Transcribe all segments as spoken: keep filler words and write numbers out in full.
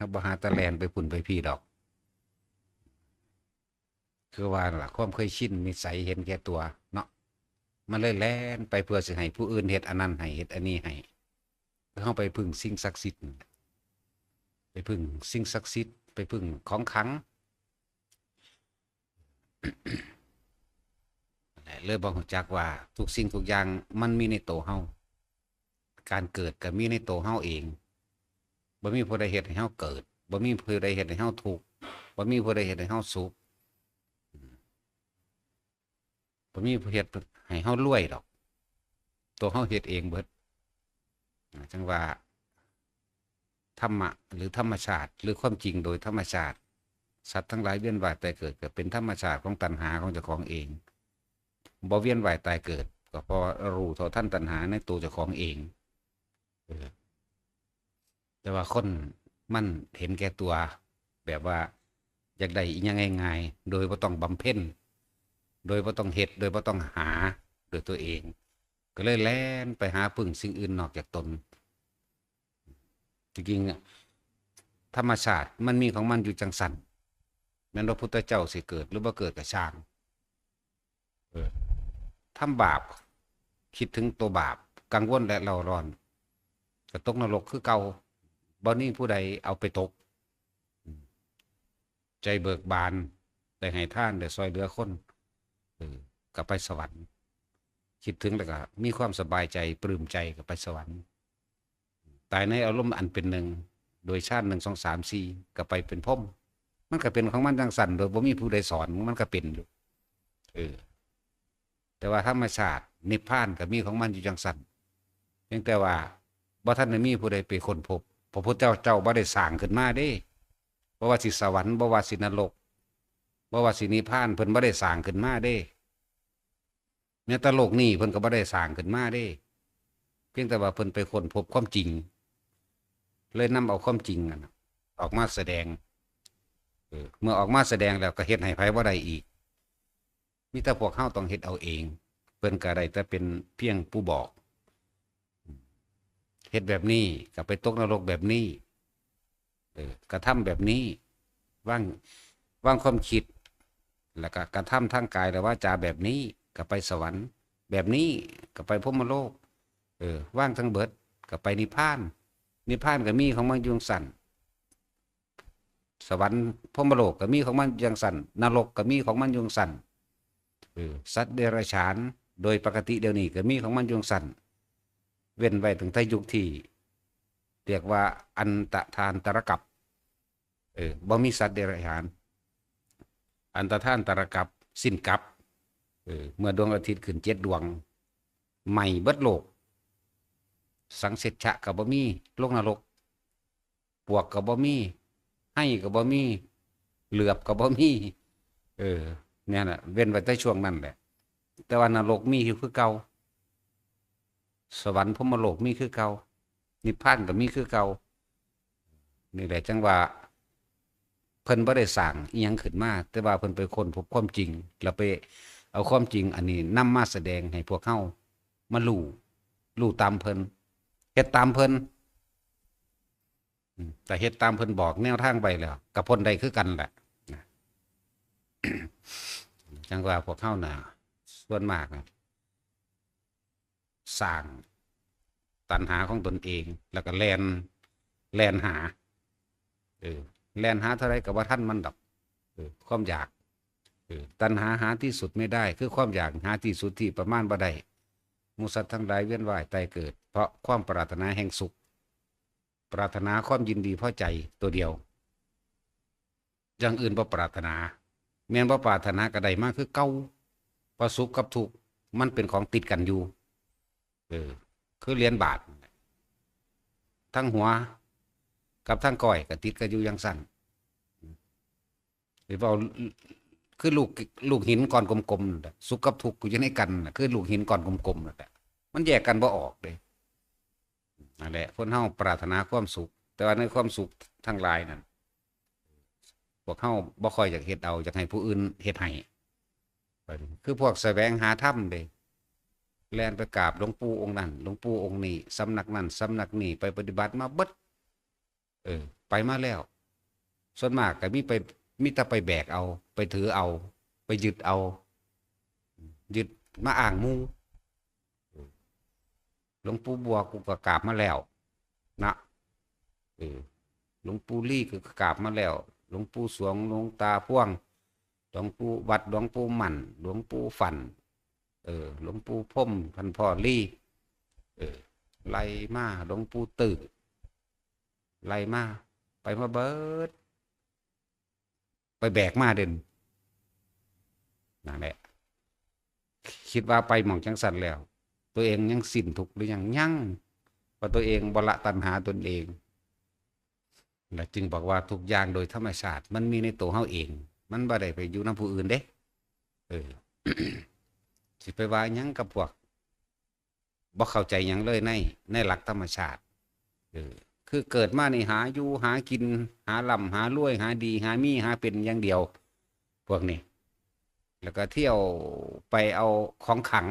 เราบ่หาแต่แล่นไปพุ้นไปพี้ดอก คือว่าล่ะ ความเคยชินนิสัยเห็นแก่ตัวเนาะ มันเลยแล่นไปเพื่อสิให้ผู้อื่นเฮ็ดอันนั้นให้ เฮ็ดอันนี้ให้ เพื่อเฮาไปพึ่งสิ่งศักดิ์สิทธิ์นั่นแหละ ไปพึ่งสิ่งศักดิ์สิทธิ์ ไปพึ่งของขลัง นั่นแหละ เลยบ่รู้จักว่าทุกสิ่งทุกอย่างมันมีในตัวเฮา การเกิดก็มีในตัวเฮาเอง บ่มีผู้ใดเฮ็ดให้เฮาเกิด บ่มีผู้ใดเฮ็ดให้เฮาทุกข์ บ่มีผู้ใดเฮ็ดให้เฮาสุข อืม บ่มีผู้เฮ็ดให้เฮารวยดอก ตัวเฮาเฮ็ดเองเบิด อ่า จั่งว่า ธรรมะ หรือธรรมชาติ หรือความจริงโดยธรรมชาติ สัตว์ทั้งหลายเวียนว่ายตายเกิด ก็เป็นธรรมชาติของตัณหาของเจ้าของเอง บ่เวียนว่ายตายเกิด ก็เพราะรู้เท่าทันตัณหาในตัวเจ้าของเอง เออ แต่ว่าคนมันเห็นแก่ตัว แบบว่าอยากได้อิหยังง่ายๆ โดยบ่ต้องบำเพ็ญ โดยบ่ต้องเฮ็ด โดยบ่ต้องหาด้วยตัวเอง ก็เลยแล่นไปหาพึ่งสิ่งอื่นนอกจากตน จริงๆ อะ ธรรมชาติมันมีของมันอยู่จั่งซั้น แม่นพระพุทธเจ้าสิเกิดหรือบ่เกิดก็ช่าง เออ ทำบาป คิดถึงตัวบาป กังวลและเร่าร้อน ก็ตกนรกคือเก่า บ่มีผู้ใดเอาไปตก อืม ใจเบิกบาน ได้ให้ทาน ได้ซ่อยเหลือคน เออ ก็ไปสวรรค์ คิดถึงแล้วก็มีความสบายใจ ปลื้มใจ ก็ไปสวรรค์ ตายในอารมณ์อันเป็นหนึ่ง โดยฌาน หนึ่ง สอง สาม สี่ ก็ไปเป็นพรหม มันก็เป็นของมันจั่งซั้น โดยบ่มีผู้ใดสอน มันก็เป็นอยู่ เออ แต่ว่าธรรมชาตินิพพานก็มีของมันอยู่จั่งซั้น เพียงแต่ว่าบ่ทันได้มีผู้ใดไปค้นพบ พระพุทธเจ้าบ่ได้สร้างขึ้นมาเด้ บ่ว่าสิสวรรค์ บ่ว่าสินรก บ่ว่าสินิพพาน เพิ่นบ่ได้สร้างขึ้นมาเด้ แม้แต่โลกนี้เพิ่นก็บ่ได้สร้างขึ้นมาเด้ เพียงแต่ว่าเพิ่นไปค้นพบความจริง เลยนำเอาความจริงนั่นน่ะ ออกมาแสดง เออ เมื่อออกมาแสดงแล้วก็เฮ็ดให้ไผบ่ได้อีก มีแต่พวกเฮาต้องเฮ็ดเอาเอง เพิ่นก็ได้แต่เป็นเพียงผู้บอก เฮ็ดแบบนี้ก็ไปตกนรกแบบนี้ เออ กระทำแบบนี้ วาง วางความคิด แล้วก็กระทำทางกายและวาจาแบบนี้ ก็ไปสวรรค์ แบบนี้ก็ไปพรหมโลก เออ วางทั้งเบิดก็ไปนิพพาน นิพพานก็มีของมันอยู่จั่งซั้น สวรรค์พรหมโลกก็มีของมันอยู่จั่งซั้น นรกก็มีของมันอยู่จั่งซั้น เออ สัตว์เดรัจฉาน โดยปกติเดี๋ยวนี้ก็มีของมันอยู่จั่งซั้น เว้นไว้ตั้งแต่ยุคที่เรียกว่าอันตทานตรกัป เออ บ่มีสัตว์เดรัจฉาน อันตทานตรกัป สิ้นกัป เออ เมื่อดวงอาทิตย์ขึ้นเจ็ดดวง ไหม้เบิดโลก สังเสชะก็บ่มี ลงนรก ปวกก็บ่มี ไฮ่ก็บ่มี เหลือบก็บ่มี เออ เนี่ยน่ะ เว้นไว้แต่ช่วงนั้นแหละ แต่ว่านรกมีอยู่คือเก่า สวรรค์พรหมโลกมีคือเก่า นิพพานก็มีคือเก่า นี่แหละจั่งว่า เพิ่นบ่ได้สร้างอิหยังขึ้นมา แต่ว่าเพิ่นไปค้นพบความจริง แล้วไปเอาความจริงอันนี้นำมาแสดงให้พวกเฮามารู้ รู้ตามเพิ่น เฮ็ดตามเพิ่น อืม แต่เฮ็ดตามเพิ่นบอกแนวทางไปแล้ว ก็พ้นได้คือกันแหละ นะ จั่งว่าพวกเฮาน่ะ ส่วนมากน่ะ สร้างตัณหาของตนเอง แล้วก็แล่น แล่นหา เออ แล่นหาเท่าใดก็บ่ทันมันดอก เออ ความอยาก เออ ตัณหาหาที่สุดไม่ได้ คือความอยากหาที่สุดที่ประมาณบ่ได้ หมู่สัตว์ทั้งหลายเวียนว่ายตายเกิด เพราะความปรารถนาแห่งสุข ปรารถนาความยินดีพอใจตัวเดียว อย่างอื่นบ่ปรารถนา แม่นบ่ปรารถนาก็ได้มาคือเก่า เพราะสุขกับทุกข์มันเป็นของติดกันอยู่ เออ คือเหรียญบาท ทั้งหัวกับทั้งก้อยก็ติดกันอยู่จั่งซั้น หรือว่าคือลูก ลูกหินก้อนกลมๆนั่นแหละ สุขกับทุกข์ก็อยู่ในกันน่ะ คือลูกหินก้อนกลมๆนั่นแหละ มันแยกกันบ่ออกเด้ นั่นแหละ คนเฮาปรารถนาความสุข แต่ว่าในความสุขทั้งหลายนั่น พวกเฮาบ่ค่อยอยากเฮ็ดเอา อยากให้ผู้อื่นเฮ็ดให้ คือพวกแสวงหาธรรมเด้ แล่นไปกราบหลวงปู่องค์นั้น หลวงปู่องค์นี้ สำนักนั้น สำนักนี้ ไปปฏิบัติมาเบิด เออ ไปมาแล้ว ส่วนมากก็มีไป มีแต่ไปแบกเอา ไปถือเอา ไปยึดเอา ยึดมาอ้างหมู่ หลวงปู่บัวกูก็กราบมาแล้วนะ เออ หลวงปู่ลีก็กราบมาแล้ว หลวงปู่สวง หลวงตาพ่วง หลวงปู่วัด หลวงปู่มั่น หลวงปู่ฝัน เออ หลวงปู่พรหม ท่านพ่อลี เออ ไล่มา หลวงปู่ตื้อ ไล่มา ไปมาเบิด ไปแบกมาเด่น นั่นแหละ คิดว่าไปหม่องจังซั่นแล้ว ตัวเองยังสิ้นทุกข์หรือยัง ยัง เพราะตัวเองบ่ละตัณหาตนเอง และจึงบอกว่าทุกอย่างโดยธรรมชาติ มันมีในตัวเฮาเอง มันบ่ได้ไปอยู่นำผู้อื่นเด้ เออ สิไปว่าหยังกับพวก บ่เข้าใจหยังเลยใน ในหลักธรรมชาติ เออ คือเกิดมานี่หาอยู่หากิน หาร่ำหารวย หาดีหามี หาเป็นอย่างเดียว พวกนี้ แล้วก็เที่ยวไปเอาของขลัง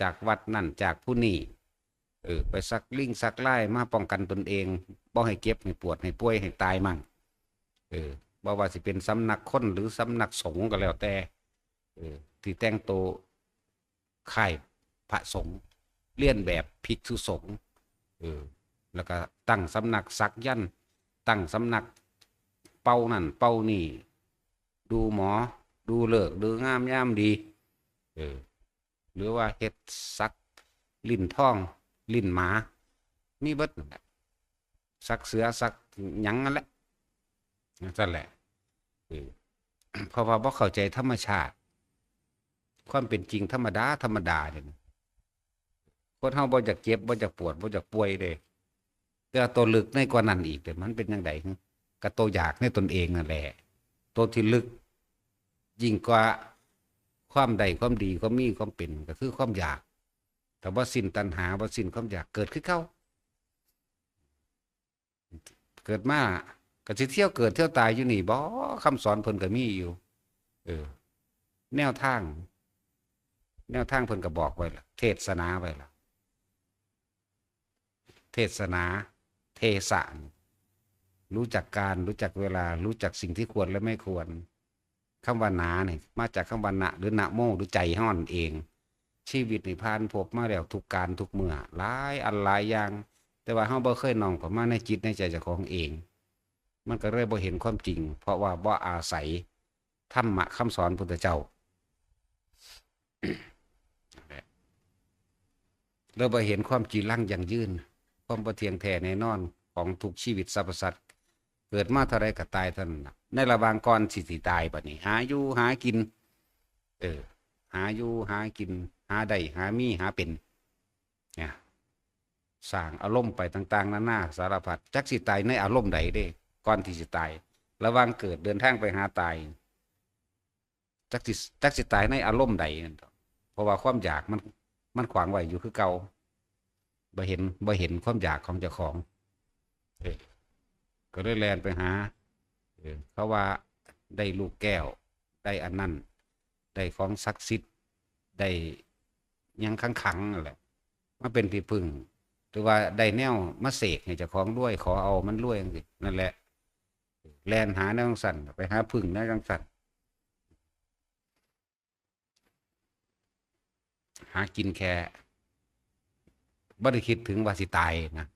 จากวัดนั่นจากผู้นี่ เออ ไปสักลิ่งสักลายมาป้องกันตนเอง บ่ให้เจ็บให้ปวดให้ป่วยให้ตายมั่ง เออ บ่ว่าสิเป็นสำนักคนหรือสำนักสงฆ์ก็แล้วแต่ เออ ที่แต่งตัวคล้ายพระสงฆ์ เลียนแบบภิกษุสงฆ์ เออ แล้วก็ตั้งสำนักสักยันต์ ตั้งสำนักเป่านั่นเป่านี่ ดูหมอ ดูฤกษ์ ดูงามยามดี เออ หรือว่าเฮ็ดสักลิ้นทอง ลิ้นหมา มีเบิดนั่นแหละ สักเสือ สักหยังนั่นแหละ นั่นแหละ เออ เพราะว่าบ่เข้าใจธรรมชาติ ความเป็นจริงธรรมดา ธรรมดาเนี่ยนะ คนเฮาบ่อยากเจ็บ บ่อยากปวด บ่อยากป่วยเด้ แต่ว่าตัวลึกในกว่านั้นอีกเด้ มันเป็นจั่งใด ก็ตัวอยากในตนเองนั่นแหละ ตัวที่ลึกยิ่งกว่าความได้ ความดี ความมี ความเป็น ก็คือความอยาก ถ้าบ่สิ้นตัณหา บ่สิ้นความอยาก เกิดคือเก่า เกิดมาก็สิเที่ยวเกิดเที่ยวตายอยู่นี่บ่ คำสอนเพิ่นก็มีอยู่ เออ แนวทาง แนวทางเพิ่นก็บอกไว้ละ เทศนาไว้ละ เทศนา เทศะ รู้จักการ รู้จักเวลา รู้จักสิ่งที่ควรและไม่ควร คำว่าหนานี่มาจากคำว่านะ หรือนะโม หรือใจฮ้อนเอง ชีวิตนี่ผ่านพบมาแล้วทุกการทุกเมื่อ หลายอันหลายอย่าง แต่ว่าเฮาบ่เคยน้อมเข้ามาในจิตในใจเจ้าของเอง มันก็เลยบ่เห็นความจริง เพราะว่าบ่อาศัยธรรมะคำสอนพุทธเจ้า เลยบ่เห็นความจีรังยั่งยืน ความบ่เที่ยงแท้แน่นอนของทุกชีวิตสรรพสัตว์ เกิดมาเท่าใดก็ตายเท่านั้นน่ะ ในระหว่างก่อนสิสิตายบัดนี้ หาอยู่หากิน เออ หาอยู่หากิน หาได้หามีหาเป็น เนี่ย สร้างอารมณ์ไปต่างๆนานาสารพัด จักสิตายในอารมณ์ใดเด้ ก่อนที่สิตาย ระหว่างเกิดเดินทางไปหาตาย จักสิ จักสิตายในอารมณ์ใดนั่นดอก เพราะว่าความอยากมัน มันขวางไว้อยู่คือเก่า บ่เห็น บ่เห็นความอยากของเจ้าของ เออ ก็เลยแล่นไปหา เออ เขาว่าได้ลูกแก้ว ได้อันนั้น ได้ของศักดิ์สิทธิ์ ได้หยังขังๆนั่นแหละ มาเป็นที่พึ่ง หรือว่าได้แนวมาเสกให้เจ้าของรวย ขอเอามันรวยจังซี้ นั่นแหละ แล่นหาแนวจังซั่น ไปหาพึ่งแนวจังซั่น หากินแค่ บ่ได้คิดถึงว่าสิตายนะ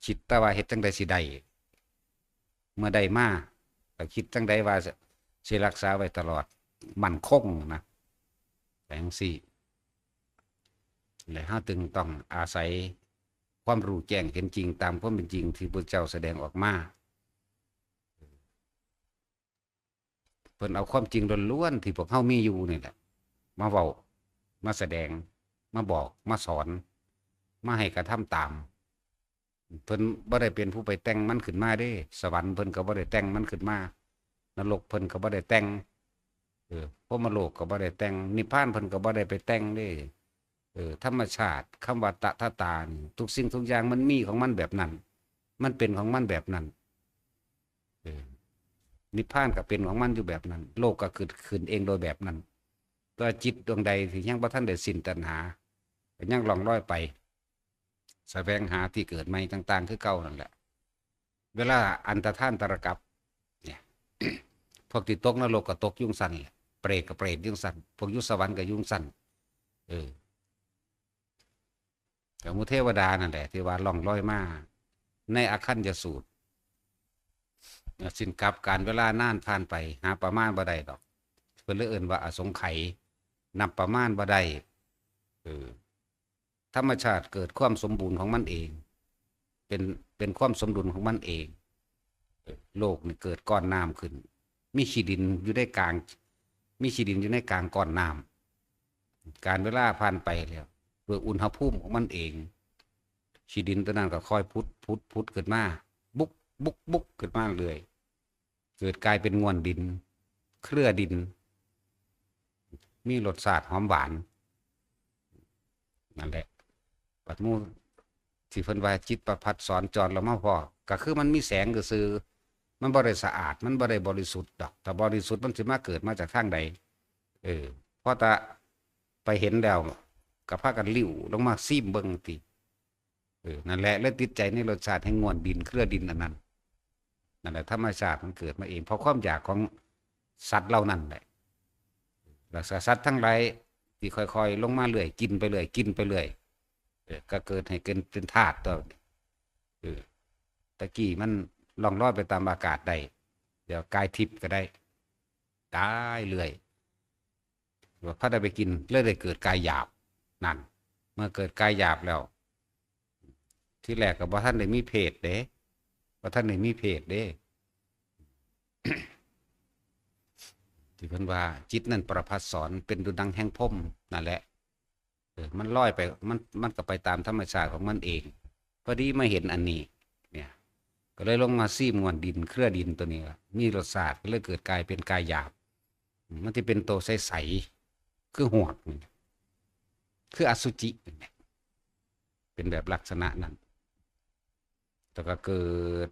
คิดแต่ว่าเฮ็ดจั่งใดสิได้ เมื่อได้มา ก็คิดจั่งใดว่าสิ สิรักษาไว้ตลอด มั่นคงนะ จั่งซี้ และเฮาจึงต้องอาศัยความรู้แจ้งเห็นจริงตามความเป็นจริงที่พุทธเจ้าแสดงออกมา เพิ่นเอาความจริงล้วนๆที่พวกเฮามีอยู่นี่แหละ มาเว้า มาแสดง มาบอก มาสอน มาให้กระทำตาม เพิ่นบ่ได้เป็นผู้ไปแต่งมันขึ้นมาเด้ สวรรค์เพิ่นก็บ่ได้แต่งมันขึ้นมา นรกเพิ่นก็บ่ได้แต่ง เออ พรหมโลกก็บ่ได้แต่ง นิพพานเพิ่นก็บ่ได้ไปแต่งเด้ เออ ธรรมชาติ คำว่าตถาตานี่ ทุกสิ่งทุกอย่างมันมีของมันแบบนั้น มันเป็นของมันแบบนั้น เออ นิพพานก็เป็นของมันอยู่แบบนั้น โลกก็เกิดขึ้นเองโดยแบบนั้น แต่จิตดวงใดที่ยังบ่ทันได้สิ้นตัณหา ก็ยังล่องลอยไป แสวงหาที่เกิดใหม่ต่างๆคือเก่านั่นแหละ เวลาอันตรธานตรกัปเนี่ย พวกที่ตกนรกก็ตกอยู่จั่งซั้นแหละ เปรตก็เปรตอยู่จั่งซั้น พวกอยู่สวรรค์ก็อยู่จั่งซั้น เออ กับหมู่เทวดานั่นแหละ ที่ว่าล่องลอยมาในอาคัญญสูตร สิ้นกับกาลเวลานานผ่านไป หาประมาณบ่ได้ดอก เพิ่นเลยเอิ้นว่าอสงไขย นับประมาณบ่ได้ เออ ธรรมชาติเกิดความสมบูรณ์ของมันเอง เป็น เป็นความสมดุลของมันเอง โลกนี่เกิดก้อนน้ำขึ้น มีขี้ดินอยู่ในกลาง มีขี้ดินอยู่ในกลางก้อนน้ำ กาลเวลาผ่านไปแล้ว ด้วยอุณหภูมิของมันเอง ขี้ดินตัวนั้นก็ค่อยผุด ผุด ผุดขึ้นมา บุก บุก บุกขึ้นมาเรื่อย เกิดกลายเป็นง่วนดิน เครือดิน มีรสชาติหอมหวาน นั่นแหละ บัดหมู่ที่เพิ่นว่าจิตประภัสสรจรแล้วมาพ้อ ก็คือมันมีแสงซื่อๆ มันบ่ได้สะอาด มันบ่ได้บริสุทธิ์ดอก ถ้าบริสุทธิ์มันสิมาเกิดมาจากทางใด เออ พอแต่ไปเห็นแล้ว ก็พากันลิ้วลงมาซิมเบิ่งติ เออ นั่นแหละ เลยติดใจในรสชาติแห่งง่วนดิน เครือดินอันนั้น นั่นแหละ ธรรมชาติมันเกิดมาเอง เพราะความอยากของสัตว์เหล่านั้นแหละ แล้วสัตว์ทั้งหลายที่ค่อยๆ ลงมาเรื่อย กินไปเรื่อย กินไปเรื่อย เออ ก็เกิดให้เกิดเป็นธาตุตัว เออ ตะกี้มันล่องลอยไปตามอากาศได้ เดี๋ยวกายทิพย์ก็ได้ กายเรื่อย ว่าพอได้ไปกิน เลยได้เกิดกายหยาบ นั่น เมื่อเกิดกายหยาบแล้ว ที่แรกก็บ่ทันได้มีเพศเด้ บ่ทันได้มีเพศเด้ ที่เพิ่นว่าจิตนั่นประภัสสรเป็นดุจดังแห่งพรหมนั่นแหละ เออ มันลอยไป มัน มันก็ไปตามธรรมชาติของมันเอง พอดีมาเห็นอันนี้ เนี่ย ก็เลยลงมาซิมง่วนดิน เครือดินตัวนี้ว่ามีรสชาติ ก็เลยเกิดกลายเป็นกายหยาบ มันสิเป็นตัวใสๆ คือหวกนี่ คืออสุจินี่แหละ เป็นแบบลักษณะนั้น แล้วก็เกิด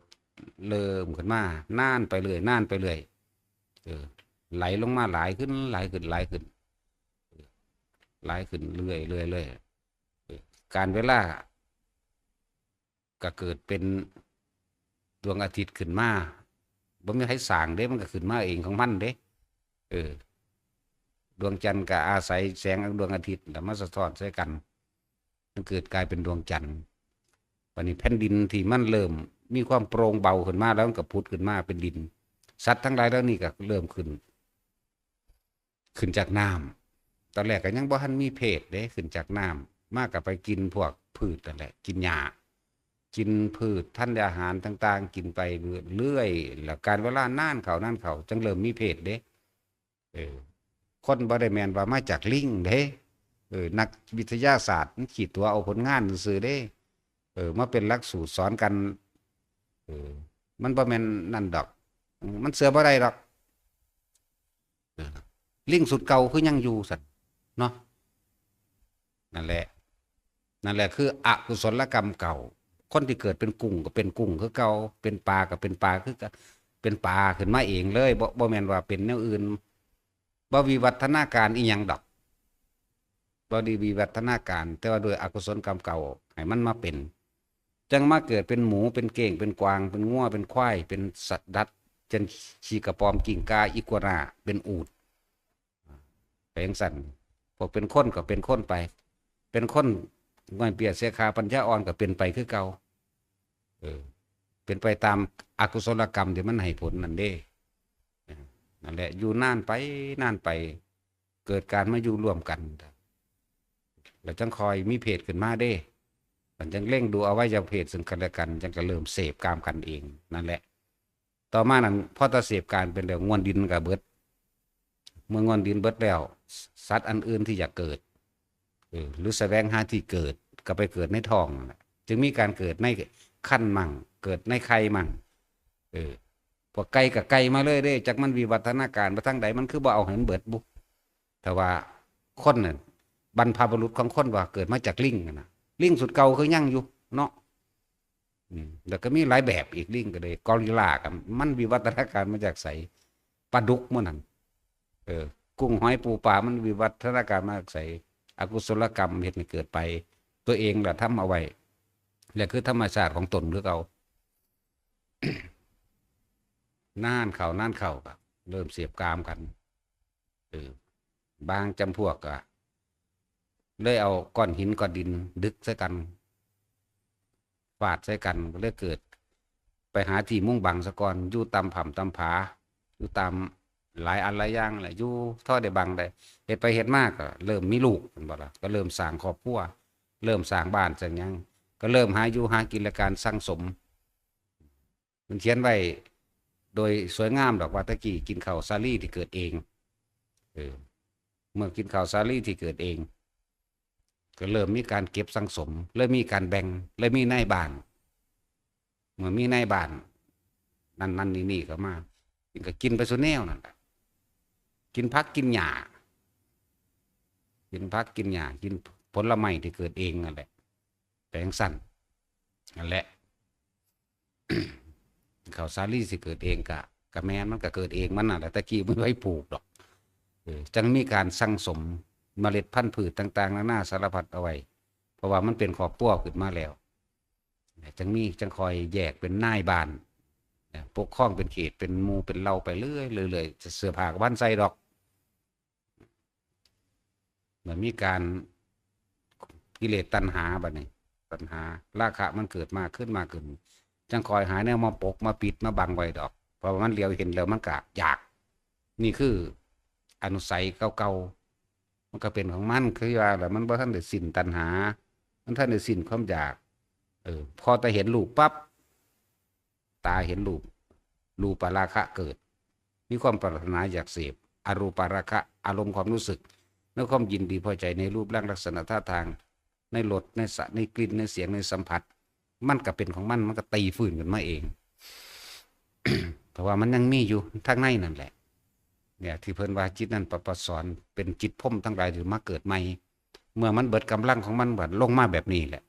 เริ่มขึ้นมา นานไปเรื่อย นานไปเรื่อย เออ ไหลลงมาหลายขึ้น หลายขึ้น หลายขึ้น เออ หลายขึ้นเรื่อย เรื่อย เรื่อย เออ กาลเวลา ก็เกิดเป็นดวงอาทิตย์ขึ้นมา บ่มีไผสร้างเด้ มันก็ขึ้นมาเองของมันเด้ เออ ดวงจันทร์ก็อาศัยแสงดวงอาทิตย์น่ะมาสะท้อนใส่กัน มันเกิดกลายเป็นดวงจันทร์ บัดนี้แผ่นดินที่มันเริ่มมีความโปร่งเบาขึ้นมาแล้ว มันก็ผุดขึ้นมาเป็นดิน สัตว์ทั้งหลายเหล่านี้ก็เริ่มขึ้น ขึ้นจากน้ำ ตอนแรกก็ยังบ่ทันมีเพศเด้ ขึ้นจากน้ำ มาก็ไปกินพวกพืชนั่นแหละ กินหญ้า กินพืชธัญญาหารต่างๆ กินไปเรื่อยๆ แล้วกาลเวลานานเข้า นานเข้า จั่งเริ่มมีเพศเด้ เออ คนบ่ได้แม่นว่ามาจากลิงเด้ เออ นักวิทยาศาสตร์มันขี้ตั๋วเอาผลงานซื่อๆ เด้ เออ มาเป็นหลักสูตรสอนกัน เออ มันบ่แม่นนั่นดอก มันเชื่อบ่ได้ดอก เออ ลิงสุดเก่าคือยังอยู่ซั่น เนาะ นั่นแหละ นั่นแหละคืออกุศลกรรมเก่า คนที่เกิดเป็นกุ้งก็เป็นกุ้งคือเก่า เป็นปลาก็เป็นปลาคือเก่า เป็นปลาขึ้นมาเองเลย บ่ บ่แม่นว่าเป็นแนวอื่น บ่วิวัฒนาการอีหยังดอก บ่ได้วิวัฒนาการ แต่ว่าด้วยอกุศลกรรมเก่า ให้มันมาเป็น จั่งมาเกิดเป็นหมู เป็นเก้ง เป็นกวาง เป็นงัว เป็นควาย เป็นสัตว์ดัด เช่นขี้กระป๋อม กิ้งก่า อีกัวน่า เป็นอูฐ ไปจั่งซั้น พวกเป็นคนก็เป็นคนไป เป็นคนง่อยเปียเสียขาปัญญาอ่อนก็เป็นไปคือเก่า เออ เป็นไปตามอกุศลกรรมที่มันให้ผลนั่นเด้ เออ นั่นแหละ อยู่นานไป นานไป เกิดการมาอยู่ร่วมกัน แล้วจั่งค่อยมีเพศขึ้นมาเด้ มันจั่งเล็งดูอวัยวะเพศซึ่งกันและกัน จั่งก็เริ่มเสพกามกันเอง นั่นแหละ ต่อมานั้น พอแต่เสพกามเป็นแล้ว ง่วนดินก็เบิด เมื่อง่วนดินเบิดแล้ว สัตว์อันอื่นที่อยากเกิด เออ หรือแสวงหาที่เกิด ก็ไปเกิดในท้องนั่นแหละ จึงมีการเกิดในครรภ์มั่ง เกิดในไข่มั่ง เออ พวกไก่ก็ไก่มาเลยเด้ จักมันวิวัฒนาการมาทางใด มันคือบ่เอาให้มันเบิดบุ แต่ว่าคนน่ะ บรรพบุรุษของคนว่าเกิดมาจากลิงนั่นน่ะ ลิงสุดเก่าคือยังอยู่เนาะ อืม แล้วก็มีหลายแบบอีก ลิงก็เลย กอริลลาก็มันวิวัฒนาการมาจากไส ปลาดุกหมู่นั่น เออ กุ้งหอยปูปลามันวิวัฒนาการมาจากไส อกุศลกรรมเฮ็ดให้เกิดไป ตัวเองล่ะทำเอาไว้ และคือธรรมชาติของตนคือเก่า นานเข้านานเข้าก็เริ่มเสพกามกัน เออ บางจำพวกก็เลยเอาก้อนหินก้อนดินดึกใส่กัน ฟาดใส่กัน ก็เลยเกิด ไปหาที่มุงบังซะก่อน อยู่ตามผำตามผา อยู่ตามหลายอันหลายอย่างแหละ อยู่ท่อได้บังได้ เฮ็ดไปเฮ็ดมาก็เริ่มมีลูก แม่นบ่ล่ะ ก็เริ่มสร้างครอบครัว เริ่มสร้างบ้านสร้างหยัง ก็เริ่มหาอยู่หากินและการสั่งสม มันเขียนไว้โดยสวยงามดอกว่าตะกี้กินข้าวสาลีที่เกิดเอง เออ เมื่อกินข้าวสาลีที่เกิดเอง ก็เริ่มมีการเก็บสั่งสม เริ่มมีการแบ่ง เริ่มมีนายบ้าน เมื่อมีนายบ้าน นั่นนั่นนี่นี่เข้ามา กินก็กินไปซุแนวนั่นแหละ กินผักกินหญ้า กินผักกินหญ้า กินผลไม้ที่เกิดเองนั่นแหละ ไปจั่งซั้น นั่นแหละ ข้าวสาลีสิเกิดเองกะ กะแม่น มันก็เกิดเองมันนั่นแหละ ตะกี้มันไว้ปลูกดอก เออ จั่งมีการสั่งสมเมล็ดพันธุ์พืชต่างๆ นานาสารพัดเอาไว้ เพราะว่ามันเป็นครอบครัวขึ้นมาแล้ว จั่งมี จั่งคอยแยกเป็นนายบ้าน ปกครองเป็นเขต เป็นหมู่เป็นเหล่าไปเรื่อยๆ เรื่อยๆ เสื้อผ้าก็บ่ทันใส่ดอก มันมีการ กิเลสตัณหาบัดนี้ ตัณหา ราคะมันเกิดมากขึ้นมากขึ้น จั่งคอยหาแนวมาปกมาปิดมาบังไว้ดอก เพราะว่ามันเหลียวเห็นแล้วมันก็อยาก นี่คืออนุสัยเก่าๆ มันก็เป็นของมัน คือว่าแหละ มันบ่ทันได้สิ้นตัณหา มันทันได้สิ้นความอยาก เออ พอแต่เห็นรูปปั๊บ ตาเห็นรูป รูปราคะเกิด มีความปรารถนาอยากเสพ อรูปราคะ อารมณ์ความรู้สึก ในความยินดีพอใจในรูปร่างลักษณะท่าทาง ในรส ในสะ ในกลิ่น ในเสียง ในสัมผัส มันก็เป็นของมัน มันก็ตีฟื้นขึ้นมาเอง เพราะว่ามันยังมีอยู่ทางในนั่นแหละ เนี่ย ที่เพิ่นว่าจิตนั้นประพัดสอน เป็นจิตพรหมทั้งหลายที่มาเกิดใหม่ เมื่อมันเบิดกำลังของมัน บัดลงมาแบบนี้แหละ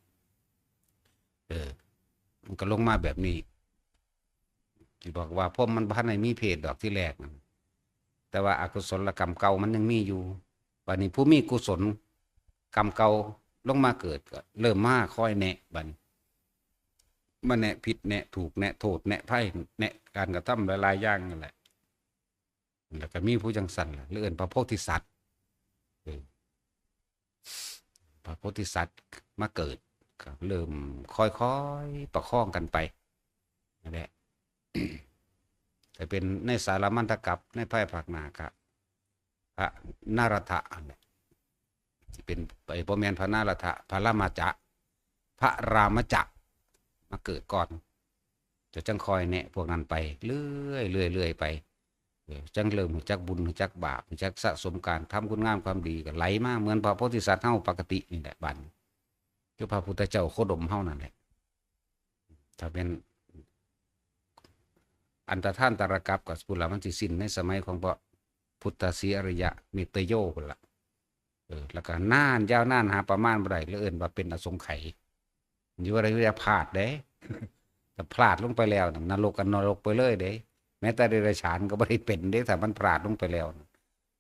เออ มันก็ลงมาแบบนี้ ที่บอกว่าพรหมมันบ่ทันได้มีเพศดอกที่แรกนั่น แต่ว่าอกุศลกรรมเก่ามันยังมีอยู่ บัดนี้ผู้มีกุศลกรรมเก่าลงมาเกิด ก็เริ่มมาคอยแนะ บัดนี้ มาแนะผิด แนะถูก แนะโทษ แนะภัย แนะการกระทำหลายๆ อย่างนั่นแหละ แล้วก็มีผู้จั่งซั้นล่ะ เรียกเอิ้นพระโพธิสัตว์ เออ พระโพธิสัตว์มาเกิด ก็เริ่มค่อยๆ ประคองกันไป นั่นแหละ แต่เป็นในสามัญถกัป ในภายภาคหน้าก็ พระนารถะนั่นแหละ ที่เป็น ไอ้ บ่แม่นพระนารถะ พระรามจะ พระรามจะ มาเกิดก่อน จะจั่งคอยแนะพวกนั้นไป เรื่อยๆ เรื่อยๆ ไป เออ จั่งเริ่มรู้จักบุญ รู้จักบาป รู้จักสะสมการทำคุณงามความดี ก็ไหลมาเหมือนพระโพธิสัตว์เฮาปกตินี่แหละ บัดนี้ คือพระพุทธเจ้าโคดมเฮานั่นแหละ ถ้าเป็นอันตรธานตรกัป ก็พุ้นละ มันสิสิ้นในสมัยของพระพุทธศรีอริยะเมตตโยพุ้นละ เออ แล้วก็นาน ยาวนานหาประมาณบ่ได้ แล้วเอิ้นว่าเป็นอสงไขย อยู่อะไรอย่าพลาดเด้ ถ้าพลาดลงไปแล้วน่ะ นรกก็นรกไปเลยเด้ แม้แต่เดรัจฉานก็บ่ได้เป็นเด้ ถ้ามันพลาดลงไปแล้วน่ะ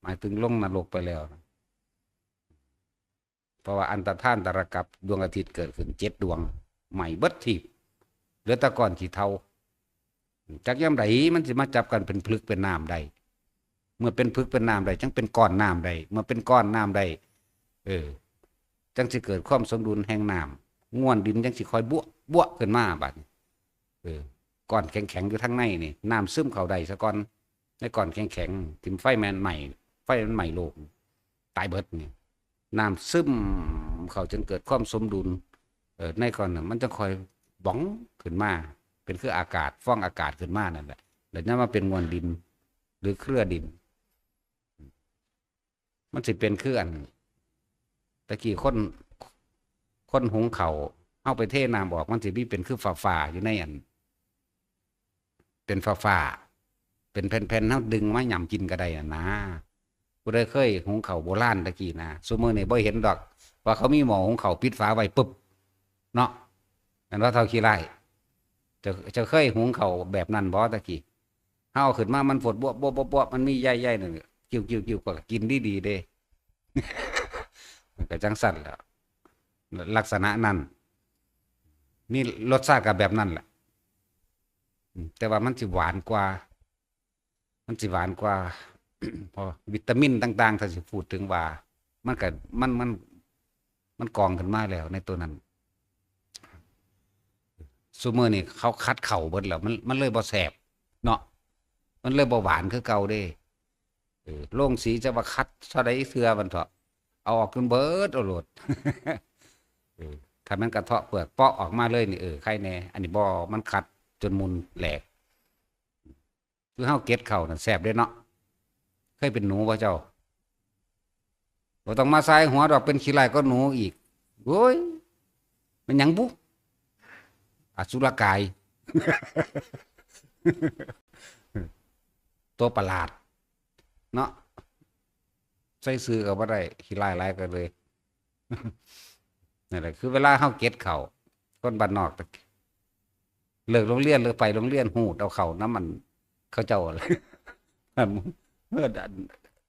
หมายถึงลงนรกไปแล้วน่ะ เพราะว่าอันตรธานตรกัป ดวงอาทิตย์เกิดขึ้นเจ็ดดวง ไหม้เบิดทีบ เหลือแต่ก้อนขี้เถ้า จักยามใดมันสิมาจับกันเป็นผลึกเป็นน้ำได้ เมื่อเป็นผลึกเป็นน้ำได้ จั่งเป็นก้อนน้ำได้ เมื่อเป็นก้อนน้ำได้ เออ จั่งสิเกิดความสมดุลแห่งน้ำ ง่วนดินจั่งสิค่อยบวะบวะขึ้นมาบัดนี้ เออ ก้อนแข็งๆ อยู่ทางในนี่ น้ำซึมเข้าได้ซะก่อน ในก้อนแข็งๆ ที่ไฟมันไหม้ ไฟมันไหม้โลก ตายเบิดนี่ น้ำซึมเข้าจนเกิดความสมดุล เออ ในก้อนน่ะ มันจะค่อยบ่องขึ้นมา เป็นคืออากาศ ฟองอากาศขึ้นมานั่นแหละ แล้วนั้นมาเป็นง่วนดิน หรือเครือดิน มันสิเป็นคืออัน ตะกี้คน คนหุงข้าว เฮาไปเทน้ำออก มันสิมีเป็นคือฝ้าๆ อยู่ในอัน เป็นฝ้าๆ เป็นแผ่นๆ เฮาดึงมาหย่ำกินก็ได้น่ะนะ ผู้ใดเคยหุงข้าวโบราณตะกี้นะ ซุมื้อนี้บ่เห็นดอก ว่าเขามีหม้อหุงข้าวปิดฝาไว้ปึ๊บ เนาะ แม่นบ่ เฒ่าขี้ร้าย เจ้า เจ้าเคยหุงข้าวแบบนั้นบ่ตะกี้ เฮาเอาขึ้นมามันฝดบวบๆๆๆ มันมีใยๆ นั่น กิ้วๆๆ ก็กินดีๆ เด้ มันก็จั่งซั้นแหละ ลักษณะนั้น นี่รสชาติก็แบบนั้นแหละ อืม แต่ว่ามันสิหวานกว่า มันสิหวานกว่า เพราะวิตามินต่างๆ ถ้าสิพูดถึงว่า มันก็ มัน มัน มันกองขึ้นมาแล้วในตัวนั้น ซุมื้อนี่เขาคัดเข้าเบิดแล้ว มัน มันเลยบ่แซ่บเนาะ มันเลยบ่หวานคือเก่าเด้ เออ โรงสีจะว่าคัดเท่าใดเทื่อมันเถาะ เอาออกจนเบิดเอาโลด เออ ถ้ามันกระเทาะเปลือกเปาะออกมาเลยนี่ เออ ไข่แน่ อันนี้บ่ มันคัดจนมุนแหลก คือเฮาเก็ดเข้านั่นแซ่บเด้เนาะ เคยเป็นหนูบ่เจ้า บ่ต้องมาสายหัวดอก เป็นขี้ไล่ก็หนูอีก โอ้ย มันหยังบุ อสุรกาย ตัวประหลาด เนาะ ใส่ซื่อก็บ่ได้ ขี้ไล่หลายก็เลย นั่นแหละ คือเวลาเฮาเก็ดเข้า คนบ้านนอก เลิกโรงเรียนหรือไปโรงเรียน หูดเอาเข้าน้ำมัน เขาเจ้าอะไร เมื่อ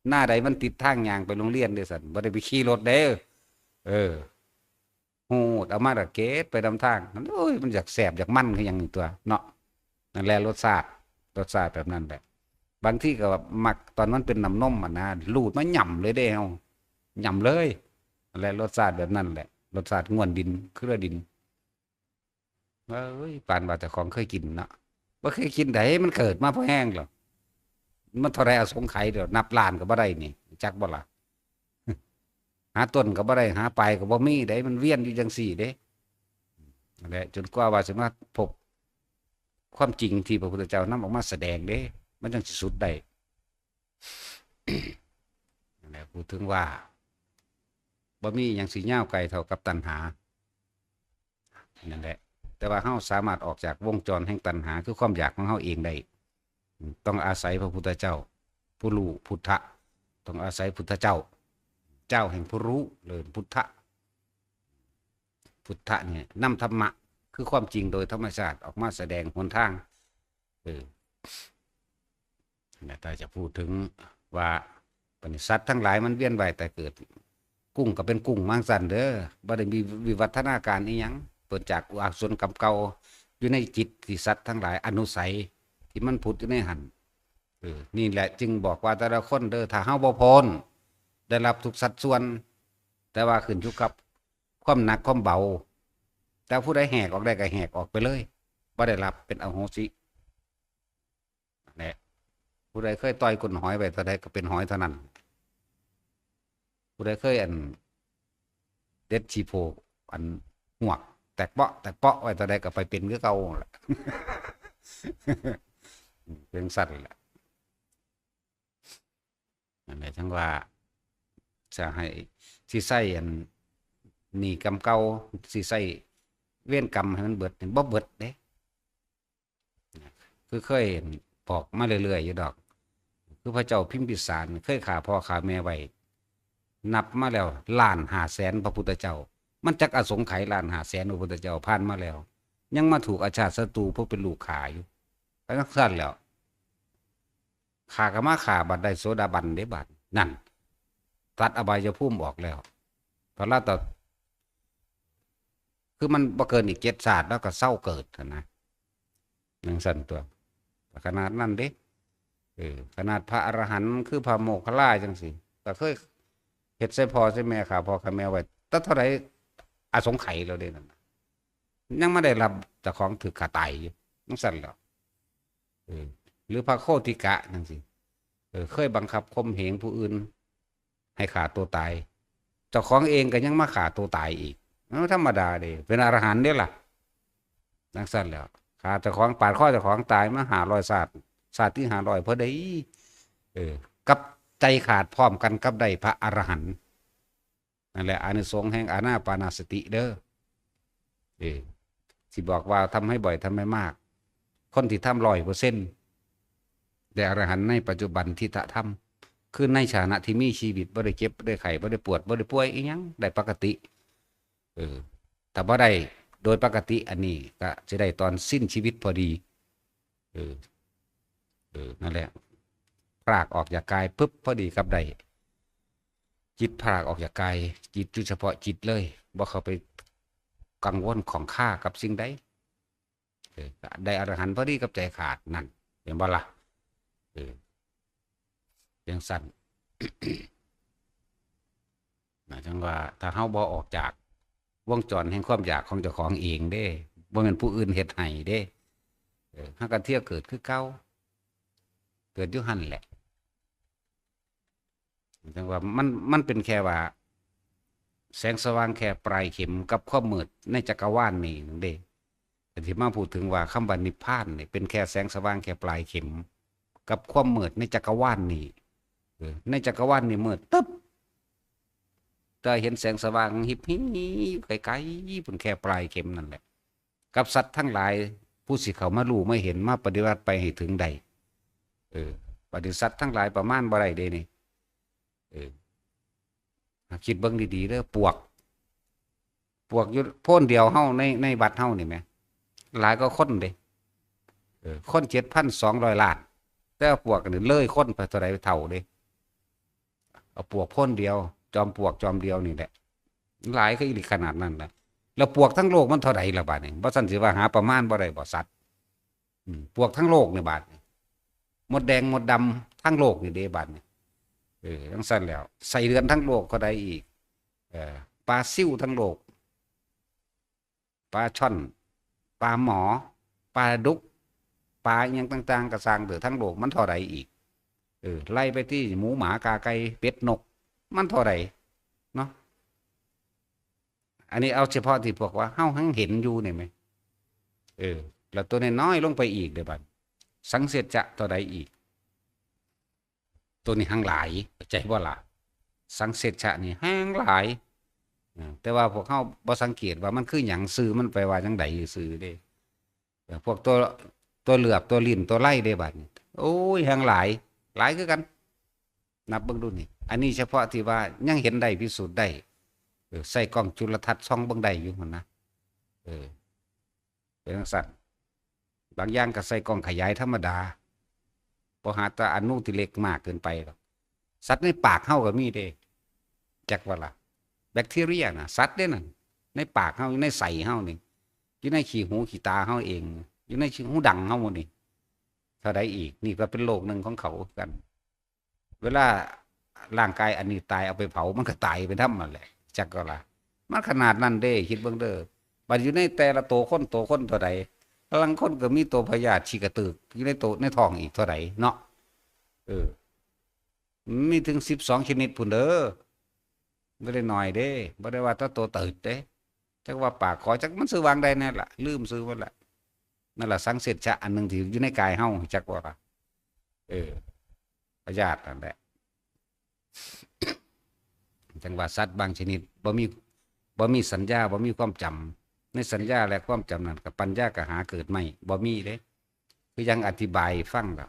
หน้าใดมันติดทางย่างไปโรงเรียนเด้อสัน บ่ได้ไปขี่รถเด้อ เออ หูดเอามาแล้วเก็ดไปนำทาง โอ้ย มันอยากแซ่บอยากมันคือหยังนี่ตัวเนาะ นั่นแหละรสชาติ รสชาติแบบนั้นแหละ บางทีก็มักตอนมันเป็นน้ำนมอะนะ รูดมาหย่ำเลยเด้เฮา หย่ำเลย นั่นแหละรสชาติแบบนั้นแหละ รสชาติง่วนดิน คือละดิน เอ้ย ปานว่าเจ้าของเคยกินเนาะ บ่เคยกินได มันเกิดมาพอแห้งแล้ว มันเท่าไรอสงไขยเดี๋ยวนับล้านก็บ่ได้นี่ จักบ่ล่ะ หาต้นก็บ่ได้ หาปลายก็บ่มีได มันเวียนอยู่จังซี่เด้ นั่นแหละ จนกว่าว่าสิมาพบความจริงที่พระพุทธเจ้านำออกมาแสดงเด้ มันจังสิสุดได้ นั่นแหละ พูดถึงว่า บ่มีหยังสิยาวไกลเท่ากับตัณหา นั่นแหละ แต่ว่าเฮาสามารถออกจากวงจรแห่งตัณหา คือความอยากของเฮาเองได้ อืม ต้องอาศัยพระพุทธเจ้า ผู้รู้พุทธะ ต้องอาศัยพุทธเจ้า เจ้าแห่งผู้รู้ เลยพุทธะ พุทธะเนี่ยนำธรรมะ คือความจริงโดยธรรมชาติออกมาแสดงหนทาง เออ นะ ถ้าจะพูดถึงว่า บัดนี้สัตว์ทั้งหลายมันเวียนว่ายตายเกิด กุ้งก็เป็นกุ้งมาจั่งซั้นเด้อ บ่ได้มีวิวัฒนาการอีหยัง เปิดจากอกุศลกรรมเก่า อยู่ในจิตที่สัตว์ทั้งหลาย อนุสัย ที่มันผุดอยู่ในหั่น เออ นี่แหละจึงบอกว่าแต่ละคนเด้อ ถ้าเฮาบ่พ้น ได้รับทุกสัดส่วน แต่ว่าขึ้นอยู่กับความหนักความเบา แต่ผู้ใดแหกออกได้ก็แหกออกไปเลย บ่ได้รับ เป็นอโหสิ แหละ ผู้ใดเคยต่อยก้นหอยไว้เท่าใดก็เป็นหอยเท่านั้น ผู้ใดเคยอัน เด็ดขี้โพก อันหวก แตกเปาะ แตกเปาะไว้เท่าใดก็ไปเป็นคือเก่าแหละ เป็นสัตว์แหละ นั่นแหละ จั่งว่า จะให้ สิใช้อัน หนี้กรรมเก่า สิใช้เวรกรรมให้มันเบิดนี่ บ่เบิดเด้ คือเคยบอกมาเรื่อยๆอยู่ดอก คือพระเจ้าพิมพิสารเคยฆ่าพ่อฆ่าแม่ไว้ นับมาแล้วล้านห้าแสนพระพุทธเจ้า มันจักอสงไขยล้านห้าแสนพระพุทธเจ้าผ่านมาแล้ว ยังมาถูกอาชาติศัตรูผู้เป็นลูกฆ่าอยู่ ก็จั่งซั้นแหล้ว ฆ่าก็มาฆ่าบัดได้โสดาบันเด้บัด นั่น ตัดอบายภูมิออกแล้ว พระราต คือมันบ่เกินอีกเจ็ดชาติแล้วก็เซาเกิดหั้นนะ จั่งซั้นตัว ขนาดนั้นเด้ เออ ขนาดพระอรหันต์คือพระโมคคัลลาจั่งซี้ ก็เคยเฮ็ดใส่พ่อใส่แม่ ฆ่าพ่อฆ่าแม่ไว้ แต่เท่าใดอสงไขยแล้วเด้นั่นน่ะ ยังมาได้รับเจ้าของถูกฆ่าตายอยู่ จั่งซั้นแหล้ว เออ หรือพระโคติกะจั่งซี้ เออ เคยบังคับข่มเหงผู้อื่น ให้ฆ่าตัวตาย เจ้าของเองก็ยังมาฆ่าตัวตายอีก เออ ธรรมดาเด้ เป็นอรหันต์เด้ล่ะ จั่งซั้นแหล้ว ฆ่าเจ้าของ ปาดคอเจ้าของตายมาห้าร้อยชาติ ชาติที่ห้าร้อยพอดี เออ กับใจขาดพร้อมกันกับได้พระอรหันต์ นั่นแหละอานิสงส์แห่งอานาปานสติเด้อ เออ สิบอกว่าทำให้บ่อย ทำให้มาก คนที่ทำร้อยเปอร์เซ็นต์ ได้อรหันต์ในปัจจุบันทิฏฐธรรม คือในฐานะที่มีชีวิต บ่ได้เจ็บ บ่ได้ไข้ บ่ได้ปวด บ่ได้ป่วยอีหยัง ได้ปกติ เออ ถ้าบ่ได้โดยปกติ อันนี้ก็สิได้ตอนสิ้นชีวิตพอดี เออ เออ นั่นแหละ พรากออกจากกายปุ๊บ พอดีกับได้ จิตพรากออกจากกาย จิตอยู่เฉพาะจิตเลย บ่เข้าไปกังวลข้องคากับสิ่งใด เออ ได้อรหันต์พอดีกับใจขาดนั่น เห็นบ่ล่ะ เออ จั่งซั่น นะ จั่งว่า ถ้าเฮาบ่ออกจากวงจรแห่งความอยากของเจ้าของเองเด้ บ่แม่นผู้อื่นเฮ็ดให้เด้ เออ เฮาก็เที่ยวเกิดคือเก่า เกิดอยู่หั่นแหละ จั่งว่ามัน มันเป็นแค่ว่า แสงสว่างแค่ปลายเข็มกับความมืดในจักรวาลนี่นั่นเด้ แต่ที่มาพูดถึงว่าคำว่านิพพานนี่เป็นแค่แสงสว่างแค่ปลายเข็ม กับความมืดในจักรวาลนี่ เออ ในจักรวาลนี่มืดตึ๊บ แต่เห็นแสงสว่างฮิบฮีไกลๆ พุ้นแค่ปลายเข็มนั่นแหละ กับสัตว์ทั้งหลาย ผู้สิเข้ามารู้มาเห็นมาปฏิบัติไปให้ถึงได้ เออ บัดนี้สัตว์ทั้งหลายประมาณบ่ได้เด้นี่ เออ คิดเบิ่งดีๆ เด้อ ปวก ปวกอยู่โพนเดียวเฮาใน ในวัดเฮานี่แหม หลายกว่าคนเด้ เออ คนเจ็ดพันสองร้อยล้าน แต่ว่าปวกนี่เลยคนไปเท่าใดเท่าเด้ เอาปวกโพนเดียว จอมปวกจอมเดียวนี่แหละ หลายก็อีหลีขนาดนั้นแหละ แล้วปวกทั้งโลกมันเท่าใดล่ะบาดนี้ บ่ซั่นสิว่าหาประมาณบ่ได้บ่สัตว์ อืม ปวกทั้งโลกนี่บาดนี้ มดแดงมดดำทั้งโลกนี่เด้บาดนี้ เออ จั่งซั่นแล้ว ไส้เดือนทั้งโลกเท่าใดอีก เออ ปลาซิวทั้งโลก ปลาช่อน ปลาหมอ ปลาดุก ปลาอิหยังต่างๆ ก็ซ่างเถาะ ทั้งโลกมันเท่าใดอีก เออ ไล่ไปที่หมูหมากาไก่เป็ดนก มันเท่าใดเนาะ อันนี้เอาเฉพาะที่พวกว่าเฮาหังเห็นอยู่นี่แหม เออ แล้วตัวน้อยๆ ลงไปอีกเด้บาด สังเสชะเท่าใดอีก ตัวนี้หังหลาย เข้าใจบ่ล่ะ สังเสชะนี่หังหลาย อ่า แต่ว่าพวกเฮาบ่สังเกตว่ามันคือหยัง ซื่อมันแปลว่าจั่งใดซื่อเด้ เออ พวกตัว ตัวเหลือบ ตัวลิ้น ตัวไล่เด้บาดนี้ โอ้ย หังหลาย หลายคือกัน นับเบิ่งดูนี่ อันนี้เฉพาะที่ว่ายังเห็นได้ พิสูจน์ได้ เออ ใส่กล้องจุลทรรศน์ส่องเบิ่งได้อยู่หั่นนะ เออ เป็นจั่งซั่น บางอย่างก็ใส่กล้องขยายธรรมดา บ่หาแต่อนุที่เล็กมากเกินไปดอก สัตว์ในปากเฮาก็มีเด้ จักว่าล่ะ แบคทีเรียน่ะ สัตว์เด้นั่น ในปากเฮา อยู่ในไส้เฮานี่ อยู่ในขี้หูขี้ตาเฮาเอง อยู่ในหูดังเฮาหมดนี่ เท่าใดอีก นี่ก็เป็นโลกหนึ่งของเขาคือกัน เวลาร่างกายอันนี้ตาย เอาไปเผา มันก็ตายไปนำนั่นแหละ จักก็ล่ะ มันขนาดนั้นเด้ คิดเบิ่งเด้อ บัดอยู่ในแต่ละโตคน โตคนเท่าใด ลางคนก็มีโตพยาธิขี้กระตือกอยู่ในโต ในท้องอีกเท่าใดเนาะ เออ มันมีถึงสิบสองชนิดพุ้นเด้อ บ่ได้น้อยเด้ บ่ได้ว่าแต่โตตืดเด้ จักว่าปากขอ จักมันชื่อว่าจั่งใดแน่ล่ะ ลืมชื่อมันละ นั่นล่ะ สังเสชะอันหนึ่งที่อยู่ในกายเฮา จักว่า เออ พยาธินั่นแหละ จั่งว่าสัตว์บางชนิดบ่มี บ่มีสัญญา บ่มีความจำ ในสัญญาและความจำนั้นก็ปัญญาก็หาเกิดไม่ บ่มีเด้ คือยังอธิบายฟังล่ะ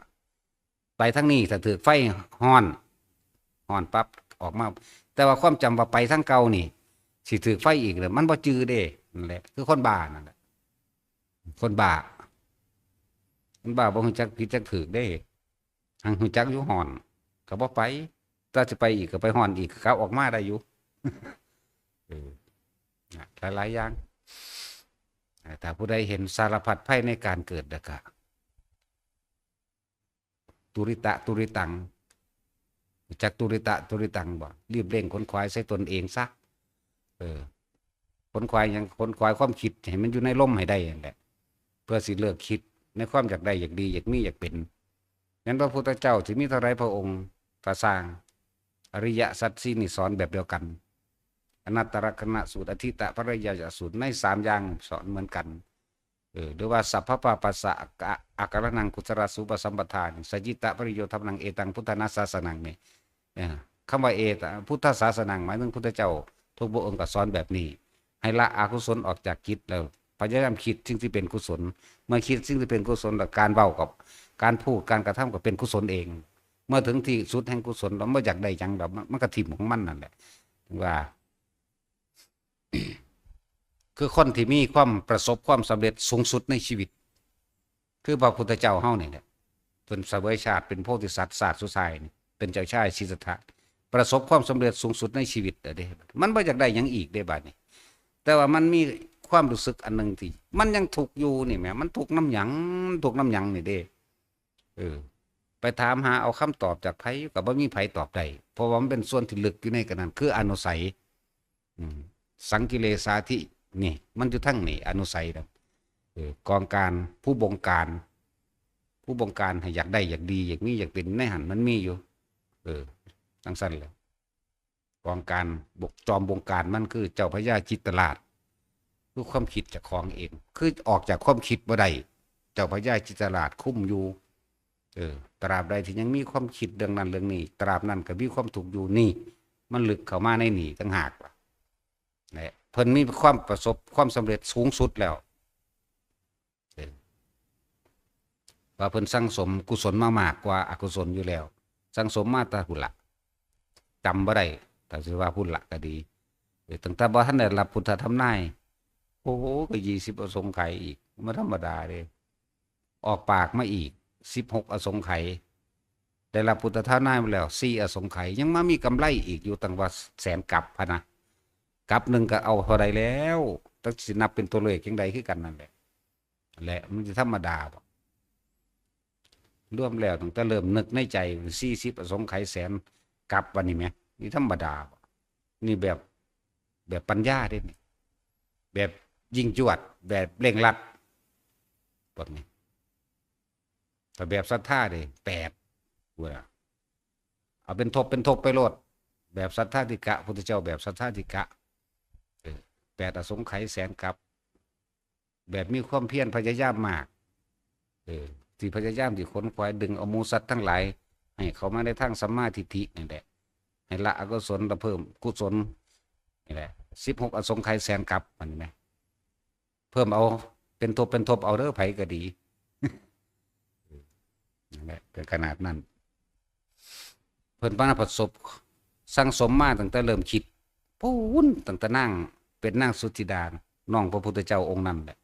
ไปทางนี้ถ้าถืกไฟฮ้อน ฮ้อนปั๊บออกมา แต่ว่าความจำว่าไปทางเก่านี่ สิถืกไฟอีกเลย มันบ่จื่อเด้ นั่นแหละ คือคนบ้านั่นแหละ คนบ้า คนบ้าบ่ฮู้จักผิดจักถืกเด้ หังฮู้จักอยู่ฮ้อน ก็บ่ไป ถ้าสิไปอีกก็ไปฮ้อนอีก ก็กลับออกมาได้อยู่ เออ นะ หลายๆ อย่าง อ่า ถ้าผู้ใดเห็นสารพัดภัยในการเกิดแล้วก็ ตุริตะ ตุริตัง รู้จักตุริตะ ตุริตังบ่ รีบเร่งขนขวายใส่ตนเองซะ เออ ขนขวายหยัง ขนขวายความคิดให้มันอยู่ในลมให้ได้นั่นแหละ เพื่อสิเลิกคิดในความอยากได้ อยากดี อยากมี อยากเป็น งั้นพระพุทธเจ้าที่มีเท่าไรพระองค์ก็ซ่าง อริยสัจสี่นี่สอนแบบเดียวกัน อนัตตลักษณสูตร อทิตตปริยายสูตร ในสามอย่างสอนเหมือนกัน เออ หรือว่าสัพพะปาปัสสะ อะ อาการนังกุศลสูปสัมปทานี่ สจิตตปริโยธรรมนัง เอตังพุทธานาสาสนังนี่ เออ คำว่าเอตะ พุทธศาสนัง หมายถึงพุทธเจ้าทุกพระองค์ก็สอนแบบนี้ ให้ละอกุศลออกจากจิตแล้ว พยายามคิดสิ่งที่เป็นกุศล เมื่อคิดสิ่งที่เป็นกุศลแล้ว การเว้ากับการพูด การกระทำก็เป็นกุศลเอง เมื่อถึงที่สุดแห่งกุศลแล้ว บ่อยากได้หยังแล้ว มัน มันก็ถิ่มของมันนั่นแหละ ถึงว่า คือคนที่มีความประสบความสำเร็จสูงสุดในชีวิต คือพระพุทธเจ้าเฮานี่แหละ เพิ่นเสวยชาติเป็นโพธิสัตว์ชาติสุดท้ายนี่ เป็นเจ้าชายสิทธัตถะ ประสบความสำเร็จสูงสุดในชีวิตแล้วเด้ มันบ่อยากได้หยังอีกเด้บาดนี้ แต่ว่ามันมี ความรู้สึกอันหนึ่งที่มันยังทุกข์อยู่นี่แหม มันทุกข์นำหยัง ทุกข์นำหยังนี่เด้ เออ ไปถามหาเอาคำตอบจากไผก็บ่มีไผตอบได้ เพราะว่ามันเป็นส่วนที่ลึกอยู่ในกันนั้น คืออนุสัย อืม สังกิเลสาธิ นี่ มันอยู่ทั้งนี่ อนุสัยนะ เออ กองการ ผู้บงการ ผู้บงการให้อยากได้ อยากดี อยากมี อยากเป็น ในหั้นมันมีอยู่ เออ จั่งซั้นแหละ กองการ บก จอมบงการมันคือเจ้าพญาจิตราช คือความคิดเจ้าของเอง คือออกจากความคิดบ่ได้ เจ้าพญาจิตราชคุมอยู่ เออ ตราบใดที่ยังมีความคิดเรื่องนั้นเรื่องนี้ ตราบนั้นก็มีความทุกข์อยู่นี่ มันลึกเข้ามาในนี่ต่างหากล่ะ และเพิ่นมีความประสบความสำเร็จสูงสุดแล้ว เออ ว่าเพิ่นสั่งสมกุศลมามากกว่าอกุศลอยู่แล้ว สั่งสมมาแต่พุ้นละ จำบ่ได้ ถ้าสิว่าพุ้นละก็ดี เออ ตั้งแต่บ่ทันได้รับพุทธธรรมนาย โอ้โห ก็ยี่สิบอสงไขยอีก บ่ธรรมดาเด้ ออกปากมาอีก สิบหกอสงไขย ได้รับพุทธธรรมนายมาแล้ว สี่อสงไขย ยังมามีกำไรอีกอยู่ตั้งว่าแสนกัปพะนะ กัปหนึ่งก็เอาเท่าใดแล้ว จักสินับเป็นตัวเลขจั่งใดคือกันนั่นแหละ และมันจะธรรมดาบ่ รวมแล้วตั้งแต่เริ่มนึกในใจ สี่สิบอสงไขยแสนกัป บัดนี้แหม นี่ธรรมดาบ่ นี่แบบ แบบปัญญาเด้นี่ แบบยิ่งยวด แบบเร่งรัด แบบนี้ ถ้าแบบศรัทธาเด้ แปด พุ้นน่ะ เอาเป็นทบเป็นทบไปโลด แบบสัทธาธิกะ พุทธเจ้าแบบสัทธาธิกะ เออ แปดอสงไขยแสนกัป แบบมีความเพียรพยายามมาก เออ ที่พยายามที่ขนขวายดึงเอาหมู่สัตว์ทั้งหลาย ให้เข้ามาในทางสัมมาทิฏฐินี่แหละ ให้ละอกุศล และเพิ่มกุศล นี่แหละ สิบหกอสงไขยแสนกัป มันแหม เพิ่มเอา เป็นทบเป็นทบเอาเด้อ ไผก็ดี นั่นแหละ เป็นขนาดนั้น เพิ่นมาประสบ สั่งสมมาตั้งแต่เริ่มคิด ปู๊น ตั้งแต่นาง เป็นนางสุธิดา น้องพระพุทธเจ้าองค์นั้นแหละ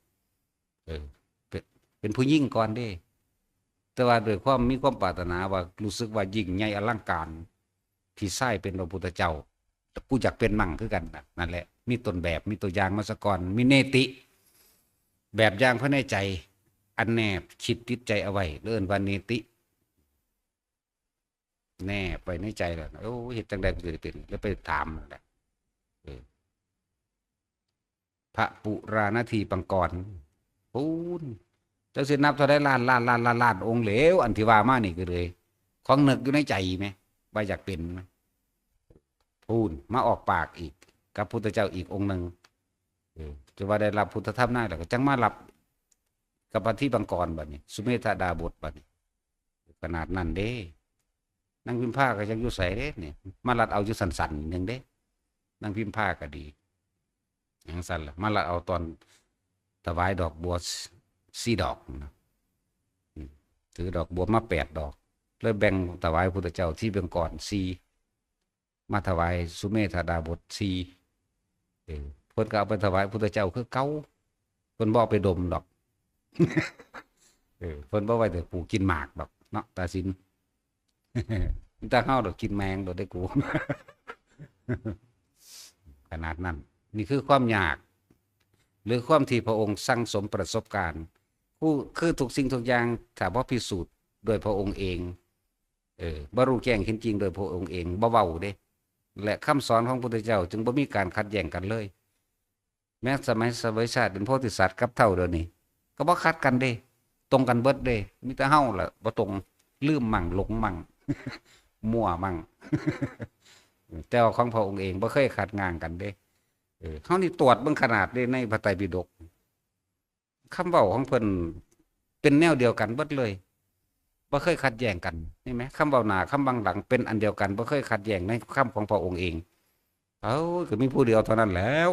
เออ เป็น เป็นผู้หญิงก่อนเด้ แต่ว่าด้วยความมีความปรารถนาว่ารู้สึกว่ายิ่งใหญ่อลังการ ที่ชายเป็นพระพุทธเจ้า กูอยากเป็นมั่งคือกันน่ะ นั่นแหละ มีต้นแบบ มีตัวอย่างมาซะก่อน มีเนติ แบบอย่างภายในใจ อันแนบคิดติดใจเอาไว้ เอิ้นว่าเนติ แนบไว้ในใจแล้ว โอ้ เฮ็ดจั่งใดกูสิได้เป็น แล้วไปถามนั่นแหละ เออ พระปุราณทีปังกร ปู๊น จักสินับเท่าใดล้าน ล้าน ล้าน ล้าน ล้านองค์แล้ว อันที่ว่ามานี่ก็เลย ของนึกอยู่ในใจแหม ว่าอยากเป็นแหม ปู๊น มาออกปากอีก กับพุทธเจ้าอีกองค์หนึ่ง เออ จะว่าได้รับพุทธธรรมนายแล้วก็จั่งมารับ กับพระทีปังกรบัดนี้ สุเมธดาบสบัดนี้ ขนาดนั้นเด้ นางพิมพาก็ยังอยู่ไสเด้นี่ มาลัดเอาอยู่สันๆ หนึ่งเด้ นางพิมพาก็ดี จั่งซั้นล่ะ มาลัดเอาตอนถวายดอกบัวสี่ดอกนะ อืม ถือดอกบัวมาแปดดอก เลยแบ่งถวายพุทธเจ้าทีปังกรสี่ มาถวายสุเมธดาบสสี่ เออ เพิ่นก็เอาไปถวายพุทธเจ้าคือเก่า เพิ่นบ่เอาไปดมดอก เออ เพิ่นบ่ไว้แต่ผู้กินหมากดอกเนาะ ตาสิน แต่เฮาดอกกินแมงโลดได้กู ขนาดนั้น นี่คือความยาก หรือความที่พระองค์สั่งสมประสบการณ์ คือ คือทุกสิ่งทุกอย่าง ถ้าบ่พิสูจน์โดยพระองค์เอง เออ บ่รู้แจ้งเห็นจริงโดยพระองค์เอง บ่เว้าเด้ และคำสอนของพระพุทธเจ้าจึงบ่มีการขัดแย้งกันเลย แม้สมัยเสวยชาติเป็นโพธิสัตว์กับเฒ่าเดี๋ยวนี้ ก็บ่ขัดกันเด้ ตรงกันเบิดเด้ มีแต่เฮาล่ะบ่ตรง ลืมมั่ง หลงมั่ง มั่วมั่ง แต่ว่าของพระองค์เองบ่เคยขัดง้างกันเด้ เออ เฮานี่ตรวจเบิ่งขนาดเด้ ในพระไตรปิฎก คำเว้าของเพิ่นเป็นแนวเดียวกันเบิดเลย บ่เคยขัดแย้งกัน เห็นไหม คำเว้าหน้า คำเว้าหลังเป็นอันเดียวกัน บ่เคยขัดแย้งในคำของพระองค์เอง เอ้า ก็มีผู้เดียวเท่านั้นแล้ว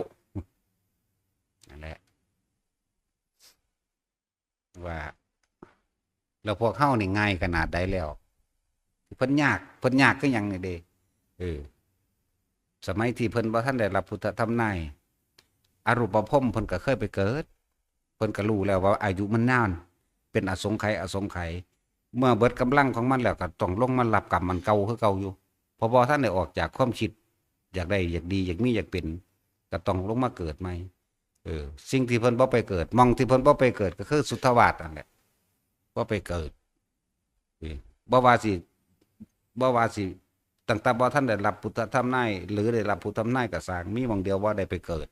นั่นแหละ ว่า แล้วพวกเฮานี่ง่ายขนาดใดแล้ว เพิ่นยาก เพิ่นยากคือหยังนี่เด้ เออ สมัยที่เพิ่นบ่ทันได้รับพุทธธรรมนาย อรูปพรหมเพิ่นก็เคยไปเกิด เพิ่นก็รู้แล้วว่าอายุมันนาน เป็นอสงไขย อสงไขย เมื่อเบิดกำลังของมันแล้วก็ต้องลงมารับกรรมอันเก่าคือเก่าอยู่ เพราะบ่ทันได้ออกจากความคิด อยากได้ อยากดี อยากมี อยากเป็น ก็ต้องลงมาเกิดใหม่ เออ สิ่งที่เพิ่นบ่ไปเกิด หม่องที่เพิ่นบ่ไปเกิดก็คือสุทธาวาสนั่นแหละ บ่ไปเกิด เออ บ่ว่าสิ บ่ว่าสิ ตั้งแต่บ่ทันได้รับพุทธธรรมนาย หรือได้รับพุทธธรรมนายก็ซ่าง มีหม่องเดียวบ่ได้ไปเกิด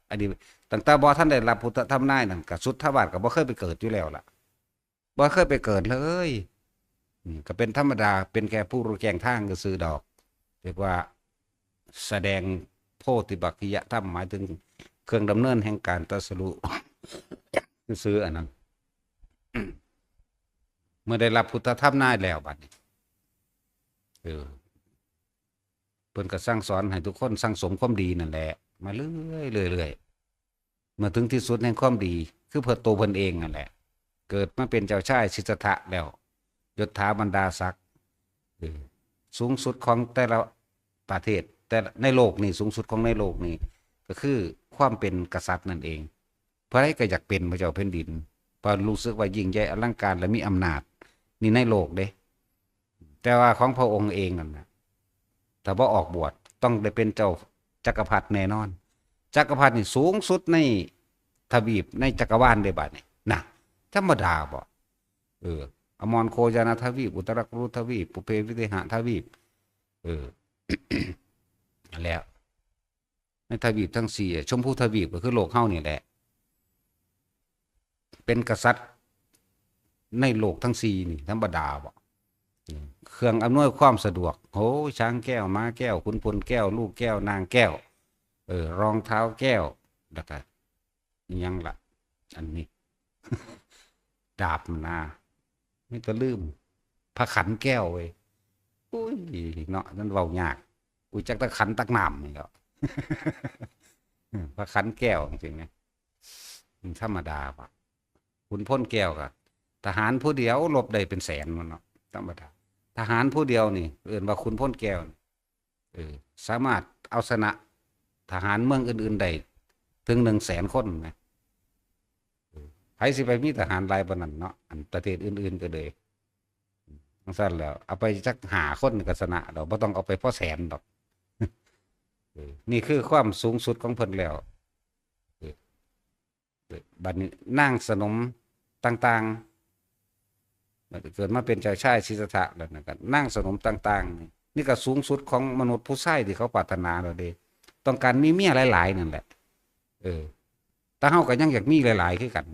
อันนี้ ตั้งแต่บ่ทันได้รับพุทธธรรมนายนั่น ก็สุทธาวาสก็บ่เคยไปเกิดอยู่แล้วล่ะ บ่เคยไปเกิดเลย อืม ก็เป็นธรรมดา เป็นแค่ผู้รู้แจ้งทางซื่อๆดอก เรียกว่าแสดงโพธิปักขิยธรรม หมายถึงเครื่องดำเนินแห่งการตรัสรู้ ซื่อๆอันนั้น เมื่อได้รับพุทธธรรมนายแล้วบัดนี้ เออ เพิ่นก็สั่งสอนให้ทุกคนสั่งสมความดีนั่นแหละ มาเรื่อยๆเรื่อยๆ มาถึงที่สุดแห่งความดี คือเพิ่น ตัวเพิ่นเองนั่นแหละ เกิดมาเป็นเจ้าชายสิทธัตถะแล้ว ยศถาบรรดาศักดิ์ เออ สูงสุดของแต่ละประเทศ แต่ละ ในโลกนี่ สูงสุดของในโลกนี่ ก็คือความเป็นกษัตริย์นั่นเอง ไผก็อยากเป็นพระเจ้าแผ่นดิน เพราะรู้สึกว่ายิ่งใหญ่อลังการและมีอำนาจ นี่ในโลกเด้ แต่ว่าของพระองค์เองนั่นน่ะ ถ้าบ่ออกบวช ต้องได้เป็นเจ้าจักรพรรดิแน่นอน จักรพรรดินี่สูงสุดในทวีป ในจักรวาลเด้บัดนี้ นะ ธรรมดาบ่ เออ อมรโคจนทวีป อุตรกุรุทวีป ปุพเพวิเทหทวีป เออ แล้ว ในทวีปทั้งสี่อะ ชมพูทวีปก็คือโลกเฮานี่แหละ เป็นกษัตริย์ในโลกทั้งสี่นี่ ธรรมดาบ่ อืม เครื่องอำนวยความสะดวก โอ้ย ช้างแก้ว ม้าแก้ว ขุนพลแก้ว ลูกแก้ว นางแก้ว เออ รองเท้าแก้ว แล้วก็ อิหยังล่ะ อันนี้ ดาบนา มีแต่ลืม พระขันแก้วเว้ย อุ้ย เนาะ นั่นเว้ายาก อุ้ย จักตะขันตักน้ำนี่แหล้ว อืม พระขันแก้วจริงๆนะ มันธรรมดาปะ ขุนพลแก้วก็ ทหารผู้เดียวรบได้เป็นแสนมันเนาะ ธรรมดา ทหารผู้เดียวนี่ เอิ้นว่าขุนพลแก้วนี่ เออ สามารถเอาชนะทหารเมืองอื่นๆได้ถึงหนึ่งแสนคนนะ เออ ไผสิไปมีทหารหลายปานนั้นเนาะ อันประเทศอื่นๆก็เลย จั่งซั้นแล้ว เอาไปจักห้าคนก็ชนะดอก บ่ต้องเอาไปพอแสนดอก เออ นี่คือความสูงสุดของเพิ่นแล้ว เออ เออ บัดนี้นางสนมต่างๆ เกิดมาเป็นเจ้าชายสิทธัตถะแล้วนะ ก็นางสนมต่างๆ นี่ นี่ก็สูงสุดของมนุษย์ผู้ชายที่เขาปรารถนาแล้วเด้ ต้องการมีเมียหลายๆนั่นแหละ เออ แต่เฮาก็ยังอยากมีหลายๆคือกัน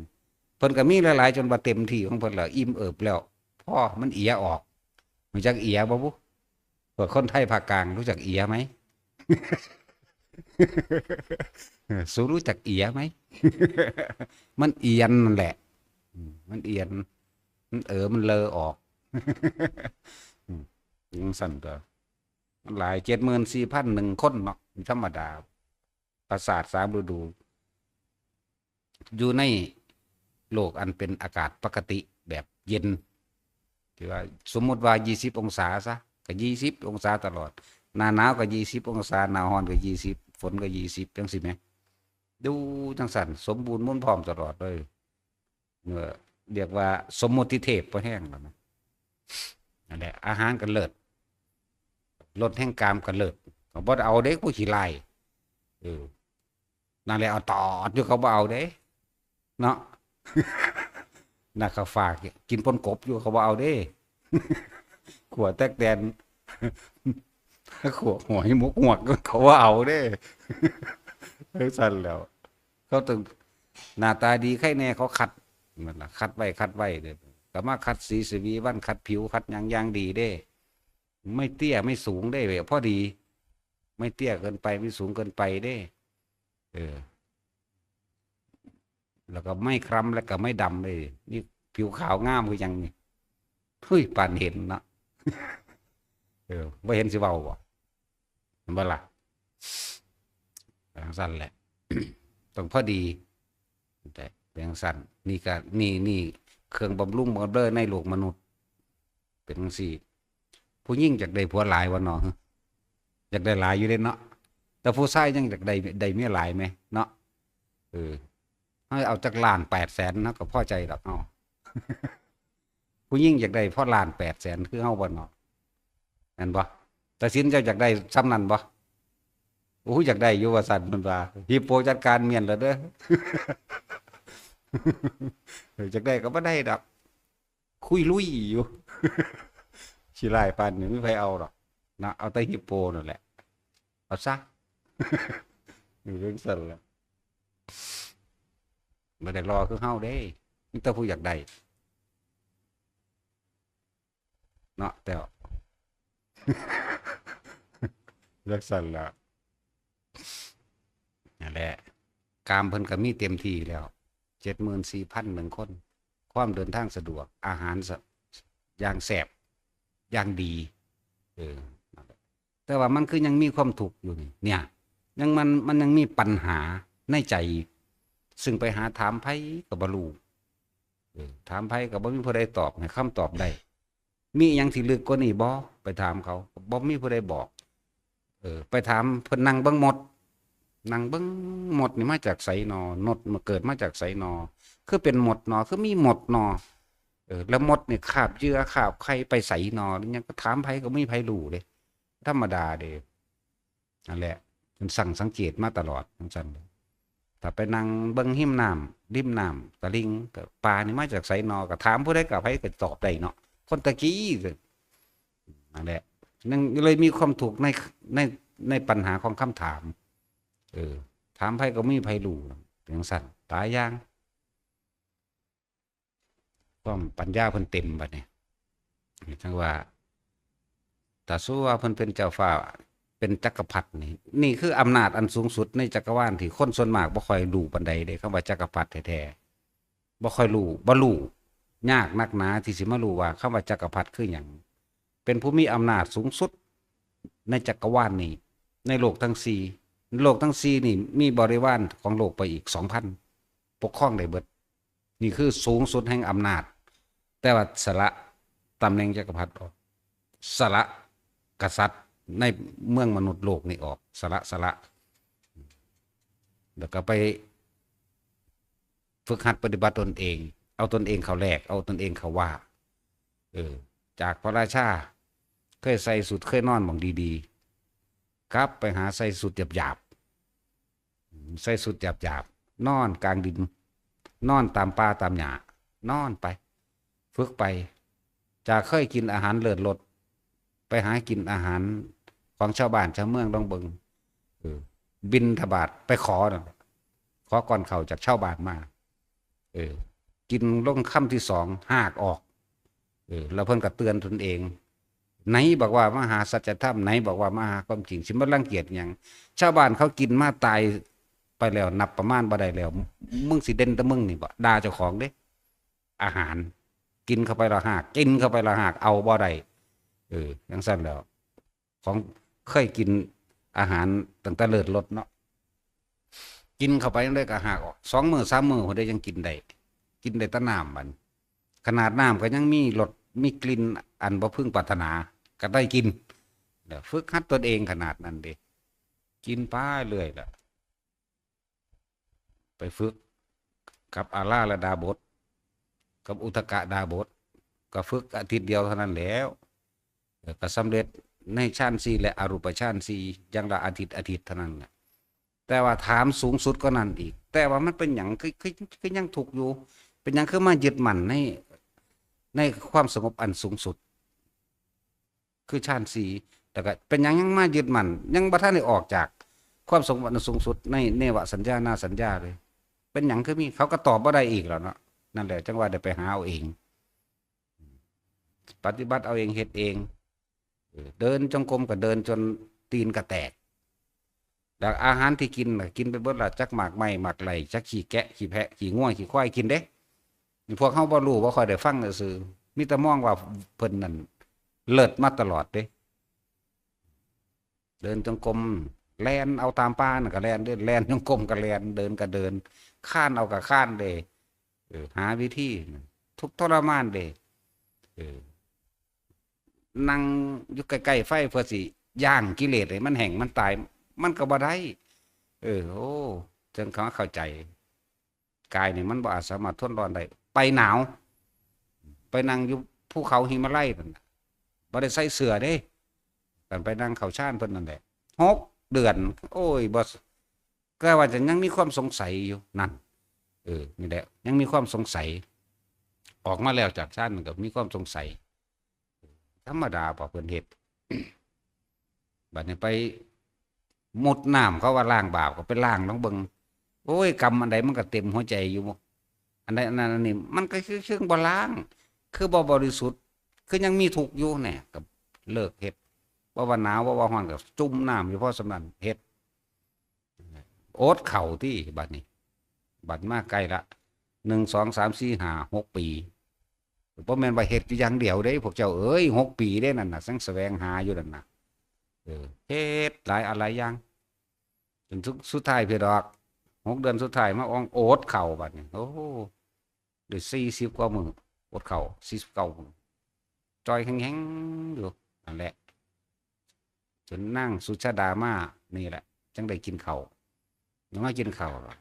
เพิ่นก็มีหลายๆจนว่าเต็มที่ของเพิ่นแล้ว อิ่มเอิบแล้ว พอมันเอียออก รู้จักเอียบ่บุ พวกคนไทยภาคกลางรู้จักเอียไหม เออ สูรู้จักเอียไหม มันเอียนนั่นแหละ อืม มันเอียน มันเออ มันเลอออก อืม จั่งซั้นก็ มันหลาย เจ็ดหมื่นสี่พันหนึ่งคนเนาะ ธรรมดา ประสาทสามฤดู อยู่ในโลกอันเป็นอากาศปกติแบบเย็น ที่ว่าสมมุติว่ายี่สิบองศาซะ ก็ยี่สิบองศาตลอด หน้าหนาวก็ยี่สิบองศา หน้าร้อนก็ยี่สิบ ฝนก็ยี่สิบ จั่งซี้แหม ดูจั่งซั้น สมบูรณ์มูลพร้อมตลอดเลย เออ เรียกว่าสมมุติเทพพอแฮงแล้วนะ นั่นแหละ อาหารก็เลิศ รสแห่งกามก็เลิศ ก็บ่เอาเด้ ผู้ขี้ร้าย เออ นั่นแหละ เอาตอดอยู่ เขาบ่เอาเด้ เนาะ นักข่าวฝาก กินป่นกบอยู่ เขาบ่เอาเด้ ขั่วตั๊กแตน ขั่วหอยหมกฮวก เขาบ่เอาเด้ จั่งซั้นแล้ว เขาต้องหน้าตาดีใครแน่ เขาคัด นั่นล่ะ คัดไว้ คัดไว้เด้อ ก็มาคัดสีสวีวัน คัดผิว คัดหยังอย่างดีเด้ ไม่เตี้ยไม่สูงเด้ พอดี ไม่เตี้ยเกินไป ไม่สูงเกินไปเด้ เออ แล้วก็ไม่คล้ำ แล้วก็ไม่ดำเลย นี่ผิวขาวงามคือหยังนี่ เฮ้ย ปานเห็นเนาะ เออ บ่เห็นสิเว้าบ่ เห็นบ่ล่ะ จั่งซั้นแหละ ต้องพอดี แต่เป็นจั่งซั้น นี่ก็ นี่ นี่เครื่องบำรุงบำเรอในโลกมนุษย์ เป็นจั่งซี้ ผู้หญิงอยากได้ผัวหลายวะเนาะ อยากได้หลายอยู่เด้เนาะ แต่ผู้ชายยังอยากได้ ได้เมียหลายไหมเนาะ เออ ให้เอาจักล้านแปดแสนเนาะ ก็พอใจดอกเฮา ผู้หญิงอยากได้พอล้านแปดแสนคือเฮาบ่เนาะ แม่นบ่ ตาสินเจ้าอยากได้ส่ำนั้นบ่ โอ้ย อยากได้อยู่ว่าซั่น เพิ่นว่า ฮิปโปจัดการเมี้ยนแล้วเด้อ เออ อยากได้ก็บ่ได้ดอก คุยลุยอยู่ ขี้ร้ายปานนี้ มีไผเอาดอก นะ เอาแต่ฮิปโปนั่นแหละ เอาซะ อยู่จั่งซั่นแหละ บ่ได้หล่อคือเฮาเด้ มีแต่ผู้อยากได้ เนาะ แต้ว จั่งซั่นล่ะ นั่นแหละ กามเพิ่นก็มีเต็มที่แล้ว เจ็ดหมื่นสี่พันหนึ่งคน ความเดินทางสะดวก อาหารสะ อย่างแซ่บ อย่างดี เออ นั่นแหละ แต่ว่ามันคือยังมีความทุกข์อยู่นี่ เนี่ย ยังมัน มันยังมีปัญหาในใจ ซึ่งไปหาถามไผก็บ่รู้ เออ ถามไผก็บ่มีผู้ใดตอบให้คำตอบได้ มีอิหยังที่ลึกกว่านี้บ่ ไปถามเขา บ่มีผู้ใดบอก เออ ไปถามเพิ่นนั่งเบิ่งมด นั่งเบิ่งมดนี่มาจากไสนอ มดมันเกิดมาจากไสนอ คือเป็นมดนอ คือมีมดนอ เออ แล้วมดนี่คาบเหยื่อคาบไข่ไปไสนอ หรือหยังก็ถามไผก็บ่มีไผรู้เด้ ธรรมดาเด้ นั่นแหละ เพิ่นสั่งสังเกตมาตลอดจั่งซั่น ถ้าไปนั่งเบิ่งริมน้ำ ริมน้ำตะลิ่ง ก็ปลานี่มาจากไสนอ ก็ถามผู้ใดก็ไผก็ตอบได้เนาะ คนตะกี้ นั่นแหละ นั่นเลยมีความทุกข์ใน ใน ในปัญหาของคำถาม เออ ถามไผก็บ่มีไผรู้ เป็นจั่งซั่น หลายอย่าง ความปัญญาเพิ่นเต็มบัดนี้ จั่งว่า ถ้าสมมุติว่าเพิ่นเป็นเจ้าฟ้า เป็นจักรพรรดินี่ นี่คืออำนาจอันสูงสุดในจักรวาลที่คนส่วนมากบ่ค่อยรู้ปานใดเด้ คำว่าจักรพรรดิแท้ๆ บ่ค่อยรู้ บ่รู้ ยากนักหนาที่สิมารู้ว่าคำว่าจักรพรรดิคือหยัง เป็นผู้มีอำนาจสูงสุดในจักรวาลนี้ ในโลกทั้งสี่ โลกทั้งสี่นี่มีบริวารของโลกไปอีกสองพัน ปกครองได้เบิด นี่คือสูงสุดแห่งอำนาจ แต่ว่าสละตำแหน่งจักรพรรดิออก สละกษัตริย์ในเมืองมนุษย์โลกนี่ออก สละ สละ แล้วก็ไปฝึกหัดปฏิบัติตนเอง เอาตนเองเข้าแลก เอาตนเองเข้าว่า เออ จากพระราชา เคยใส่สุด เคยนอนหม่องดีๆ กลับไปหาใส่สุดหยาบๆ ใส่สุดหยาบๆ นอนกลางดิน นอนตามป่าตามหญ้า นอนไป ฝึกไป จากเคยกินอาหารเลิศรส ไปหากินอาหารของชาวบ้านชาวเมืองลองเบิ่ง เออ บิณฑบาตไปขอนั่นแหละ ขอก้อนข้าวจากชาวบ้านมา เออ กินลงคำที่สอง ฮากออก เออ แล้วเพิ่นก็เตือนตนเอง ไหนบอกว่ามหาสัจธรรม ไหนบอกว่ามหาความจริง สิมารังเกียจหยัง ชาวบ้านเขากินมาตายไปแล้ว นับประมาณบ่ได้แล้ว มึงสิเด่นแต่มึงนี่บ่ ด่าเจ้าของเด้ อาหาร กินเข้าไปและฮาก กินเข้าไปและฮาก เอาบ่ได้ เออ จั่งซั่นแหล้ว ของเคยกินอาหารตั้งแต่เลิศรสเนาะ กินเข้าไปจั่งใดก็ฮากออก สองมื้อสามมื้อพุ้นเด้ จั่งกินได้ กินได้แต่น้ำบัด ขนาดน้ำก็ยังมีรส มีกลิ่นอันบ่พึงปรารถนา ก็ได้กิน แล้วฝึกหัดตนเองขนาดนั้นเด้ กินไปเรื่อยล่ะ ไปฝึกกับอาราธดาบส กับอุทกดาบส ก็ฝึกอาทิตย์เดียวเท่านั้นแหล้ว เออ ก็สำเร็จในฌานสี่และอรูปฌานสี่ อย่างละอาทิตย์ อาทิตย์เท่านั้นแหละ แต่ว่าถามสูงสุดกว่านั้นอีก แต่ว่ามันเป็นหยัง คือ คือ คือยังทุกข์อยู่ เป็นหยังคือมายึดมั่นใน ในความสงบอันสูงสุด คือฌานสี่ แล้วก็เป็นหยังยังมายึดมั่น ยังบ่ทันได้ออกจากความสงบอันสูงสุดในเนวสัญญานาสัญญาเลย เป็นหยังคือมี เขาก็ตอบบ่ได้อีกแล้วเนาะ นั่นแหละ จั่งว่าได้ไปหาเอาเอง ปฏิบัติเอาเอง เฮ็ดเอง เออ เดินจงกรมก็เดินจนตีนก็แตก แล้วอาหารที่กินน่ะ กินไปเบิดละ จักหมากไม้หมากไหล่ จักขี้แกะขี้แพะขี้งัวขี้ควายกินเด้ นี่พวกเฮาบ่รู้ บ่ค่อยได้ฟังซื่อๆ มีแต่มองว่าเพิ่นนั่นเลิศมาตลอดเด้ เดินจงกรม แล่นเอาตามป่านั่นก็แล่นเด้ แล่นจงกรมก็แล่น เดินก็เดิน คลานเอาก็คลานเด้ เออ หาวิธี ทุกข์ทรมานเด้ เออ นั่งอยู่ใกล้ๆไฟเพื่อสิย่างกิเลสให้มันแห้งมันตาย มันก็บ่ได้ เออ โอ้ จั่งเข้าใจ กายนี่มันบ่อาจสามารถทนร้อนได้ ไปหนาว ไปนั่งอยู่ภูเขาหิมาลัยนั่นน่ะ บ่ได้ใส่เสื้อเด้ กันไปนั่งเข้าฌานเพิ่นนั่นแหละ หก เดือน โอ้ย บ่ ก็ว่าจะยังมีความสงสัยอยู่นั่น เออ นี่แหละ ยังมีความสงสัย ออกมาแล้วจากฌานก็มีความสงสัย ธรรมดาพอเพิ่นเฮ็ด บัดนี้ไปมุดน้ำ เขาว่าล้างบาป ก็ไปล้างลองเบิ่ง โอ้ย กรรมอันใดมันก็เต็มหัวใจอยู่ อันใดอันนั้นอันนี้ มันก็คือเชิงบ่ล้าง คือบ่บริสุทธิ์ คือยังมีทุกข์อยู่เนี่ย ก็เลิกเฮ็ด บ่ว่าหนาว บ่ว่าร้อน ก็จุ่มน้ำอยู่พอส่ำนั้น เฮ็ด อดข้าวติ บัดนี้ บัดมาใกล้ละ หนึ่ง สอง สาม สี่ ห้า หก ปี บ่แม่นว่าเฮ็ดอยู่อย่างเดียวเด้ พวกเจ้าเอ้ย หก ปีเด้นั่นน่ะ จั่งแสวงหาอยู่นั่นน่ะ เออ เฮ็ดหลายอันหลายอย่าง จนสุด สุดท้ายเพิ่นดอก หก เดือนสุดท้ายมาอองอดข้าวบัดนี้ โอ้ ได้ สี่สิบ กว่ามื้อ อดข้าว สี่สิบเก้า มื้อ จ่อยแฮงๆ อยู่ นั่นแหละ จนนางสุชาดามานี่แหละ จั่งได้กินข้าว ยังมากินข้าวล่ะ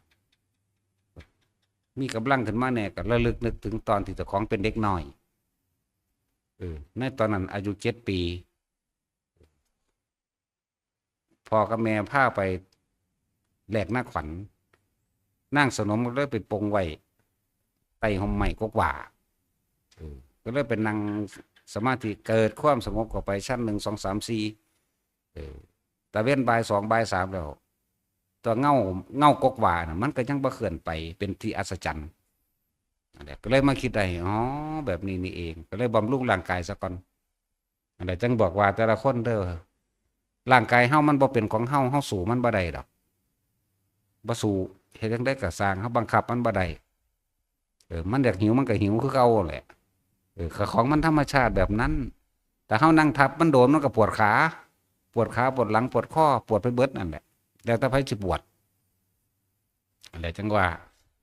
มีกำลังขึ้นมาแน่ ก็ระลึกนึกถึงตอนที่เจ้าของเป็นเด็กน้อย เออ ในตอนนั้นอายุ เจ็ด ปี พ่อกับแม่พาไปแลกนาขวัญ นางสนมก็เลยไปปลงไว้ใต้ฮ่มไม้กกหว้า เออ ก็เลยไปนั่งสมาธิ เกิดความสงบเข้าไปชั้น หนึ่ง สอง สาม สี่ เออ ตะเว็นบ่ายสอง บ่ายสามแล้ว ตัวเงา เงากกหว้าน่ะ มันก็ยังบ่เคลื่อนไป เป็นที่อัศจรรย์ นั่นแหละ ก็เลยมาคิดได้ อ๋อ แบบนี้นี่เอง ก็เลยบำรุงร่างกายซะก่อน นั่นแหละ จั่งบอกว่าแต่ละคนเด้อ ร่างกายเฮามันบ่เป็นของเฮา เฮาสู้มันบ่ได้ดอก บ่สู้ เฮ็ดจั่งใดก็ซ่าง เฮาบังคับมันบ่ได้ เออ มันอยากหิวมันก็หิวคือเก่าแหละ เออ ของมันธรรมชาติแบบนั้น แต่เฮานั่งทับมันโดน มันก็ปวดขา ปวดขา ปวดหลัง ปวดคอ ปวดไปเบิดนั่นแหละ แล้วแต่ไผสิปวด นั่นแหละ จั่งว่า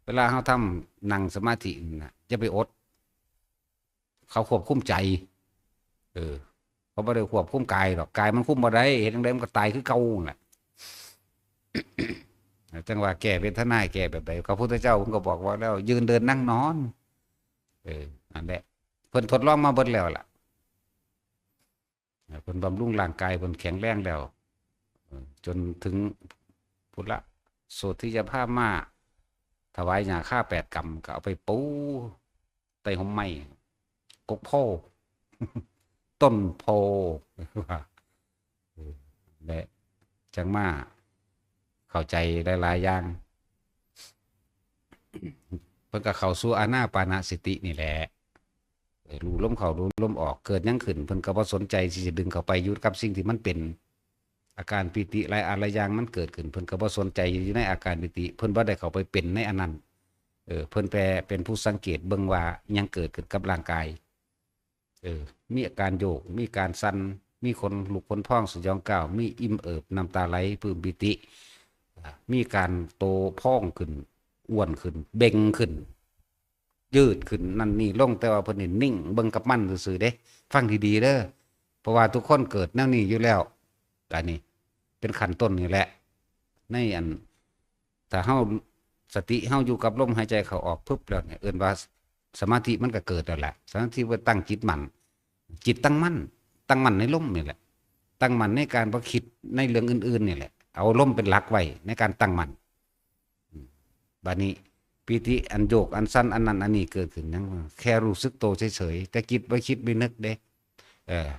เวลาเฮาทำ นั่งสมาธินั่นน่ะ อย่าไปอด เขาควบคุมใจ เออ เขาบ่ได้ควบคุมกายดอก กายมันคุมบ่ได้ เฮ็ดจั่งใดมันก็ตายคือเก่านั่นแหละ จั่งว่าแก้เวทนา แก้แบบใด พระพุทธเจ้าเพิ่นก็บอกว่าแล้ว ยืนเดินนั่งนอน เออ นั่นแหละ เพิ่นทดลองมาเบิดแล้วล่ะ เพิ่นบำรุงร่างกายเพิ่นแข็งแรงแล้ว เออ จนถึงพุ้นละ โสธิยาผ้ามา ถวายหญ้าคาแปดกำ ก็เอาไปปูใต้ฮ่มไม้ กกโพธิ์ ต้นโพธิ์ เออ และจั่งมาเข้าใจหลายๆ อย่าง เพิ่นก็เข้าสู่อานาปานสตินี่แหละ เออ รู้ลมเข้า รู้ลมออก เกิดหยังขึ้น เพิ่นก็บ่สนใจที่จะดึงเข้าไปอยู่กับสิ่งที่มันเป็น อาการปีติหลายอันหลายอย่างมันเกิดขึ้น เพิ่นก็บ่สนใจอยู่ในอาการปีติ เพิ่นบ่ได้เข้าไปเป็นในอันนั้น เออ เพิ่นแปลเป็นผู้สังเกตเบิ่งว่าอิหยังเกิดขึ้นกับร่างกาย เออ มีอาการโยก มีการสั่น มีขนลุกขนพองสยองกร้าว มีอิ่มเอิบ น้ำตาไหล ปลื้มปีติ อ่า มีการโตพองขึ้น อ้วนขึ้น เบ่งขึ้น ยืดขึ้น นั่นนี่ลง แต่ว่าเพิ่นนี่นิ่งเบิ่งกับมันซื่อๆ เด้ ฟังดีๆ เด้อ เพราะว่าทุกคนเกิดแนวนี้อยู่แล้ว อันนี้เป็นขั้นต้นนี่แหละ ในอัน ถ้าเฮา สติเฮาอยู่กับลมหายใจเข้าออกปึ๊บแล้วเนี่ย เอิ้นว่าสมาธิมันก็เกิดแล้วแหละ สมาธิว่าตั้งจิตมั่น จิตตั้งมั่น ตั้งมั่นในลมนี่แหละ ตั้งมั่นในการบ่คิดในเรื่องอื่นๆ นี่แหละ เอาลมเป็นหลักไว้ในการตั้งมั่น อืม บัดนี้ปีติอันโยกอันสั่นอันนั้นอันนี้เกิดขึ้นหยัง แค่รู้สึกโตเฉยๆ แต่จิตบ่คิดบ่นึกเด้ เออ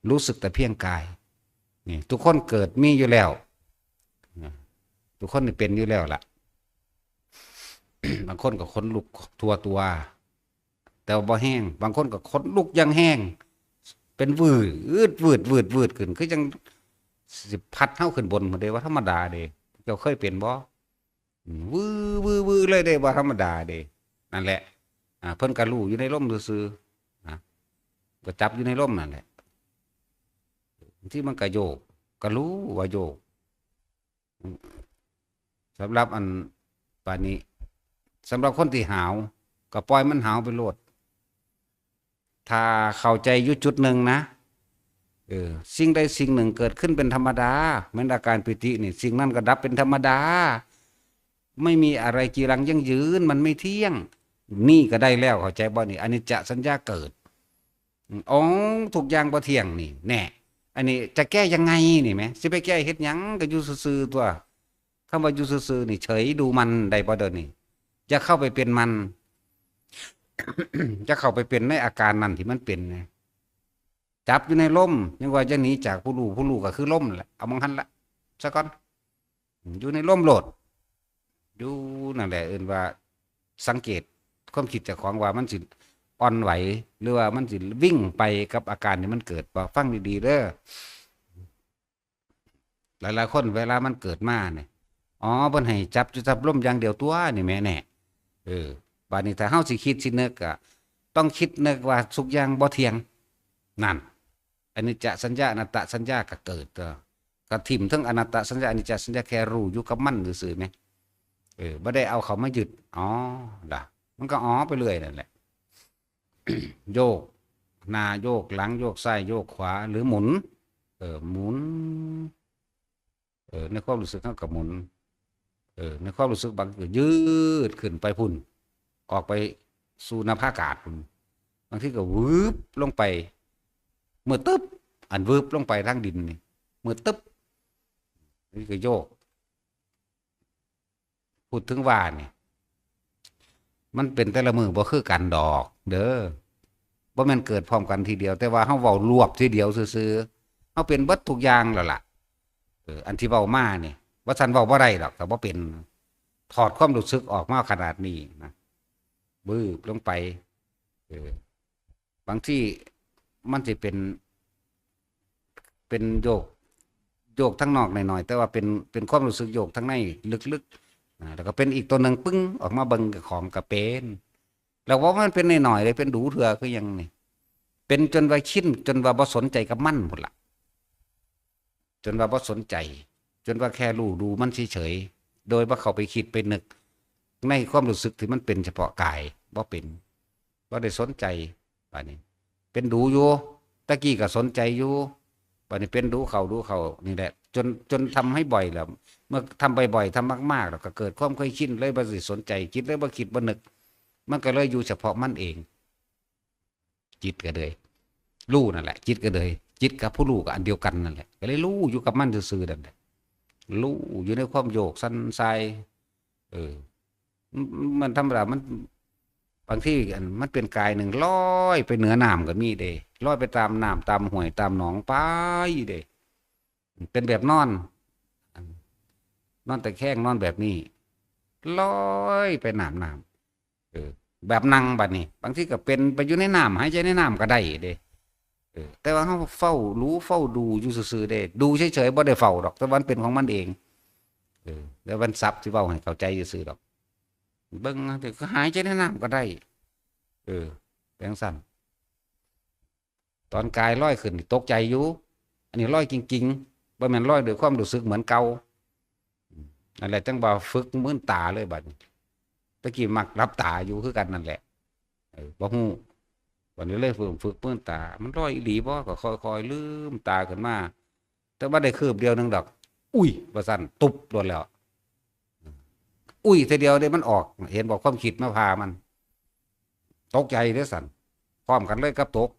รู้สึกแต่เพียงกาย นี่ ทุกคนเกิดมีอยู่แล้ว นะ ทุกคนนี่เป็นอยู่แล้วล่ะ บางคนก็ขนลุกทั่วตัว แต่ว่าบ่แฮง บางคนก็ขนลุกอย่างแฮง เป็นวืด วืด วืด วืดขึ้น คือจั่งสิพัดเฮาขึ้นบนพู้นเด้ ว่าธรรมดาเด้ เจ้าเคยเป็นบ่ อืม วืด วืด วืดเลยเด้ ว่าธรรมดาเด้ นั่นแหละ อ่า เพิ่นก็รู้อยู่ในลมซื่อๆ นะ ก็จับอยู่ในลมนั่นแหละ บางทีมันก็โยก ก็รู้ว่าโยก อืม สำหรับอัน บาดนี้ สำหรับคนที่หาว ก็ปล่อยมันหาวไปโลด ถ้าเข้าใจอยู่จุดหนึ่งนะ เออ สิ่งใดสิ่งหนึ่งเกิดขึ้นเป็นธรรมดา เหมือนอาการปีตินี่ สิ่งนั้นก็ดับเป็นธรรมดา ไม่มีอะไรจีรังยั่งยืน มันไม่เที่ยง นี่ก็ได้แล้ว เข้าใจบ่นี่ อนิจจสัญญาเกิด อืม อ๋อ ทุกอย่างบ่เที่ยงนี่ แน่ อันนี้จะแก้ยังไงนี่แหม สิไปแก้เฮ็ดหยัง ก็อยู่ซื่อๆ ตั่ว คำว่าอยู่ซื่อๆ นี่ เฉยดูมันได้บ่เดี๋ยวนี้ อย่าเข้าไปเป็นมัน อย่าเข้าไปเป็นในอาการนั้นที่มันเป็นนะ จับอยู่ในลม ยังว่าจะหนีจากผู้รู้ ผู้รู้ก็คือลมแหละ เอามองหันละ ซะก่อน อยู่ในลมโลด อยู่นั่นแหละ เอิ้นว่าสังเกตความคิดเจ้าของว่ามันสิอ่อนไหว หรือว่ามันสิวิ่งไปกับอาการที่มันเกิดบ่ ฟังดีๆ เด้อ หลายๆ คนเวลามันเกิดมาเนี่ย อ๋อ เพิ่นให้จับอยู่กับลมอย่างเดียวตั่วนี่แหมแน่ เออ บาดนี้ถ้าเฮาสิคิดสินึกอะ ต้องคิดนึกว่าทุกอย่างบ่เที่ยง นั่น อนิจจสัญญา อนัตตสัญญาก็เกิด ก็ ก็ถิ่มทั้งอนัตตสัญญา อนิจจสัญญา แค่รู้อยู่กับมันซื่อๆ แหม เออ บ่ได้เอาเขามายึด อ๋อ ล่ะ มันก็อ๋อไปเรื่อยนั่นแหละ โยกหน้าโยกหลัง โยกซ้ายโยกขวา หรือหมุน เออ หมุน เออ ในความรู้สึกเฮาก็หมุน เออ ในความรู้สึกบางทีก็ยืดขึ้นไปพุ้น ออกไปสู่นภาอากาศพุ้น บางทีก็วืบลงไป เมื่อตึ๊บ อันวืบลงไปทางดินนี่ เมื่อตึ๊บ นี่ก็โยก พูดถึงว่านี่ มันเป็นแต่ละมื้อบ่คือกันดอก เด้อ บ่แม่นเกิดพร้อมกันทีเดียว แต่ว่าเฮาเว้ารวบทีเดียวซื่อๆ เฮาเป็นเบิดทุกอย่างแล้วล่ะ เออ อันที่เว้ามานี่ ว่าซั่นเว้าบ่ได้ดอก ถ้าบ่เป็น ถอดความรู้สึกออกมาขนาดนี้นะ วืบลงไป เออ บางทีมันสิเป็น เป็นโยก โยกทางนอกหน่อยๆ แต่ว่าเป็น เป็นความรู้สึกโยกทางในลึกๆ อ่า แล้วก็เป็นอีกตัวหนึ่ง ปึ้ง ออกมาเบิ่งของก็เป็น แล้วว่ามันเป็นหน่อยๆ เลย เป็นดูเทื่อคือหยังนี่ เป็นจนว่าชิน จนว่าบ่สนใจกับมันพุ้นล่ะ จนว่าบ่สนใจ จนว่าแค่รู้ดูมันเฉยๆ โดยบ่เข้าไปคิดไปนึกในความรู้สึกที่มันเป็นเฉพาะกาย บ่เป็น บ่ได้สนใจ บาดนี้ เป็นดูอยู่ ตะกี้ก็สนใจอยู่ บาดนี้เป็นดูเข้าดูเข้านี่แหละ จน จนทำให้บ่อยแล้ว เมื่อทำบ่อยๆ ทำมากๆ แล้วก็เกิดความเคยชิน เลยบ่ได้สนใจ จิตเลยบ่คิดบ่นึก มันก็เลยอยู่เฉพาะมันเอง จิตก็เลย รู้นั่นแหละ จิตก็เลย จิตกับผู้รู้ก็อันเดียวกันนั่นแหละ ก็เลยรู้อยู่กับมันซื่อๆ นั่นแหละ รู้อยู่ในความโยกสั่นสาย เออ มัน มันธรรมดา มัน บางทีอัน มันเป็นกายหนึ่งลอยไปเหนือน้ำก็มีเด้ ลอยไปตามน้ำตามห้วยตามหนองไปเด้ เป็นแบบนอน นอนตะแคงนอนแบบนี้ ลอยไปน้ำน้ำ เออ แบบนั่งบัดนี้ บางทีก็เป็นไปอยู่ในน้ำ หายใจในน้ำก็ได้เด้ เออ แต่ว่าเฮาเฝ้ารู้เฝ้าดูอยู่ซื่อๆ เด้ ดูเฉยๆ บ่ได้เฝ้าดอก แต่ว่ามันเป็นของมันเอง เออ แล้วมันสับสิเว้าให้เข้าใจซื่อๆ ดอก เบิ่ง ก็หายใจในน้ำก็ได้ เออ เป็นจั่งซั้น ตอนกายลอยขึ้นนี่ตกใจอยู่ อันนี้ลอยจริงๆ บ่แม่นลอยด้วยความรู้สึกเหมือนเก่า นั่นแหละจั่งว่าฝึกมืนตาเลยบัดนี้ ตะกี้มักหลับตาอยู่คือกันนั่นแหละ เออ บ่ฮู้ บัดนี้เลยฝึก ฝึกมืนตา มันลอยอีหลีบ่ ก็ค่อยๆ ลืมตาขึ้นมา แต่ว่าได้คืบเดียวหนึ่งดอก อุ้ย ว่าซั่น ตุ๊บโลดแล้ว อุ้ย ทีเดียวเด้มันออก เห็นบ่ ความคิดมาพามัน ตกใจเด้ซั่น พร้อมกันเลยกับตก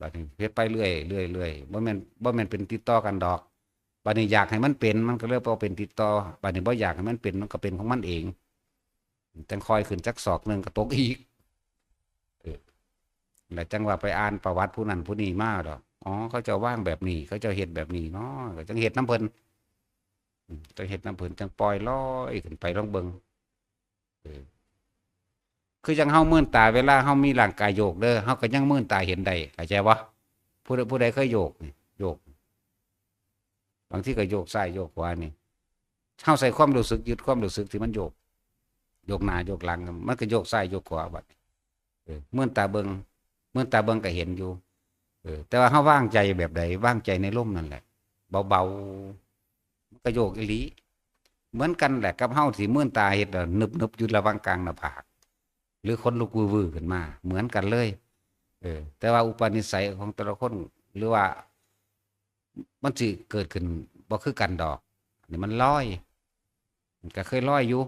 บัดนี้เฮ็ดไปเรื่อย เรื่อย เรื่อย บ่แม่น บ่แม่นเป็นติดต่อกันดอก บัดนี้อยากให้มันเป็น มันก็เลยบ่เป็นติดต่อ บัดนี้บ่อยากให้มันเป็น มันก็เป็นของมันเอง จั่งค่อยขึ้นจักศอกหนึ่งก็ตกอีก เออ แล้วจั่งว่าไปอ่านประวัติผู้นั้นผู้นี้มาดอก อ๋อ เขาเจ้าวางแบบนี้ เขาเจ้าเฮ็ดแบบนี้เนาะ ก็จั่งเฮ็ดนำเพิ่น อืม จั่งเฮ็ดนำเพิ่น จั่งปล่อยลอยขึ้นไปลองเบิ่ง เออ คือจั่งเฮามืนตาเวลาเฮามีร่างกายโยกเด้อ เฮาก็ยังมืนตาเห็นได้ เข้าใจบ่ ผู้ใด ผู้ใดเคยโยกนี่ โยก บางทีก็โยกซ้ายโยกขวานี่ เฮาใส่ความรู้สึก ยึดความรู้สึกที่มันโยก โยกหน้าโยกหลัง มันก็โยกซ้ายโยกขวาบัดนี้ เออ มืนตาเบิ่ง มืนตาเบิ่งก็เห็นอยู่ เออ แต่ว่าเฮาวางใจแบบใด วางใจในลมนั่นแหละ เบาๆ มันก็โยกอีหลี เหมือนกันแหละกับเฮาสิมืนตาเห็นแล้วนึบๆ อยู่ระหว่างกลางหน้าผาก หรือขนลุกวือๆ ขึ้นมา เหมือนกันเลย เออ แต่ว่าอุปนิสัยของแต่ละคน หรือว่า มันสิเกิดขึ้นบ่คือกันดอก นี่มันลอย มันก็เคยลอยอยู่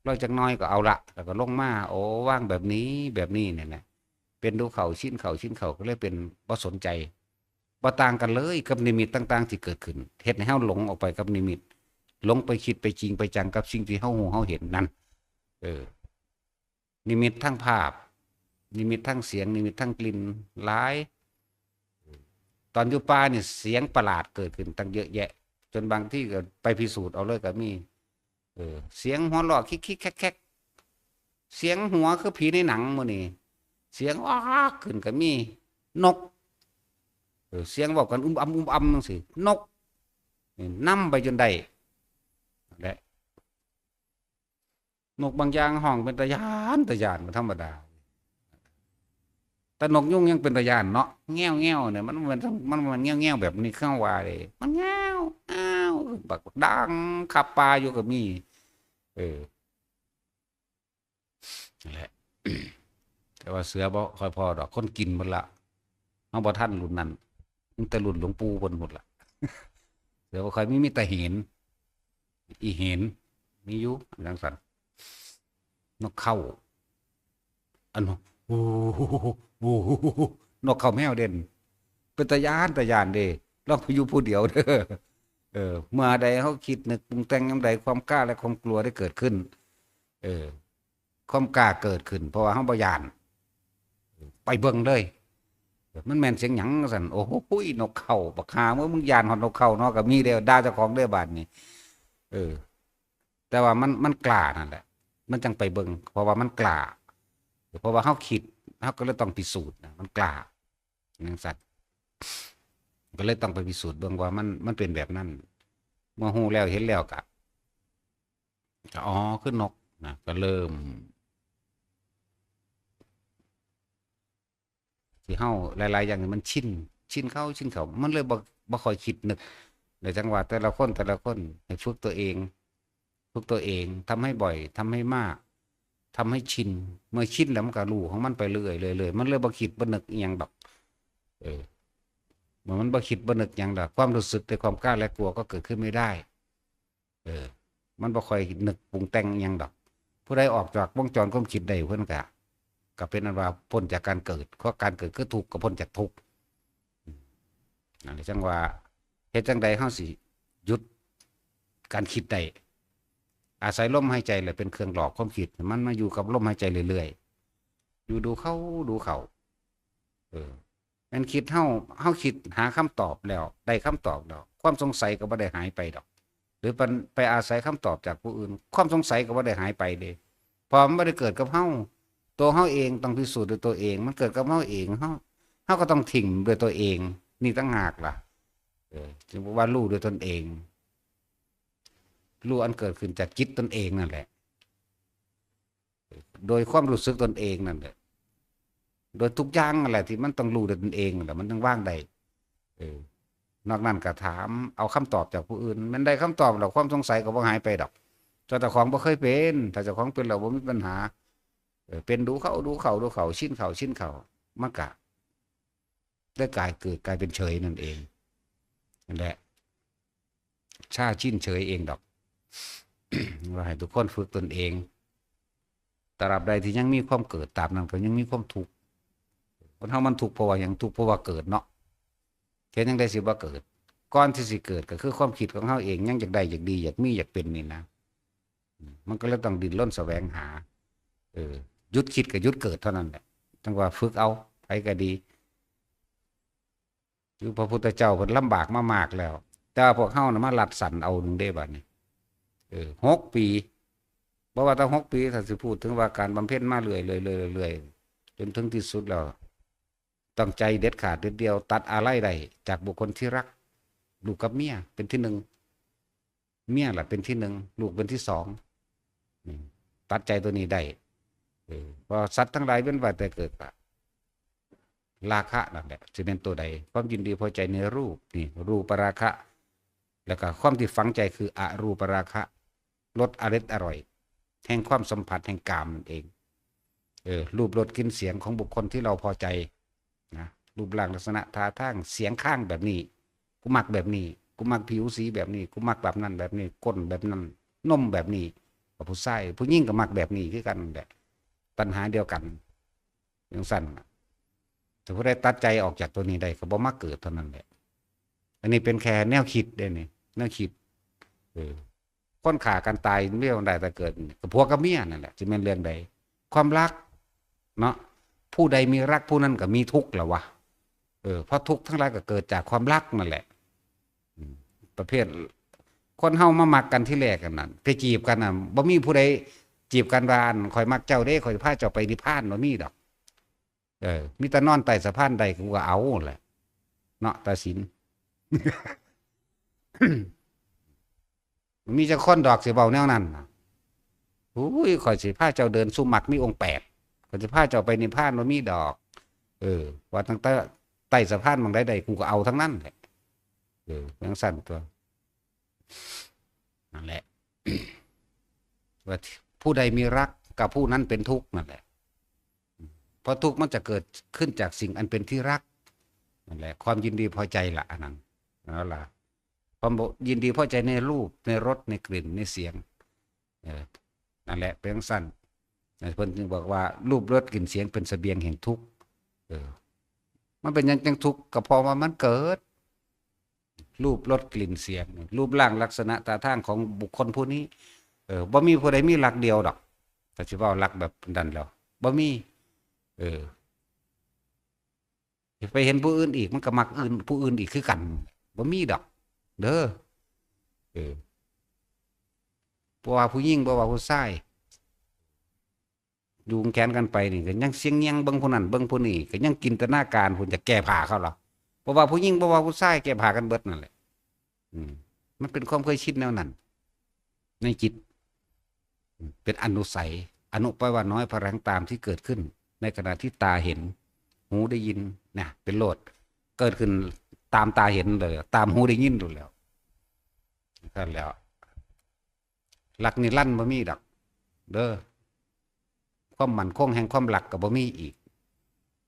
ลอยจักหน่อยก็เอาละ แล้วก็ลงมา โอ้ วางแบบนี้ แบบนี้นี่แหละ เป็นดูเข้า ชินเข้า ชินเข้า ก็เลยเป็นบ่สนใจ บ่ต่างกันเลยกับนิมิตต่างๆที่เกิดขึ้น เฮ็ดให้เฮาหลงออกไปกับนิมิต หลงไปคิดไปจริงไปจังกับสิ่งที่เฮาฮู้เฮาเห็นนั่น เออ นิมิตทั้งภาพ นิมิตทั้งเสียง นิมิตทั้งกลิ่น หลาย ตอนอยู่ป่านี่เสียงประหลาดเกิดขึ้นตั้งเยอะแยะ จนบางทีก็ไปพิสูจน์เอาเลยก็มี เออ เสียงหัวเราะคิกๆแคกๆ เสียงหัวคือผีในหนังมื้อนี้ เสียงอ๊ากขึ้นก็มี นก เออ เสียงเว้ากันอุ้มอำอุ้มอำจั่งซี้ นก นี่นำไปจนได้ และ นกบางอย่างฮ้องเป็นตาย้าน ตาย้าน บ่ธรรมดา แต่นกยูงยังเป็นตาย้านเนาะ แง้วๆเนี่ย มัน มัน มัน มันแง้วๆแบบนี้คือเฮาว่าเด้ มันแง้ว อ้าว บักดังคาบป่าอยู่ก็มี เออ นั่นแหละ แต่ว่าเสือบ่ค่อยพ้อดอก คนกินหมดละ เฮาบ่ทันรุ่นนั้น ตั้งแต่รุ่นหลวงปู่เพิ่นพุ้นละ เสือบ่ค่อยมี มีแต่เห็น อีเห็น มีอยู่จั่งซั้น นกเค้า อัน โอ้โห นกเค้าแมวเด่น เป็นตาย้าน ตาย้านเด้ ลองไปอยู่ผู้เดียวเด้อ เออ เมื่อใดเฮาคิดนึกปรุงแต่งยามใด ความกล้าและความกลัวได้เกิดขึ้น เออ ความกล้าเกิดขึ้น เพราะว่าเฮาบ่ย้าน ไปเบิ่งเลย มันแม่นเสียงหยังซั่น โอ้โห นกเค้า บักห่า เมื่อมึงย้านฮอดนกเค้าเนาะ ก็มีแล้ว ด่าเจ้าของเด้อบาดนี้ เออ แต่ว่ามัน มันกล้านั่นแหละ มันจั่งไปเบิ่ง เพราะว่ามันกล้า เพราะว่าเฮาคิด เฮาก็เลยต้องพิสูจน์นะ มันกล้า จั่งซั้น ก็เลยต้องไปพิสูจน์เบิ่งว่ามัน มันเป็นแบบนั้น เมื่อฮู้แล้วเห็นแล้วก็ ก็ อ๋อ คือนกนะ ก็เริ่ม ที่เฮาหลายๆอย่างนี่มันชิน ชินเข้า ชินเข้า มันเลยบ่ บ่ค่อยคิดนึก เลยจั่งว่าแต่ละคน แต่ละคนให้ฝึกตัวเอง ฝึกตัวเอง ทำให้บ่อย ทำให้มาก ทำให้ชิน เมื่อชินแล้วมันก็รู้ของมันไปเรื่อยๆ เรื่อยๆ มันเลยบ่คิดบ่นึกอิหยังดอก เออ เมื่อมันบ่คิดบ่นึกหยังดอก ความรู้สึกในความกล้าและกลัวก็เกิดขึ้นไม่ได้ เออ มันบ่ค่อยนึกปรุงแต่งอิหยังดอก ผู้ใดออกจากวงจรความคิดได้เพิ่นก็ ก็เป็นอันว่าพ้นจากการเกิด เพราะการเกิดคือทุกข์ ก็พ้นจากทุกข์ อืม นั่นแหละจั่งว่า เฮ็ดจั่งใดเฮาสิหยุดการคิดได้ อาศัยลมหายใจแหละเป็นเครื่องหลอกความคิด มันมาอยู่กับลมหายใจเรื่อยๆ อยู่ดูเข้า ดูเข้า เออ แม่นคิดเฮา เฮาคิดหาคำตอบแล้ว ได้คำตอบแล้ว ความสงสัยก็บ่ได้หายไปดอก หรือไป ไปอาศัยคำตอบจากผู้อื่น ความสงสัยก็บ่ได้หายไปเด้ เพราะมันบ่ได้เกิดกับเฮา ตัวเฮาเองต้องพิสูจน์ด้วยตัวเอง มันเกิดกับเฮาเอง เฮา เฮาก็ต้องถิ่มด้วยตัวเอง นี่ต่างหากล่ะ เออ จึงบอกว่ารู้ด้วยตนเอง รู้อันเกิดขึ้นจากจิตตนเองนั่นแหละ โดยความรู้สึกตนเองนั่นแหละ โดยทุกอย่างนั่นแหละที่มันต้องรู้ด้วยตนเองนั่นแหละ มันต้องวางได้ เออ นอกนั้นก็ถามเอาคำตอบจากผู้อื่น แม่นได้คำตอบแล้ว ความสงสัยก็บ่หายไปดอก ถ้าเจ้าของบ่เคยเป็น ถ้าเจ้าของเป็นแล้วบ่มีปัญหา เออ เป็นดูเข้า ดูเข้า ดูเข้า ชินเข้า ชินเข้า มันก็ได้กลายเกิดกลายเป็นเฉยนั่นเอง นั่นแหละ ชาชินเฉยเองดอก ว่าให้ทุกคนฝึกตนเอง ตราบใดที่ยังมีความเกิด ตราบนั้นก็ยังมีความทุกข์ คนเฮามันทุกข์เพราะว่าหยัง ทุกข์เพราะว่าเกิดเนาะ เฮ็ดจั่งใดสิบ่เกิด ก่อนที่สิเกิดก็คือความคิดของเฮาเอง ยังอยากได้ อยากดี อยากมี อยากเป็นนี่นะ อืม มันก็เลยต้องดิ้นรนแสวงหา เออ หยุดคิดก็หยุดเกิดเท่านั้นแหละ จั่งว่าฝึกเอา ไผก็ดี คือพระพุทธเจ้าเพิ่นลำบากมามากแล้ว แต่ว่าพวกเฮาน่ะมาลัดสันเอาหนึ่งเด้บัดนี้ เออ หกปี บ่ว่าแต่หกปี ถ้าสิพูดถึงว่าการบำเพ็ญมาเรื่อยๆ เรื่อยๆ เรื่อยๆ จนถึงที่สุดแล้ว ต้องใจเด็ดขาดเด็ดเดี่ยว ตัดอาลัยได้จากบุคคลที่รัก ลูกกับเมียเป็นที่หนึ่ง เมียล่ะเป็นที่หนึ่ง ลูกเป็นที่สอง อืม ตัดใจตัวนี้ได้ เออ เพราะสัตว์ทั้งหลายเว้นว่าแต่เกิดก็ ราคะนั่นแหละ สิเป็นตัวใด ความยินดีพอใจในรูป นี่ รูปราคะ แล้วก็ความที่ฝังใจคืออรูปราคะ รสอร็ดอร่อย แห่งความสัมผัสแห่งกามนั่นเอง เออ รูปรสกลิ่นเสียงของบุคคลที่เราพอใจนะ รูปร่างลักษณะท่าทาง เสียงข้างแบบนี้ กูมักแบบนี้ กูมักผิวสีแบบนี้ กูมักแบบนั้นแบบนี้ ก้นแบบนั้น นมแบบนี้ กับผู้ชาย ผู้หญิงก็มักแบบนี้คือกันนั่นแหละ ตัณหาเดียวกัน จั่งซั้นน่ะ ถ้าผู้ใดตัดใจออกจากตัวนี้ได้ ก็บ่มาเกิดเท่านั้นแหละ อันนี้เป็นแค่แนวคิดเด้นี่ แนวคิด เออ คนฆ่ากันตายมีบ่ได้แต่เกิด กับผัวกับเมียนั่นแหละ สิแม่นเรื่องใด ความรัก เนาะ ผู้ใดมีรักผู้นั้นก็มีทุกข์แล้ววะ เออ เพราะทุกข์ทั้งหลายก็เกิดจากความรักนั่นแหละ อืม ประเภท คนเฮามามักกันที่แรกกันนั่น ไปจีบกันน่ะ บ่มีผู้ใดจีบกันว่า "อัน ข้อยมักเจ้าเด้ ข้อยสิพาเจ้าไปนิพพาน" บ่มีดอก เออ มีแต่นอนใต้สะพานได้กูก็เอาแหละ เนาะ ตาสิน มีจักคนดอกสิเว้าแนวนั้นน่ะ "อุ้ย ข้อยสิพาเจ้าเดินสู่มรรคมีองค์แปด ข้อยสิพาเจ้าไปนิพพาน" บ่มีดอก เออ ว่าตั้งแต่ใต้สะพานหม่องใดได้ กูก็เอาทั้งนั้นแหละ เออ จั่งซั้นตั๊ว นั่นแหละ ว่าผู้ใดมีรักกับผู้นั้นเป็นทุกข์นั่นแหละ เพราะทุกข์มันจะเกิดขึ้นจากสิ่งอันเป็นที่รัก นั่นแหละ ความยินดีพอใจละอันนั้น นั่นล่ะ ความยินดีพอใจในรูป ในรส ในกลิ่น ในเสียง เออ นั่นแหละ เป็นจั่งซั้น เพิ่นจึงบอกว่า "รูป รส กลิ่น เสียง เป็นเสบียงแห่งทุกข์" เออ มันเป็นหยังจั่งทุกข์ ก็เพราะว่ามันเกิด รูป รส กลิ่น เสียง รูปร่างลักษณะท่าทางของบุคคลผู้นี้ เออ บ่มีผู้ใดมีรักเดียวดอก ถ้าสิเว้ารักแบบนั้นแล้ว บ่มี เออ ไปเห็นผู้อื่นอีก มันก็มักอื่น ผู้อื่นอีกคือกัน บ่มีดอก เด้อ เออ บ่ว่าผู้หญิง บ่ว่าผู้ชาย จูงแขนกันไปนี่ ก็ยังเสียงเงียงเบิ่งผู้นั้นเบิ่งผู้นี้ ก็ยังจินตนาการพุ้น จะแก้ผ้าเขาเหรอ บ่ว่าผู้หญิง บ่ว่าผู้ชาย แก้ผ้ากันเบิดนั่นแหละ อืม มันเป็นความเคยชินแนวนั้น ในจิต เป็นอนุสัย อนุแปลว่าน้อย พลังตามที่เกิดขึ้น ในขณะที่ตาเห็น หูได้ยิน นะ เป็นโลด เกิดขึ้นตามตาเห็นเลย ตามหูได้ยินโลดแล้ว นั่นแหล้ว รักนิรันดร์บ่มีดอก เด้อ ความมั่นคงแห่งความรักก็บ่มีอีก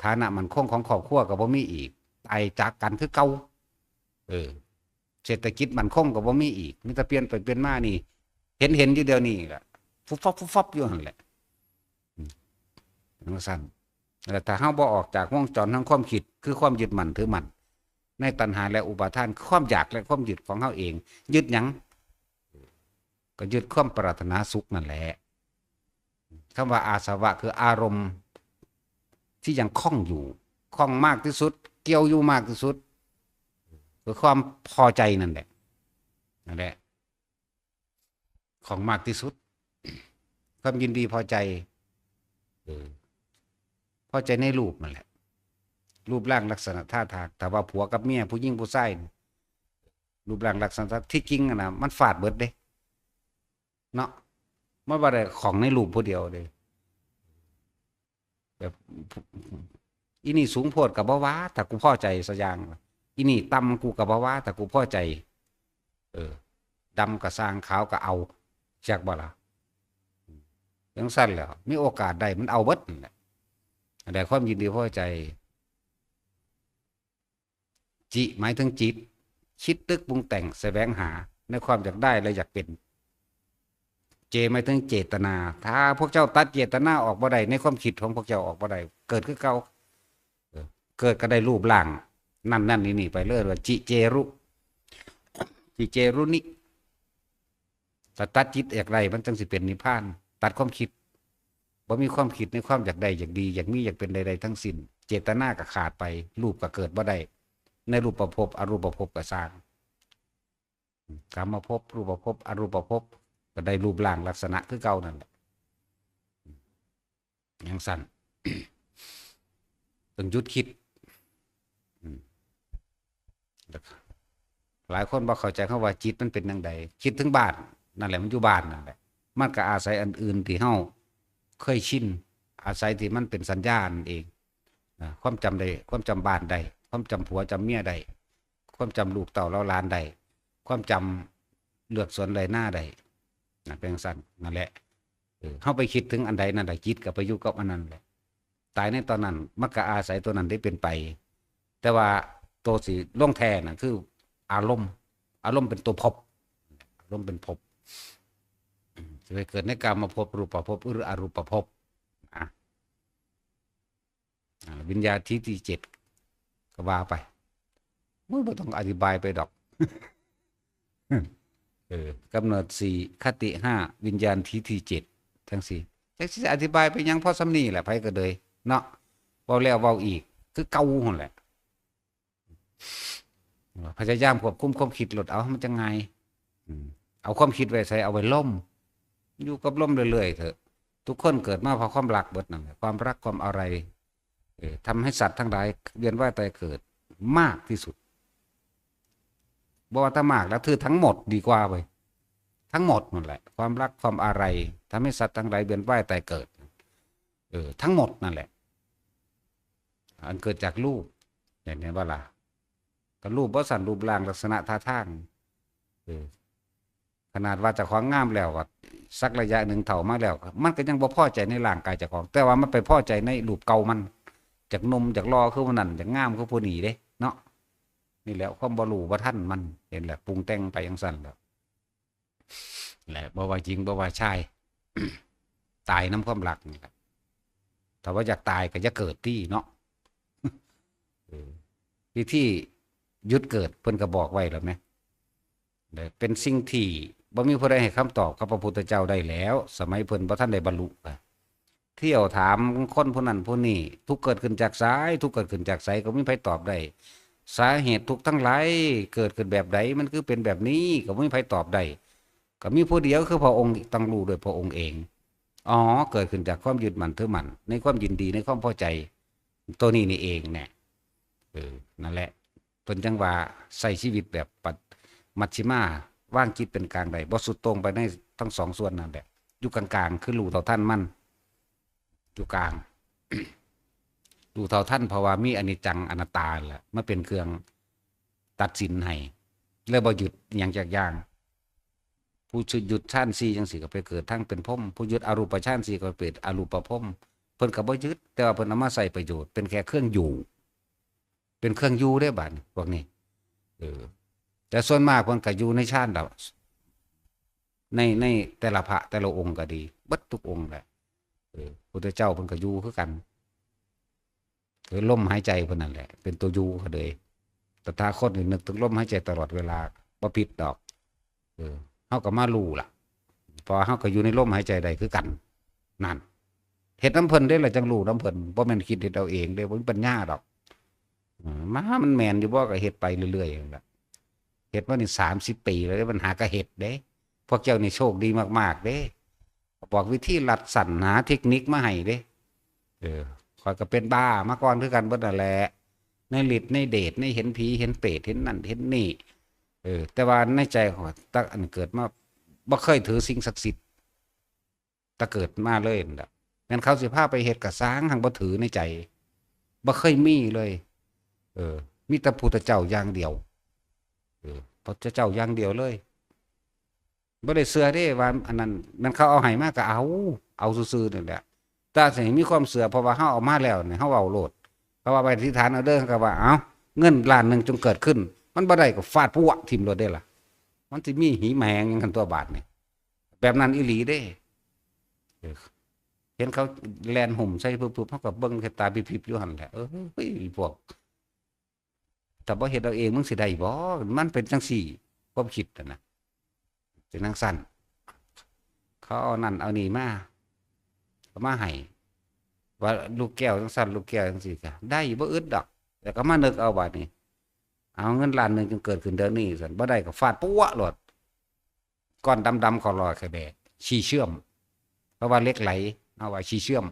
ฐานะมั่นคงของครอบครัวก็บ่มีอีก ตายจากกันคือเก่า เออ เศรษฐกิจมั่นคงก็บ่มีอีก มีแต่เปลี่ยนไปเปลี่ยนมานี่ เห็น เห็นอยู่เดี๋ยวนี้ล่ะ ฟุบฟับ ฟุบฟับอยู่หั่นแหละ อืม จั่งซั้น แล้วถ้าเฮาบ่ออกจากวงจรทางความคิด คือความยึดมั่นถือมั่น ในตัณหาและอุปาทาน คือความอยากและความยึดของเฮาเอง ยึดหยัง ก็ยึดความปรารถนาสุขนั่นแหละ คำว่าอาสวะคืออารมณ์ที่ยังคล้องอยู่ คล้องมากที่สุด เกี่ยวอยู่มากที่สุด คือความพอใจนั่นแหละ นั่นแหละ คล้องมากที่สุด ความยินดีพอใจ เออ พอใจในรูปนั่นแหละ รูปร่างลักษณะท่าทาง ถ้าว่าผัวกับเมีย ผู้หญิงผู้ชายนี่ รูปร่างลักษณะ ที่จริงอะนะ มันฟาดเบิดเด้ เนาะ มันบ่ได้ของในรูปผู้เดียวเด้ แบบ อีนี่สูงโพดก็บ่ว่า ถ้ากูพอใจซะอย่าง อีนี่ต่ำกูก็บ่ว่า ถ้ากูพอใจ เออ ดำก็ซ่าง ขาวก็เอา จักบ่ล่ะ จั่งซั้นแหล้ว มีโอกาสได้มันเอาเบิดนั่นแหละ อันใดความยินดีพอใจ จิ หมายถึงจิต คิดนึกปรุงแต่ง แสวงหา ในความอยากได้และอยากเป็น เจ หมายถึงเจตนา ถ้าพวกเจ้าตัดเจตนาออกบ่ได้ ในความคิดของพวกเจ้าออกบ่ได้ เกิดคือเก่า เออ เกิดก็ได้รูปร่าง นั่นนั่นนี่นี่ไปเลย ว่าจิเจรุ จิเจรุนิ ถ้าตัดจิตออกได้ มันจั่งสิเป็นนิพพาน ตัดความคิด บ่มีความคิดในความอยากได้ อยากดี อยากมี อยากเป็นใดๆทั้งสิ้น เจตนาก็ขาดไป รูปก็เกิดบ่ได้ ในรูปภพ อรูปภพก็ซ่าง กามภพ รูปภพ อรูปภพ ก็ได้รูปร่างลักษณะคือเก่านั่นแหละ จั่งซั้น ต้องหยุดคิด อืม แล้วก็หลายคนบ่เข้าใจคำว่าจิตมันเป็นจั่งใด คิดถึงบ้าน นั่นแหละ มันอยู่บ้านนั่นแหละ มันก็อาศัยอันอื่นที่เฮาเคยชิน อาศัยที่มันเป็นสัญญานั่นเอง นะ ความจำได้ ความจำบ้านได้ ความจำผัวจำเมียได้ ความจำลูกเต้าเหล่าหลานได้ ความจำเลือกสวนไร่นาได้ นะ เป็นจั่งซั้น นั่นแหละ เออ เฮาไปคิดถึงอันใดนั่นแหละ จิตก็ไปอยู่กับอันนั้นแหละ ตายในตอนนั้น มันก็อาศัยตัวนั้นได้เป็นไป แต่ว่าตัวสิลงแท้น่ะ คืออารมณ์ อารมณ์เป็นตัวภพ อารมณ์เป็นภพ อืม จะไปเกิดในกามภพ รูปภพ หรืออรูปภพ อ่ะ อ่า วิญญาณทิฏฐิเจ็ด ก็ว่าไป โอ้ย บ่ต้องอธิบายไปดอก เออ กำเนิดสี่ คติห้า วิญญาณทิฏฐิเจ็ด จั่งซี้ จักสิอธิบายไปหยัง พอส่ำนี้แหละ ไผก็เลย เนาะ เว้าแล้วเว้าอีก คือเก่าหั่นแหละ พยายามควบคุมความคิดโลด เอา มันจั่งง่าย อืม เอาความคิดไว้ไส เอาไว้ลม อยู่กับลมเรื่อยๆเถอะ ทุกคนเกิดมาเพราะความรักเบิดนั่นแหละ ความรักความอาลัย เออ ทำให้สัตว์ทั้งหลายเวียนว่ายตายเกิดมากที่สุด บ่ว่าแต่มากแล้ว คือทั้งหมดดีกว่าเว้ย ทั้งหมดนั่นแหละ ความรักความอาลัย ทำให้สัตว์ทั้งหลายเวียนว่ายตายเกิด เออ ทั้งหมดนั่นแหละ อันเกิดจากรูป เห็น เห็นบ่ล่ะ ก็รูปบ่ซั่น รูปร่างลักษณะท่าทาง เออ ขนาดว่าเจ้าของงามแล้วอะ สักระยะหนึ่งเฒ่ามาแล้ว มันก็ยังบ่พอใจในร่างกายเจ้าของ แต่ว่ามันไปพอใจในรูปเก่ามัน อยากหนุ่ม อยากหล่อคือผู้นั้น อยากงามคือผู้นี้เด้ เนาะ นี่แหละความบ่รู้บ่ทันมัน เห็นแหละ ปรุงแต่งไปจั่งซั่นแหละ แหละ บ่ว่าหญิง บ่ว่าชาย ตายนำความรักนี่แหละ ถ้าว่าอยากตายก็อย่าเกิดติเนาะ เออ วิธีหยุดเกิดเพิ่นก็บอกไว้แล้วแหม และเป็นสิ่งที่บ่มีผู้ใดให้คำตอบกับพระพุทธเจ้าได้แล้ว สมัยเพิ่นบ่ทันได้บรรลุอะ เที่ยวถามคนผู้นั้นผู้นี้ ทุกข์เกิดขึ้นจากไส ทุกข์เกิดขึ้นจากไส ก็บ่มีไผตอบได้ สาเหตุทุกข์ทั้งหลายเกิดขึ้นแบบใด มันคือเป็นแบบนี้ ก็บ่มีไผตอบได้ ก็มีผู้เดียวคือพระองค์ต้องรู้ด้วยพระองค์เอง อ๋อ เกิดขึ้นจากความยึดมั่นถือมั่น ในความยินดี ในความพอใจ ตัวนี้นี่เองเนี่ย เออ นั่นแหละ เพิ่นจั่งว่าใช้ชีวิตแบบปัด มัชฌิมา วางจิตเป็นกลางได้ บ่สุดโต่งไปในทั้งสองส่วนนั่นแหละ อยู่กลางๆ คือรู้เท่าทันมัน อยู่กลาง รู้เท่าทัน เพราะว่ามีอนิจจังอนัตตาแหละ มาเป็นเครื่องตัดสินให้ เลยบ่ยึดอิหยังจักอย่าง ผู้หยุดฌานสี่จั่งซี้ก็ไปเกิดทั้งเป็นพรหม ผู้หยุดอรูปฌานสี่ก็ไปเป็นอรูปพรหม เพิ่นก็บ่ยึด แต่ว่าเพิ่นเอามาใช้ประโยชน์ เป็นแค่เครื่องอยู่ เป็นเครื่องอยู่เด้บัดนี้ พวกนี้ เออ แต่ส่วนมากเพิ่นก็อยู่ในฌานแล้ว ใน ในแต่ละพระแต่ละองค์ก็ดี เบิดทุกองค์แหละ เออ พุทธเจ้าเพิ่นก็อยู่คือกัน คือลมหายใจเพิ่นนั่นแหละ เป็นตัวอยู่ก็เลย ตถาคตนี่นึกถึงลมหายใจตลอดเวลา บ่ผิดดอก เออ เฮาก็มารู้ล่ะ เพราะว่าเฮาก็อยู่ในลมหายใจได้คือกัน นั่น เฮ็ดนำเพิ่นเด้ล่ะ จั่งรู้นำเพิ่น บ่แม่นคิดเฮ็ดเอาเองเด้ บ่มีปัญญาดอก เออ มามันแม่นอยู่บ่ ก็เฮ็ดไปเรื่อยๆนั่นล่ะ เฮ็ดมานี่สามสิบปีแล้วเด้ มันหากะเฮ็ดเด้ พวกเจ้านี่โชคดีมากๆเด้ บอกวิธีลัดสั้น หาเทคนิคมาให้เด้ เออ ข้อยก็เป็นบ้ามาก่อนคือกันเบิดนั่นแหละ ในฤทธิ์ในเดช ในเห็นผีเห็นเปรต เห็นนั่นเห็นนี่ เออ แต่ว่าในใจข้อย ตั้งอันเกิดมา บ่เคยถือสิ่งศักดิ์สิทธิ์ แต่เกิดมาเลยนั่นแหละ แม่นเขาสิพาไปเฮ็ดกะซ่าง หั้งบ่ถือในใจ บ่เคยมีเลย เออ มีแต่พุทธเจ้าอย่างเดียว เออ พุทธเจ้าอย่างเดียวเลย บ่ได้เชื่อเด้ว่าอันนั้น แม่นเขาเอาให้มาก็เอา เอาซื่อๆนั่นแหละ แต่สิให้มีความเชื่อ เพราะว่าเฮาเอามาแล้วนี่ เฮาเว้าโลด เขาว่าไปอธิษฐานเอาเด้อ เขาก็ว่า เอ้า เงินล้านหนึ่งจงเกิดขึ้น มันบ่ได้ก็ฟาดปั้วะถิ่มโลดเด้ล่ะ มันสิมีหิมแหงหยังกันตัวบาดนี่ แบบนั้นอีหลีเด้ เออ เห็นเขาแล่นหุ่มใส่ปุ๊บๆ เฮาก็เบิ่งแค่ตาพิบๆอยู่หั่นแหละ เอ้ย พวก ถ้าบ่เฮ็ดเอาเองมึงสิได้บ่ มันเป็นจั่งซี้ ความคิดน่ะนะ เป็นจั่งซั้น เขาเอานั่นเอานี่มา เอามาให้ ว่าลูกแก้วจั่งซั้น ลูกแก้วจั่งซี้ ก็ได้บ่อึดดอก แล้วก็มานึกเอาบาดนี้ เอาเงินล้านหนึ่งจงเกิดขึ้นเดี๋ยวนี้ ซั่น บ่ได้ก็ฟาดปั้วะโลด ก้อนดำๆ เขาลอยแค่แบะ ชีเชื่อม เพราะว่าเหล็กไหล เอาว่าชีเชื่อม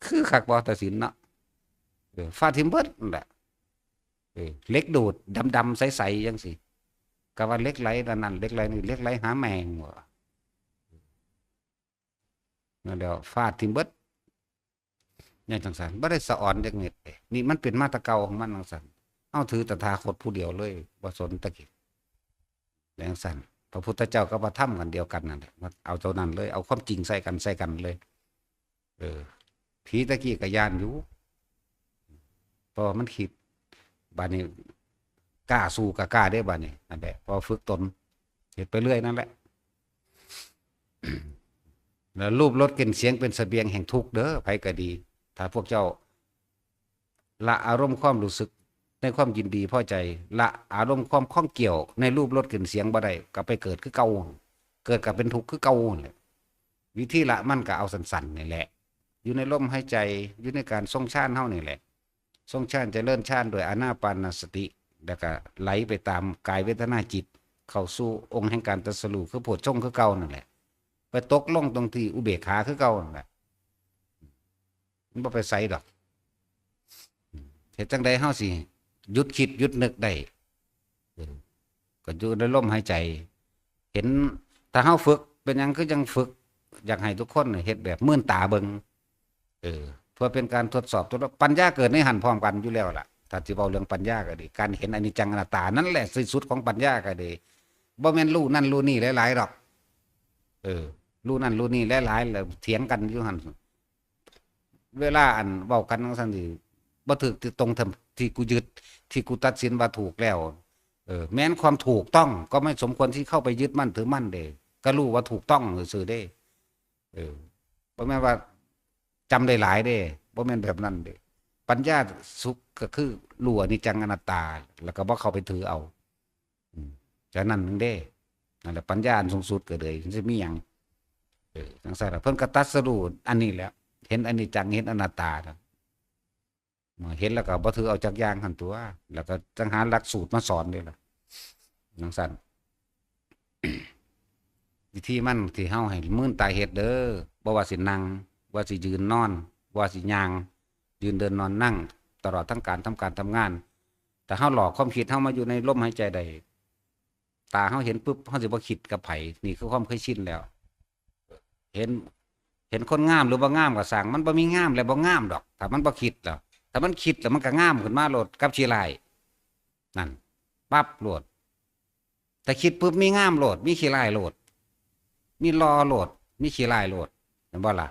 คือคักบ่ ตัดสินเนาะ เออ ฟาดถิ่มเบิดนั่นแหละ เออ เหล็กดูดดำๆ ใสๆ จั่งซี้ ก็ว่าเหล็กไหลนั่นนั่น เหล็กไหลนี่ เหล็กไหลหาแมงว่ะ นั่นแหละ ฟาดถิ่มเบิด เนี่ยจั่งซั้น บ่ได้สะออนจักเม็ดเด้ นี่มันเป็นมาแต่เก่าของมันจั่งซั้น เฮาถือตถาคตผู้เดียวเลย บ่สนตะกี้ จั่งซั้น พระพุทธเจ้ากับพระธรรมกันเดียวกันนั่นแหละ มาเอาเท่านั้นเลย เอาความจริงใส่กัน ใส่กันเลย เออ ผีตะกี้ก็ย้านอยู่ เพราะว่ามันคิด บาดนี้กล้าสู้ก็กล้าเด้ บาดนี้ นั่นแหละ พอฝึกตน เฮ็ดไปเรื่อยนั่นแหละ แล้วรูปรสกลิ่นเสียงเป็นเสบียงแห่งทุกข์เด้อ ไผก็ดี ถ้าพวกเจ้าละอารมณ์ความรู้สึก ในความยินดีพอใจ ละอารมณ์ความข้องเกี่ยวในรูปรสกลิ่นเสียงบ่ได้ ก็ไปเกิดคือเก่า เกิดก็เป็นทุกข์คือเก่านั่นแหละ วิธีละมันก็เอาสั้นๆนี่แหละ อยู่ในลมหายใจ อยู่ในการทรงฌานเฮานี่แหละ ทรงฌานเจริญฌานด้วยอานาปานสติ แล้วก็ไหลไปตามกายเวทนาจิต เข้าสู่องค์แห่งการตรัสรู้คือโพชฌงค์คือเก่านั่นแหละ ไปตกลงตรงที่อุเบกขาคือเก่านั่นแหละ มันบ่ไปไสดอก เฮ็ดจั่งใดเฮาสิหยุดคิดหยุดนึกได้ เออ ก็อยู่ในลมหายใจ เห็น ถ้าเฮาฝึก เป็นหยังคือจั่งฝึก อยากให้ทุกคนเฮ็ดแบบมื่นตาเบิ่ง เออ เพื่อเป็นการทดสอบ ทดลอง ปัญญาเกิดในหั้นพร้อมกันอยู่แล้วล่ะ ถ้าสิเว้าเรื่องปัญญาก็ดี การเห็นอนิจจังอนัตตา นั่นแหละที่สุดของปัญญาก็ดี บ่แม่นรู้นั่นรู้นี่หลายๆดอก เออ รู้นั่นรู้นี่หลายๆ แล้วเถียงกันอยู่หั่น เวลาอันเว้ากันจั่งซั้นนี่ บ่ถืกที่ตรงทำ ที่กูยึด ที่กูตัดสินว่าถูกแล้ว เออ แม้นความถูกต้องก็ไม่สมควรที่เข้าไปยึดมั่นถือมั่นเด้ ก็รู้ว่าถูกต้องซื่อๆเด้ เออ บ่แม่นว่าจำได้หลายเด้ บ่แม่นแบบนั้นเด้ ปัญญาสุขก็คือรู้อนิจจังอนัตตา แล้วก็บ่เข้าไปถือเอา อืม ฉะนั้นหนึ่งเด้ นั่นแหละปัญญาอันสูงสุดก็เลย มันสิมีหยัง เออ จั่งซั้นล่ะ เพิ่นก็ตรัสรู้อันนี้แหละ เห็นอนิจจัง เห็นอนัตตานะ เห็นแล้วก็บ่ถือเอาจักอย่างหั่นตั๊ว แล้วก็จั่งหาหลักสูตรมาสอนเด้ล่ะ จั่งซั้น วิธีมันที่เฮาให้มื่นตาเฮ็ดเด้อ บ่ว่าสินั่ง ว่าสิยืนนอน ว่าสิย่าง ยืนเดินนอนนั่ง ตลอดทั้งการทำการทำงาน ถ้าเฮาหลอกความคิดเฮามาอยู่ในลมหายใจได้ ตาเฮาเห็นปุ๊บ เฮาสิบ่คิดกับไผ นี่คือความเคยชินแล้ว เห็น เห็นคนงามหรือบ่งามก็ซ่าง มันบ่มีงามและบ่งามดอก ถ้ามันบ่คิดแล้ว ถ้ามันคิดแล้วมันก็งามขึ้นมาโลด กับขี้ร้าย นั่น ปั๊บโลด ถ้าคิดปุ๊บมีงามโลด มีขี้ร้ายโลด มีหล่อโลด มีขี้ร้ายโลด เห็นบ่ล่ะ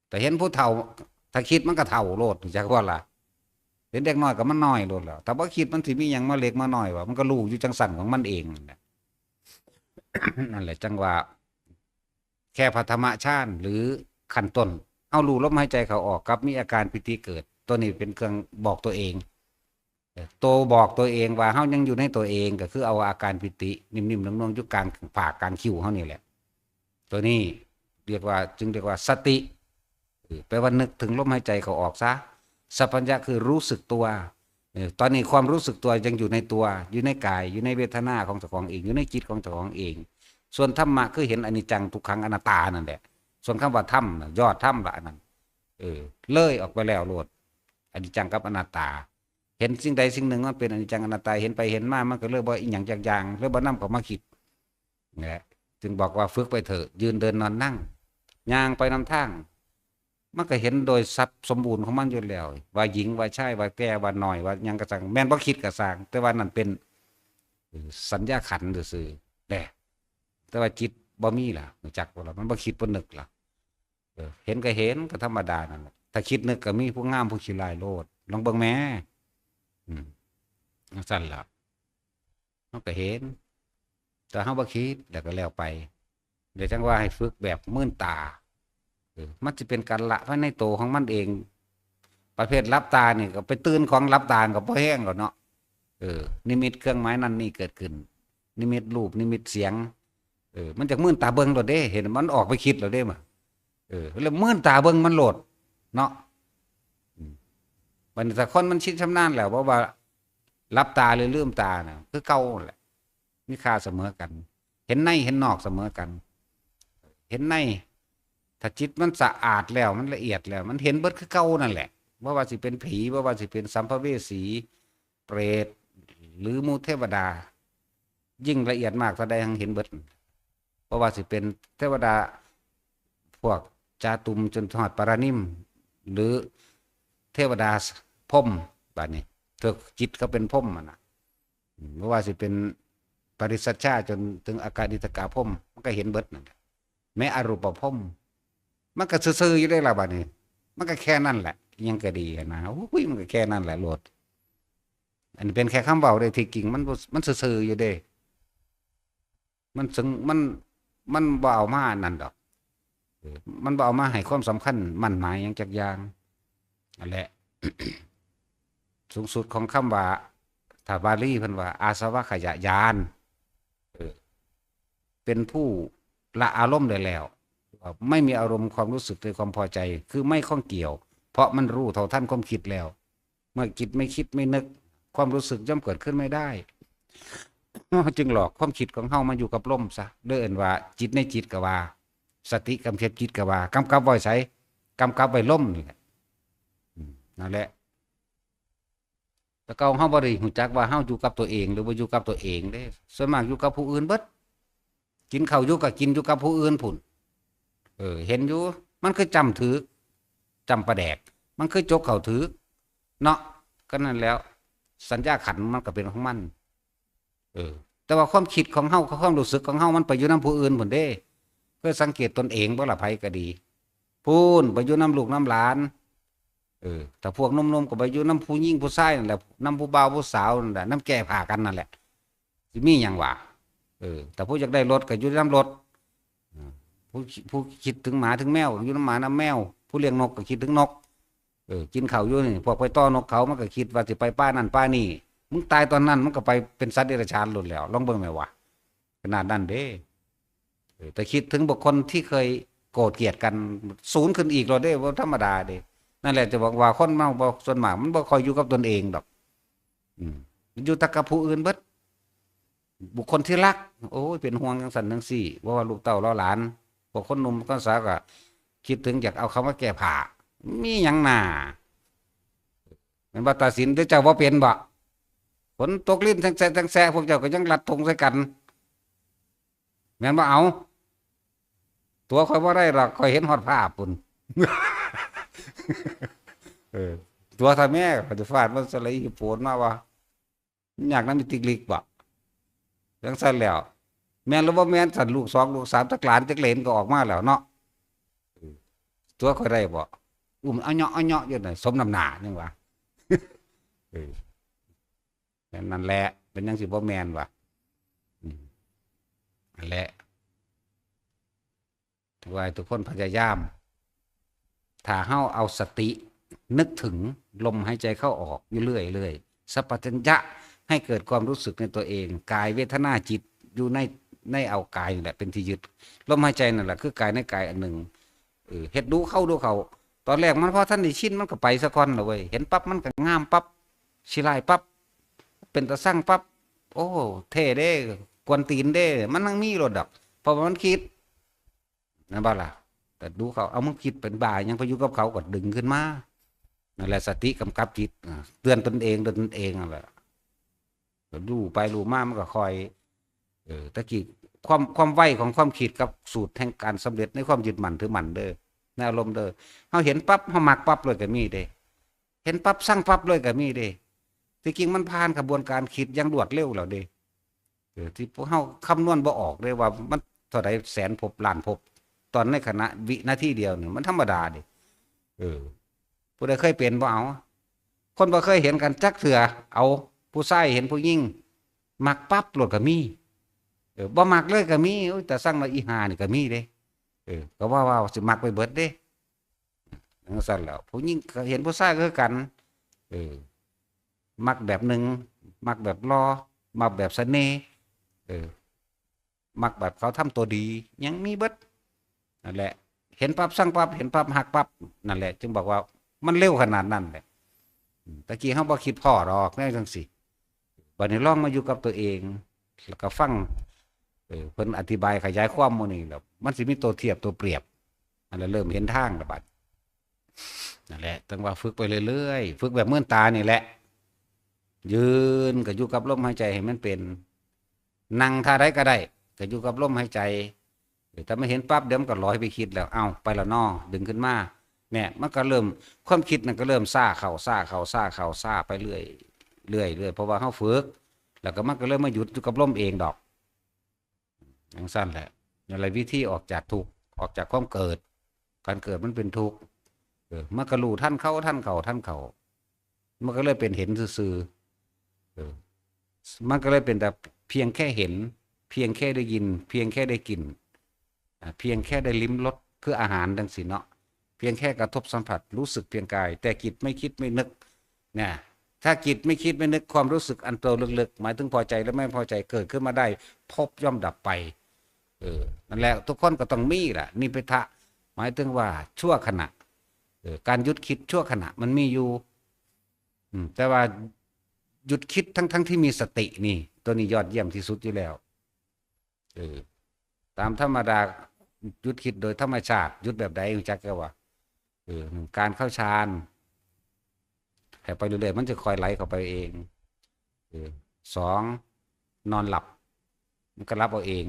แต่เห็นผู้เฒ่า ถ้าคิดมันก็เฒ่าโลด จักว่าล่ะ เห็นเด็กน้อยก็มันน้อยโลดแล้ว ถ้าบ่คิดมันสิมีหยังมาเล็กมาน้อยวะ มันก็รู้อยู่จั่งซั้นของมันเองนั่นแหละ นั่นแหละจั่งว่า แค่ปฐมฌานหรือขั้นต้น เฮารู้ลมหายใจเข้าออกกับมีอาการปีติเกิด ตัวนี้เป็นเครื่องบอกตัวเอง เอ่อ ตัวบอกตัวเองว่าเฮายังอยู่ในตัวเอง ก็คือเอาอาการปีตินิ่มๆ นุ่มๆ อยู่กลางปากกลางคิ้วเฮานี่แหละ ตัวนี้เรียกว่า จึงเรียกว่าสติ เออ แปลว่านึกถึงลมหายใจเข้าออกซะ สัพพัญญะคือรู้สึกตัว เออ ตอนนี้ความรู้สึกตัวยังอยู่ในตัว อยู่ในกาย อยู่ในเวทนาของเจ้าของเอง อยู่ในจิตของเจ้าของเอง ส่วนธรรมะคือเห็นอนิจจังทุกขังอนัตตานั่นแหละ ส่วนคำว่าธรรมน่ะ ยอดธรรมละอันนั้น เออ เลยออกไปแล้วโลด อนิจจังกับอนัตตา เห็นสิ่งใดสิ่งหนึ่งมันเป็นอนิจจังอนัตตา เห็นไปเห็นมา มันก็เลยบ่อีหยังจักอย่าง เลยบ่นำเข้ามาคิด นี่แหละ จึงบอกว่าฝึกไปเถอะ ยืนเดินนอนนั่ง ย่างไปนำทาง มันก็เห็นโดยสัดสมบูรณ์ของมันอยู่แล้ว ว่าหญิง ว่าชาย ว่าแก่ ว่าน้อย ว่าหยังก็ซ่าง แม่นบ่คิดก็ซ่าง แต่ว่านั่นเป็น เอ่อ สัญญาขันธ์ซื่อๆ แหละ แต่ว่าจิตบ่มีล่ะ รู้จักบ่ล่ะ มันบ่คิดบ่นึกล่ะ เออ เห็นก็เห็น ก็ธรรมดานั่นแหละ ถ้าคิดนึกก็มีผู้งามผู้ขี้ร้ายโลด ลองเบิ่งแหม อืม จั่งซั้นล่ะ เฮาก็เห็น แต่เฮาบ่คิด แล้วก็แล้วไป เดี๋ยวจั่งว่าให้ฝึกแบบมื่นตา เออ มันสิเป็นการละภายในตัวของมันเอง ประเภทหลับตานี่ก็ไปตื่นของหลับตาก็บ่แฮงแล้วเนาะ เออ นิมิตเครื่องหมายนั่นนี่เกิดขึ้น นิมิตรูป นิมิตเสียง เออ มันจักมื่นตาเบิ่งโลดเด้ เห็นมันออกไปคิดแล้วเด้ มา เออ แล้วมื่นตาเบิ่งมันโลด เนาะ อืม บัดนี้ถ้าคนมันชินชำนาญแล้ว เพราะว่าหลับตาหรือลืมตาน่ะ คือเก่านั่นแหละ มีค่าเสมอกัน เห็นในเห็นนอกเสมอกัน เห็นใน ถ้าจิตมันสะอาดแล้ว มันละเอียดแล้ว มันเห็นเบิดคือเก่านั่นแหละ บ่ว่าสิเป็นผี บ่ว่าสิเป็นสัมภเวสี เปรต หรือหมู่เทวดา ยิ่งละเอียดมากเท่าใด หั้งเห็นเบิด เพราะว่าสิเป็นเทวดาพวกจาตุมจนฮอดปารานิม หรือเทวดาพรหม บัดนี้ เถอะ จิตเขาเป็นพรหมอะนะ อืม บ่ว่าสิเป็นปริสัชชาจนถึงอากานิทกะพรหม มันก็เห็นเบิดนั่นแหละ แม้อรูปพรหม มันก็ซื่อๆอยู่เด้ล่ะบัดนี้ มันก็แค่นั้นแหละ อิหยังก็ดีหั้นนะ โอ้ย มันก็แค่นั้นแหละโลด อันนี้เป็นแค่คำเว้าเด้ ที่จริงมันบ่ มันซื่อๆอยู่เด้ มันซึ่ง มัน มันบ่เอามาอันนั้นดอก เออ มันบ่เอามาให้ความสำคัญมั่นหมายหยังจักอย่าง นั่นแหละ สูงสุดของคำว่า ถ้าบาลีเพิ่นว่า อาสวะขยะญาณ เออ เป็นผู้ละอารมณ์ได้แล้ว ไม่มีอารมณ์ความรู้สึกในความพอใจ คือไม่ข้องเกี่ยว เพราะมันรู้เท่าทันความคิดแล้ว เมื่อจิตไม่คิดไม่นึก ความรู้สึกย่อมเกิดขึ้นไม่ได้ จึงหลอกความคิดของเฮามาอยู่กับลมซะ เด้อ เอิ้นว่าจิตในจิตก็ว่า สติกำกับจิตก็ว่า กำกับไว้ไส กำกับไว้ลมนี่แหละ อืม นั่นแหละ แต่เก่าเฮาบ่ได้รู้จักว่าเฮาอยู่กับตัวเอง หรือบ่อยู่กับตัวเองเด้ ส่วนมากอยู่กับผู้อื่นเบิด กินข้าวอยู่ก็กินอยู่กับผู้อื่นพุ้น เออ เห็นอยู่ มันคือจ้ำถืก จ้ำปลาแดก มันคือจกเข้าถืก เนาะ ก็นั่นแล้ว สัญญาขันธ์มันก็เป็นของมัน เออ แต่ว่าความคิดของเฮากับความรู้สึกของเฮามันไปอยู่นำผู้อื่นพุ้นเด้ เคยสังเกตตนเองบ่ล่ะ ไผก็ดี พู้นไปอยู่นำลูกนำหลาน เออ ถ้าพวกหนุ่มๆก็ไปอยู่นำผู้หญิงผู้ชายนั่นแหละ นำผู้บ่าวผู้สาวนั่นแหละ นำแก้ผ้ากันนั่นแหละ สิมีหยังวะ เออ แต่ผู้อยากได้รถก็อยู่นำรถ อืม ผู้ ผู้คิดถึงหมาถึงแมวก็อยู่นำหมานำแมว ผู้เลี้ยงนกก็คิดถึงนก เออ กินข้าวอยู่นี่ พวกไปต่อนกเขา มันก็คิดว่าสิไปป่านั่นป่านี่ มึงตายตอนนั้น มันก็ไปเป็นสัตว์เดรัจฉานโลดแล้ว ลองเบิ่งแหมวะ ขนาดนั้นเด้ เออ แต่คิดถึงบุคคลที่เคยโกรธเกลียดกัน สูงขึ้นอีกโลดเด้ บ่ธรรมดาเด้ นั่นแหละจะบอกว่าคนเฮาบ่ ส่วนมากมันบ่ค่อยอยู่กับตนเองดอก อืม มันอยู่แต่กับผู้อื่นเบิด บุคคลที่รัก โอ้ย เป็นห่วงจังซั่นจังซี่ เพราะว่าลูกเต้าเหล่าหลาน พวกคนหนุ่มคนสาวก็คิดถึงอยากเอาเขามาแก้ผ้า มีหยังน่า แม่นบ่ ตาสิน เด้อ เจ้าบ่เป็นบ่ ฝนตกรินแซะแซะ พวกเจ้าก็ยังรัดธงใส่กัน แม่นบ่ เอา ตั๋วข้อยบ่ได้ดอก ข้อยเห็นฮอดภาพพุ้น เออ ตั๋วทำแม่ ข้อยสิฟาดมันสไลด์โปนมาว่า อยากนำอีติกลิกบ่ จังซั่นแล้ว แม่นหรือบ่แม่น ซั่นลูกสองลูกสาม จักหลานจักเหลนก็ออกมาแล้วเนาะ ตั๋วข้อยได้บ่ อุ้มเอาเหยาะเอาเหยาะอยู่น่ะ สมน้ำหน้ายังวะ เออ นั่นแหละ เป็นจังสิบ่แม่นวะ อืม นั่นแหละ ว่าให้ทุกคนพยายาม ถ้าเฮาเอาสตินึกถึงลมหายใจเข้าออกอยู่เรื่อยๆ สัพพัญญะให้เกิดความรู้สึกในตัวเอง กายเวทนาจิตอยู่ใน ในเอากายนี่แหละเป็นที่ยึด ลมหายใจนั่นแหละคือกายในกายอันหนึ่ง เออ เฮ็ดดูเข้าดูเข้า ตอนแรกมันพอทันได้ชิน มันก็ไปซะก่อนล่ะเว้ย เห็นปั๊บมันก็งามปั๊บ ขี้ร้ายปั๊บ เป็นตาซังปั๊บ โอ้ เท่เด้ กวนตีนเด้ มันยังมีโลดดอก เพราะว่ามันคิด นั่นบ่ล่ะ แต่ดูเขา เอา มึงคิดเป็นบ้าหยัง ไปอยู่กับเขาก็ดึงขึ้นมา นั่นแหละ สติกำกับจิต อ่า เตือนตนเอง เตือนตนเองนั่นแหละ ก็รู้ไปรู้มา มันก็ค่อย เออ ตะกี้ ความ ความไวของความคิดกับสูตรแห่งการสำเร็จในความยึดมั่นถือมั่นเด้อ ในอารมณ์เด้อ เฮาเห็นปั๊บ เฮามักปั๊บเลยก็มีเด้ เห็นปั๊บ ซังปั๊บเลยก็มีเด้ ที่จริงมันผ่านกระบวนการคิดอย่างรวดเร็วแล้วเด้ เออ ที่พวกเฮาคำนวณบ่ออกเลยว่ามันเท่าใดแสนภพล้านภพ ตอนในขณะวินาทีเดียวนี่มันธรรมดาเด้ เออ ผู้ใดเคยเป็นบ่เอา คนบ่เคยเห็นกันจักเทื่อ เอา ผู้ชายเห็นผู้หญิง มักปั๊บโลดก็มี เออ บ่มักเลยก็มี โอ้ย แต่ซังละอีห่านี่ก็มีเด้ เออ ก็ว่า ว่าสิมักไปเบิดเด้ จังซั่นแหล้ว ผู้หญิงก็เห็นผู้ชายก็คือกัน เออ มักแบบหนึ่ง มักแบบหล่อ มักแบบเสน่ห์ เออ มักแบบเขาทำตัวดี ยังมีเบิด นั่นแหละ เห็นปั๊บซังปั๊บ เห็นปั๊บฮักปั๊บ นั่นแหละ จึงบอกว่ามันเร็วขนาดนั้นแหละ อืม ตะกี้เฮาบ่คิดพ้อดอกแนวจังซี่ บัดนี้ลองมาอยู่กับตัวเอง แล้วก็ฟัง เออ เพิ่นอธิบายขยายความหมู่นี้แล้ว มันสิมีตัวเทียบตัวเปรียบ อันนั้นเริ่มเห็นทางแล้วบัด นั่นแหละ จั่งว่าฝึกไปเรื่อยๆ ฝึกแบบเมื่อนตานี่แหละ ยืนก็อยู่กับลมหายใจให้มันเป็น นั่งท่าใดก็ได้ ก็อยู่กับลมหายใจ เออ ถ้ามันเห็นปั๊บ เดี๋ยวมันก็ลอยไปคิดแล้ว เอ้า ไปแล้วน้อ ดึงขึ้นมา เนี่ย มันก็เริ่ม ความคิดนั่นก็เริ่มซ่าเข้า ซ่าเข้า ซ่าเข้า ซ่าไปเรื่อย เรื่อย เรื่อย เพราะว่าเฮาฝึก แล้วก็มันก็เลยมาหยุดอยู่กับลมเองดอก จั่งซั้นแหละ นั่นแหละวิธีออกจากทุกข์ ออกจากความเกิด การเกิดมันเป็นทุกข์ เออ มันก็รู้ทันเขา ทันเขา ทันเขา มันก็เลยเป็นเห็นซื่อๆ เออ มันก็เลยเป็นแต่เพียงแค่เห็น เพียงแค่ได้ยิน เพียงแค่ได้กลิ่น อ่า เพียงแค่ได้ลิ้มรส คืออาหารจั่งซี้เนาะ เพียงแค่กระทบสัมผัส รู้สึกเพียงกาย แต่จิตไม่คิดไม่นึก เนี่ย ถ้าจิตไม่คิดไม่นึก ความรู้สึกอันตัวลึกๆ หมายถึงพอใจและไม่พอใจเกิดขึ้นมาได้ ภพย่อมดับไป เออ นั่นแหละ ทุกคนก็ต้องมีแหละ นิพพิทะ หมายถึงว่าชั่วขณะ เออ การหยุดคิดชั่วขณะมันมีอยู่ อืม แต่ว่าหยุดคิดทั้งๆที่มีสตินี่ ตัวนี้ยอดเยี่ยมที่สุดอยู่แล้ว เออ ตามธรรมดา หยุดคิดโดยธรรมชาติ หยุดแบบใดรู้จักแก่ว่า เออ หนึ่ง การเข้าฌาน ให้ไปเรื่อยๆ มันจะค่อยไหลเข้าไปเอง เออ สอง นอนหลับ มันก็หลับเอาเอง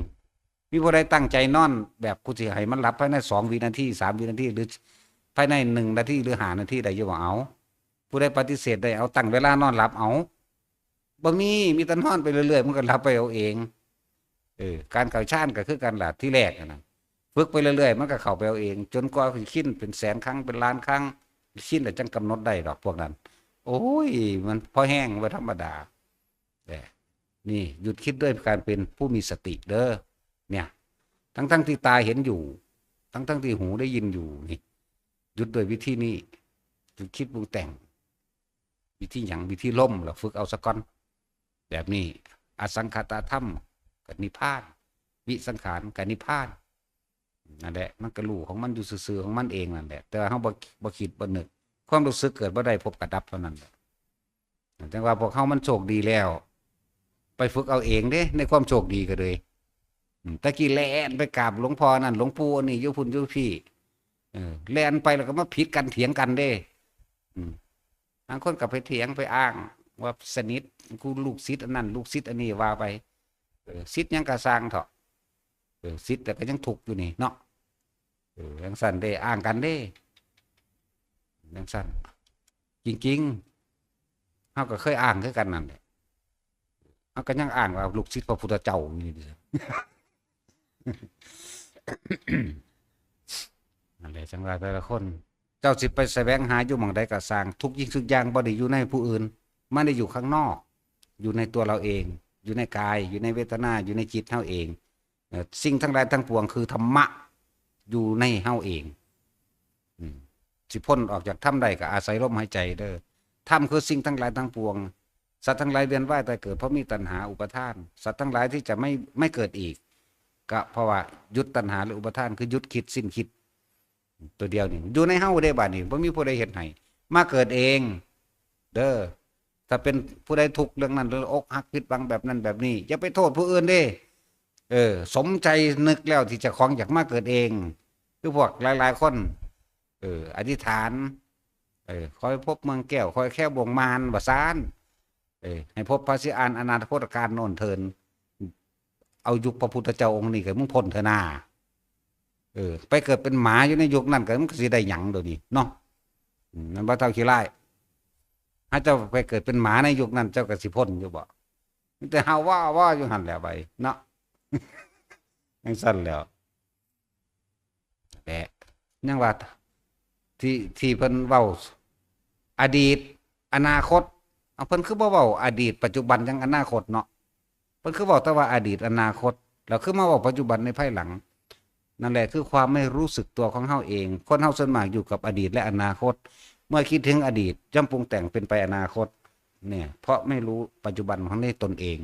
มีผู้ใดตั้งใจนอนแบบกูสิให้มันหลับภายในสองวินาที สามวินาที หรือภายในหนึ่งนาที หรือห้านาทีได้อยู่บ่ เอา ผู้ใดปฏิเสธได้ เอาตั้งเวลานอนหลับ เอา บ่มี มีแต่นอนไปเรื่อยๆ มันก็หลับไปเอาเอง เออ การเข้าฌานก็คือกันล่ะ ทีแรกอะนะ ฝึกไปเรื่อยๆ มันก็เข้าไปเอาเอง จนกว่าสิชินเป็นแสนครั้ง เป็นล้านครั้ง ชินแล้วจั่งกำหนดได้ดอกพวกนั้น โอ้ย มันพอแฮง บ่ธรรมดา แต่นี่หยุดคิดด้วยการเป็นผู้มีสติเด้อ เนี่ย ทั้งๆที่ตาเห็นอยู่ ทั้งๆที่หูได้ยินอยู่นี่ หยุดด้วยวิธีนี้ หยุดคิดปรุงแต่ง วิธีหยัง วิธีลม แล้วฝึกเอาซะก่อน แบบนี้ อสังขตธรรมก็นิพพาน วิสังขารก็นิพพาน นั่นแหละ มันก็รู้ของมันอยู่ซื่อๆ ของมันเองนั่นแหละ แต่ว่าเราบ่ บ่คิดบ่นึก ความรู้สึกเกิดบ่ได้ ภพก็ดับเท่านั้นแหละ จั่งว่าพวกเรามันโชคดีแล้ว ไปฝึกเอาเองเด้ ในความโชคดีก็เลย อืม แต่กี้แล่นไปกราบหลวงพ่อนั่น หลวงปู่อันนี้ อยู่พุ้นอยู่พี้ เออ แล่นไปแล้วก็มาผิดกัน เถียงกันเด้ อืม บางคนก็ไปเถียงไปอ้างว่าสนิท กูลูกศิษย์อันนั้น ลูกศิษย์อันนี้ ว่าไป เออ ศิษย์หยังก็ซ่างเถาะ เออ ศิษย์แต่ก็ยังทุกข์อยู่นี่เนาะ เออ จั่งซั้นเด้ อ้างกันเด้ จั่งซั้น จริงๆ เฮาก็เคยอ้างคือกันนั่นแหละ เฮาก็ยังอ้างว่าลูกศิษย์พระพุทธเจ้าอยู่นี่เด้อ นั่นแหละ จั่งว่าแต่ละคน เจ้าสิไปแสวงหาอยู่หม่องใดก็ซ่าง ทุกสิ่งทุกอย่างบ่ได้อยู่ในผู้อื่น มันได้อยู่ข้างนอก อยู่ในตัวเราเอง อยู่ในกาย อยู่ในเวทนา อยู่ในจิตเราเอง เอ่อ สิ่งทั้งหลายทั้งปวงคือธรรมะ อยู่ในเราเอง อืม สิพ้นออกจากธรรมได้ก็อาศัยลมหายใจเด้อ ธรรมคือสิ่งทั้งหลายทั้งปวง สัตว์ทั้งหลายเวียนว่ายตายเกิดเพราะมีตัณหาอุปาทาน สัตว์ทั้งหลายที่จะไม่ ไม่เกิดอีก ก็เพราะว่าหยุดตัณหาและอุปาทาน คือหยุดคิดสิ้นคิด ตัวเดียวนี่ อยู่ในเฮาเด้ บาดนี้ บ่มีผู้ใดเฮ็ดให้ มาเกิดเอง เด้อ ถ้าเป็นผู้ใดทุกข์เรื่องนั้น หรืออกหักผิดหวังแบบนั้นแบบนี้ อย่าไปโทษผู้อื่นเด้ เออ สมใจนึกแล้วที่เจ้าของอยากมาเกิดเอง คือพวกหลายๆ คน เออ อธิษฐาน เออ ขอให้พบเมืองแก้ว ขอให้แคล้วบ่วงมาร ว่าซาน เออ ให้พบพระศรีอาน อนาถคตการโน่นเทิน เอายุคพระพุทธเจ้าองค์นี้ก็มึงพ้นเถอะนา เออ ไปเกิดเป็นหมาอยู่ในยุคนั้นก็มันก็สิได้หยังเดี๋ยวนี้เนาะ อืม นั่นบ่เฒ่าขี้ร้าย ถ้าเจ้าไปเกิดเป็นหมาในยุคนั้น เจ้าก็สิพ้นอยู่บ่ มีแต่เฮาว่าว่าอยู่หั่นแหละไปเนาะ จั่งซั้นแหล้ว และยังว่าที่ ที่เพิ่นเว้า อดีต อนาคต เอา เพิ่นคือบ่เว้าอดีต ปัจจุบัน ยังอนาคตเนาะ เพิ่นคือเว้าแต่ว่าอดีต อนาคต แล้วคือมาเว้าปัจจุบันในภายหลัง นั่นแหละคือความไม่รู้สึกตัวของเฮาเอง คนเฮาส่วนมากอยู่กับอดีตและอนาคต เมื่อคิดถึงอดีตย่อมปรุงแต่งเป็นไปอนาคต เนี่ย เพราะไม่รู้ปัจจุบันของในตนเอง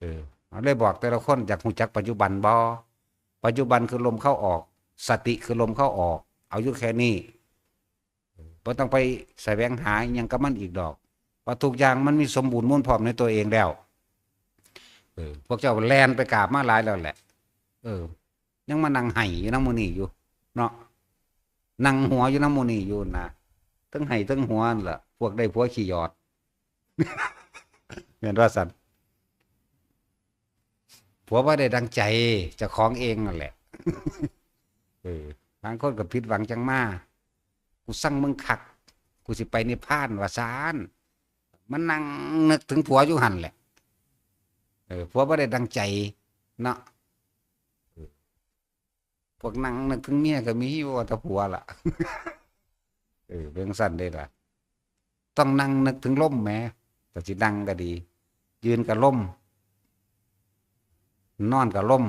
เออ เอาเลยบอกแต่ละคน อยากรู้จักปัจจุบันบ่ ปัจจุบันคือลมเข้าออก สติคือลมเข้าออก เอาอยู่แค่นี้ บ่ต้องไปแสวงหาอิหยังกับมันอีกดอก ว่าทุกอย่างมันมีสมบูรณ์มูลพร้อมในตัวเองแล้ว เออ พวกเจ้าแล่นไปกราบมาหลายแล้วแหละ เออ ยังมานั่งไห้อยู่นำหมู่นี้อยู่ เนาะ นั่งหัวอยู่นำหมู่นี้อยู่นะ เทิงไห้เทิงหัวนั่นล่ะ พวกได้ผัวขี้หยอด แม่นว่าซั่น ผัวบ่ได้ดังใจเจ้าของเองนั่นแหละ เออ บางคนก็ผิดหวังจั่งมา กูซังมึงคัก กูสิไปนิพพาน ว่าซาน มันนั่งนึกถึงผัวอยู่หั่นแหละ เออ ผัวบ่ได้ดังใจเนาะ เออ พวกนั่งนึกถึงเมียก็มี บ่ว่าแต่ผัวล่ะ เออ เป็นจั่งซั้นเด้ล่ะ ต้องนั่งนึกถึงลมแหม แต่สินั่งก็ดี ยืนก็ลม นอนก็ลม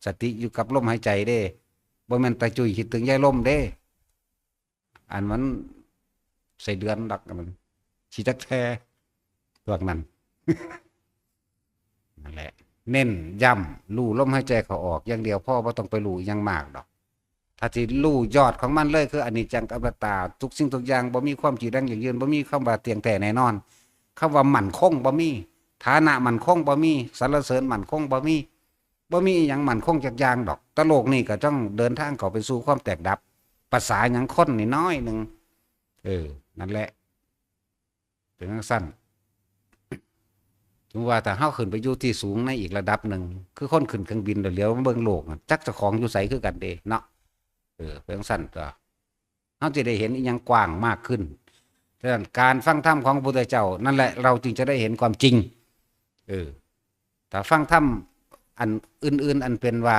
สติอยู่กับลมหายใจเด้ บ่แม่นตาจุ้ยคิดถึงยายลมเด้ อันมันไส้เดือนดอก อันนั้น ขี้จักแท้ พวกนั้น นั่นแหละ เน้นย้ำ รู้ลมหายใจเข้าออกอย่างเดียวพอ บ่ต้องไปรู้อิหยังมากดอก ถ้าสิรู้ยอดของมันเลยคืออนิจจังกับอนัตตา ทุกสิ่งทุกอย่างบ่มีความจีรังยั่งยืน บ่มีคำว่าเที่ยงแท้แน่นอน คำว่ามั่นคงบ่มี ฐานะมั่นคงบ่มี สรรเสริญมั่นคงบ่มี บ่มีอิหยังมั่นคงจักอย่างดอก แต่โลกนี้ก็ต้องเดินทางเข้าไปสู่ความแตกดับ ภาษาหยังคนนี่น้อยหนึ่ง เออ นั่นแหละ เป็นจั่งซั้น ถึงว่าถ้าเฮาขึ้นไปอยู่ที่สูงในอีกระดับหนึ่ง คือคนขึ้นเครื่องบินแล้วเหลียวมาเบิ่งโลกน่ะ จักเจ้าของอยู่ไสคือกันเด้เนาะ เออ เป็นจั่งซั้นตั๊ว เฮาจะได้เห็นอิหยังกว้างมากขึ้น ฉะนั้นการฟังธรรมของพระพุทธเจ้านั่นแหละ เราจึงจะได้เห็นความจริง เออ ถ้าฟังธรรมอันอื่นๆ อันเป็นว่า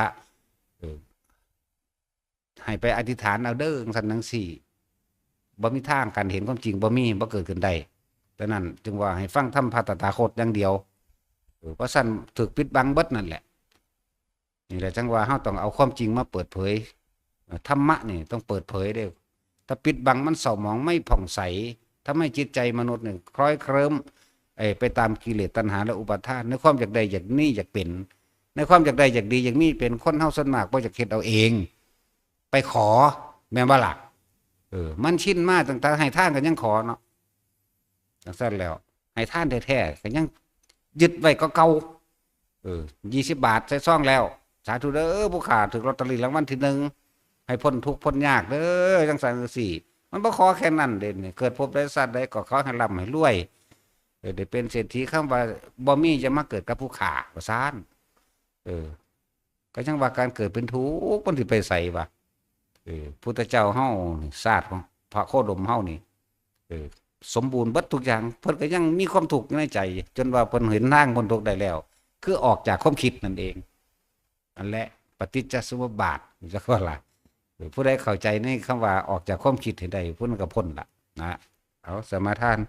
เออ ให้ไปอธิษฐานเอาเด้อ จั่งซั้นจั่งซี้ บ่มีทาง การเห็นความจริงบ่มี บ่เกิดขึ้นได้ ฉะนั้นจึงว่าให้ฟังธรรมพระตถาคตอย่างเดียว เออ เพราะซั้นถูกปิดบังเบิดนั่นแหละ นี่แหละจั่งว่าเฮาต้องเอาความจริงมาเปิดเผย เอ่อ ธรรมะนี่ต้องเปิดเผยเด้อ ถ้าปิดบังมันเศร้าหมองไม่ผ่องใส ทำให้จิตใจมนุษย์นี่คล้อยเคลิ้ม เอ่อ ไปตามกิเลสตัณหาและอุปาทาน ในความอยากได้อยากมีอยากเป็น ในความอยากได้อยากดีอยากมีเป็น คนเฮาส่วนมากบ่อยากเฮ็ดเอาเอง ไปขอ แม่นบ่ล่ะ เออ มันชินมาตั้งแต่ให้ทานก็ยังขอเนาะ จั่งซั้นแล้ว ให้ทานแท้ๆ ก็ยังยึดไว้คือเก่า เออ ยี่สิบบาทใส่ซองแล้ว สาธุเด้อ ผู้ข้าถืกลอตเตอรี่รางวัลที่หนึ่ง ให้พ้นทุกข์พ้นยากเด้อ จั่งซั้นจั่งซี้ มันบ่ขอแค่นั้นเด้นี่ เกิดภพใดชาติใดก็ขอให้ร่ำให้รวย เออ ได้เป็นเศรษฐี คำว่าบ่มีอย่ามาเกิดกับผู้ข้า ว่าซั้น เออ ก็จั่งว่าการเกิดเป็นทุกข์ มันสิไปไสวะ เออ พุทธเจ้าเฮานี่ ชาติของพระโคดมเฮานี่ เออ สมบูรณ์เบิดทุกอย่าง เพิ่นก็ยังมีความทุกข์อยู่ในใจ จนว่าเพิ่นเห็นทางพ้นทุกข์ได้แล้ว คือออกจากความคิดนั่นเอง นั่นแหละ ปฏิจจสมุปบาท จักว่าล่ะ เออ ผู้ใดเข้าใจในคำว่าออกจากความคิดให้ได้ ผู้นั้นก็พ้นละ นะ เอา สมาทาน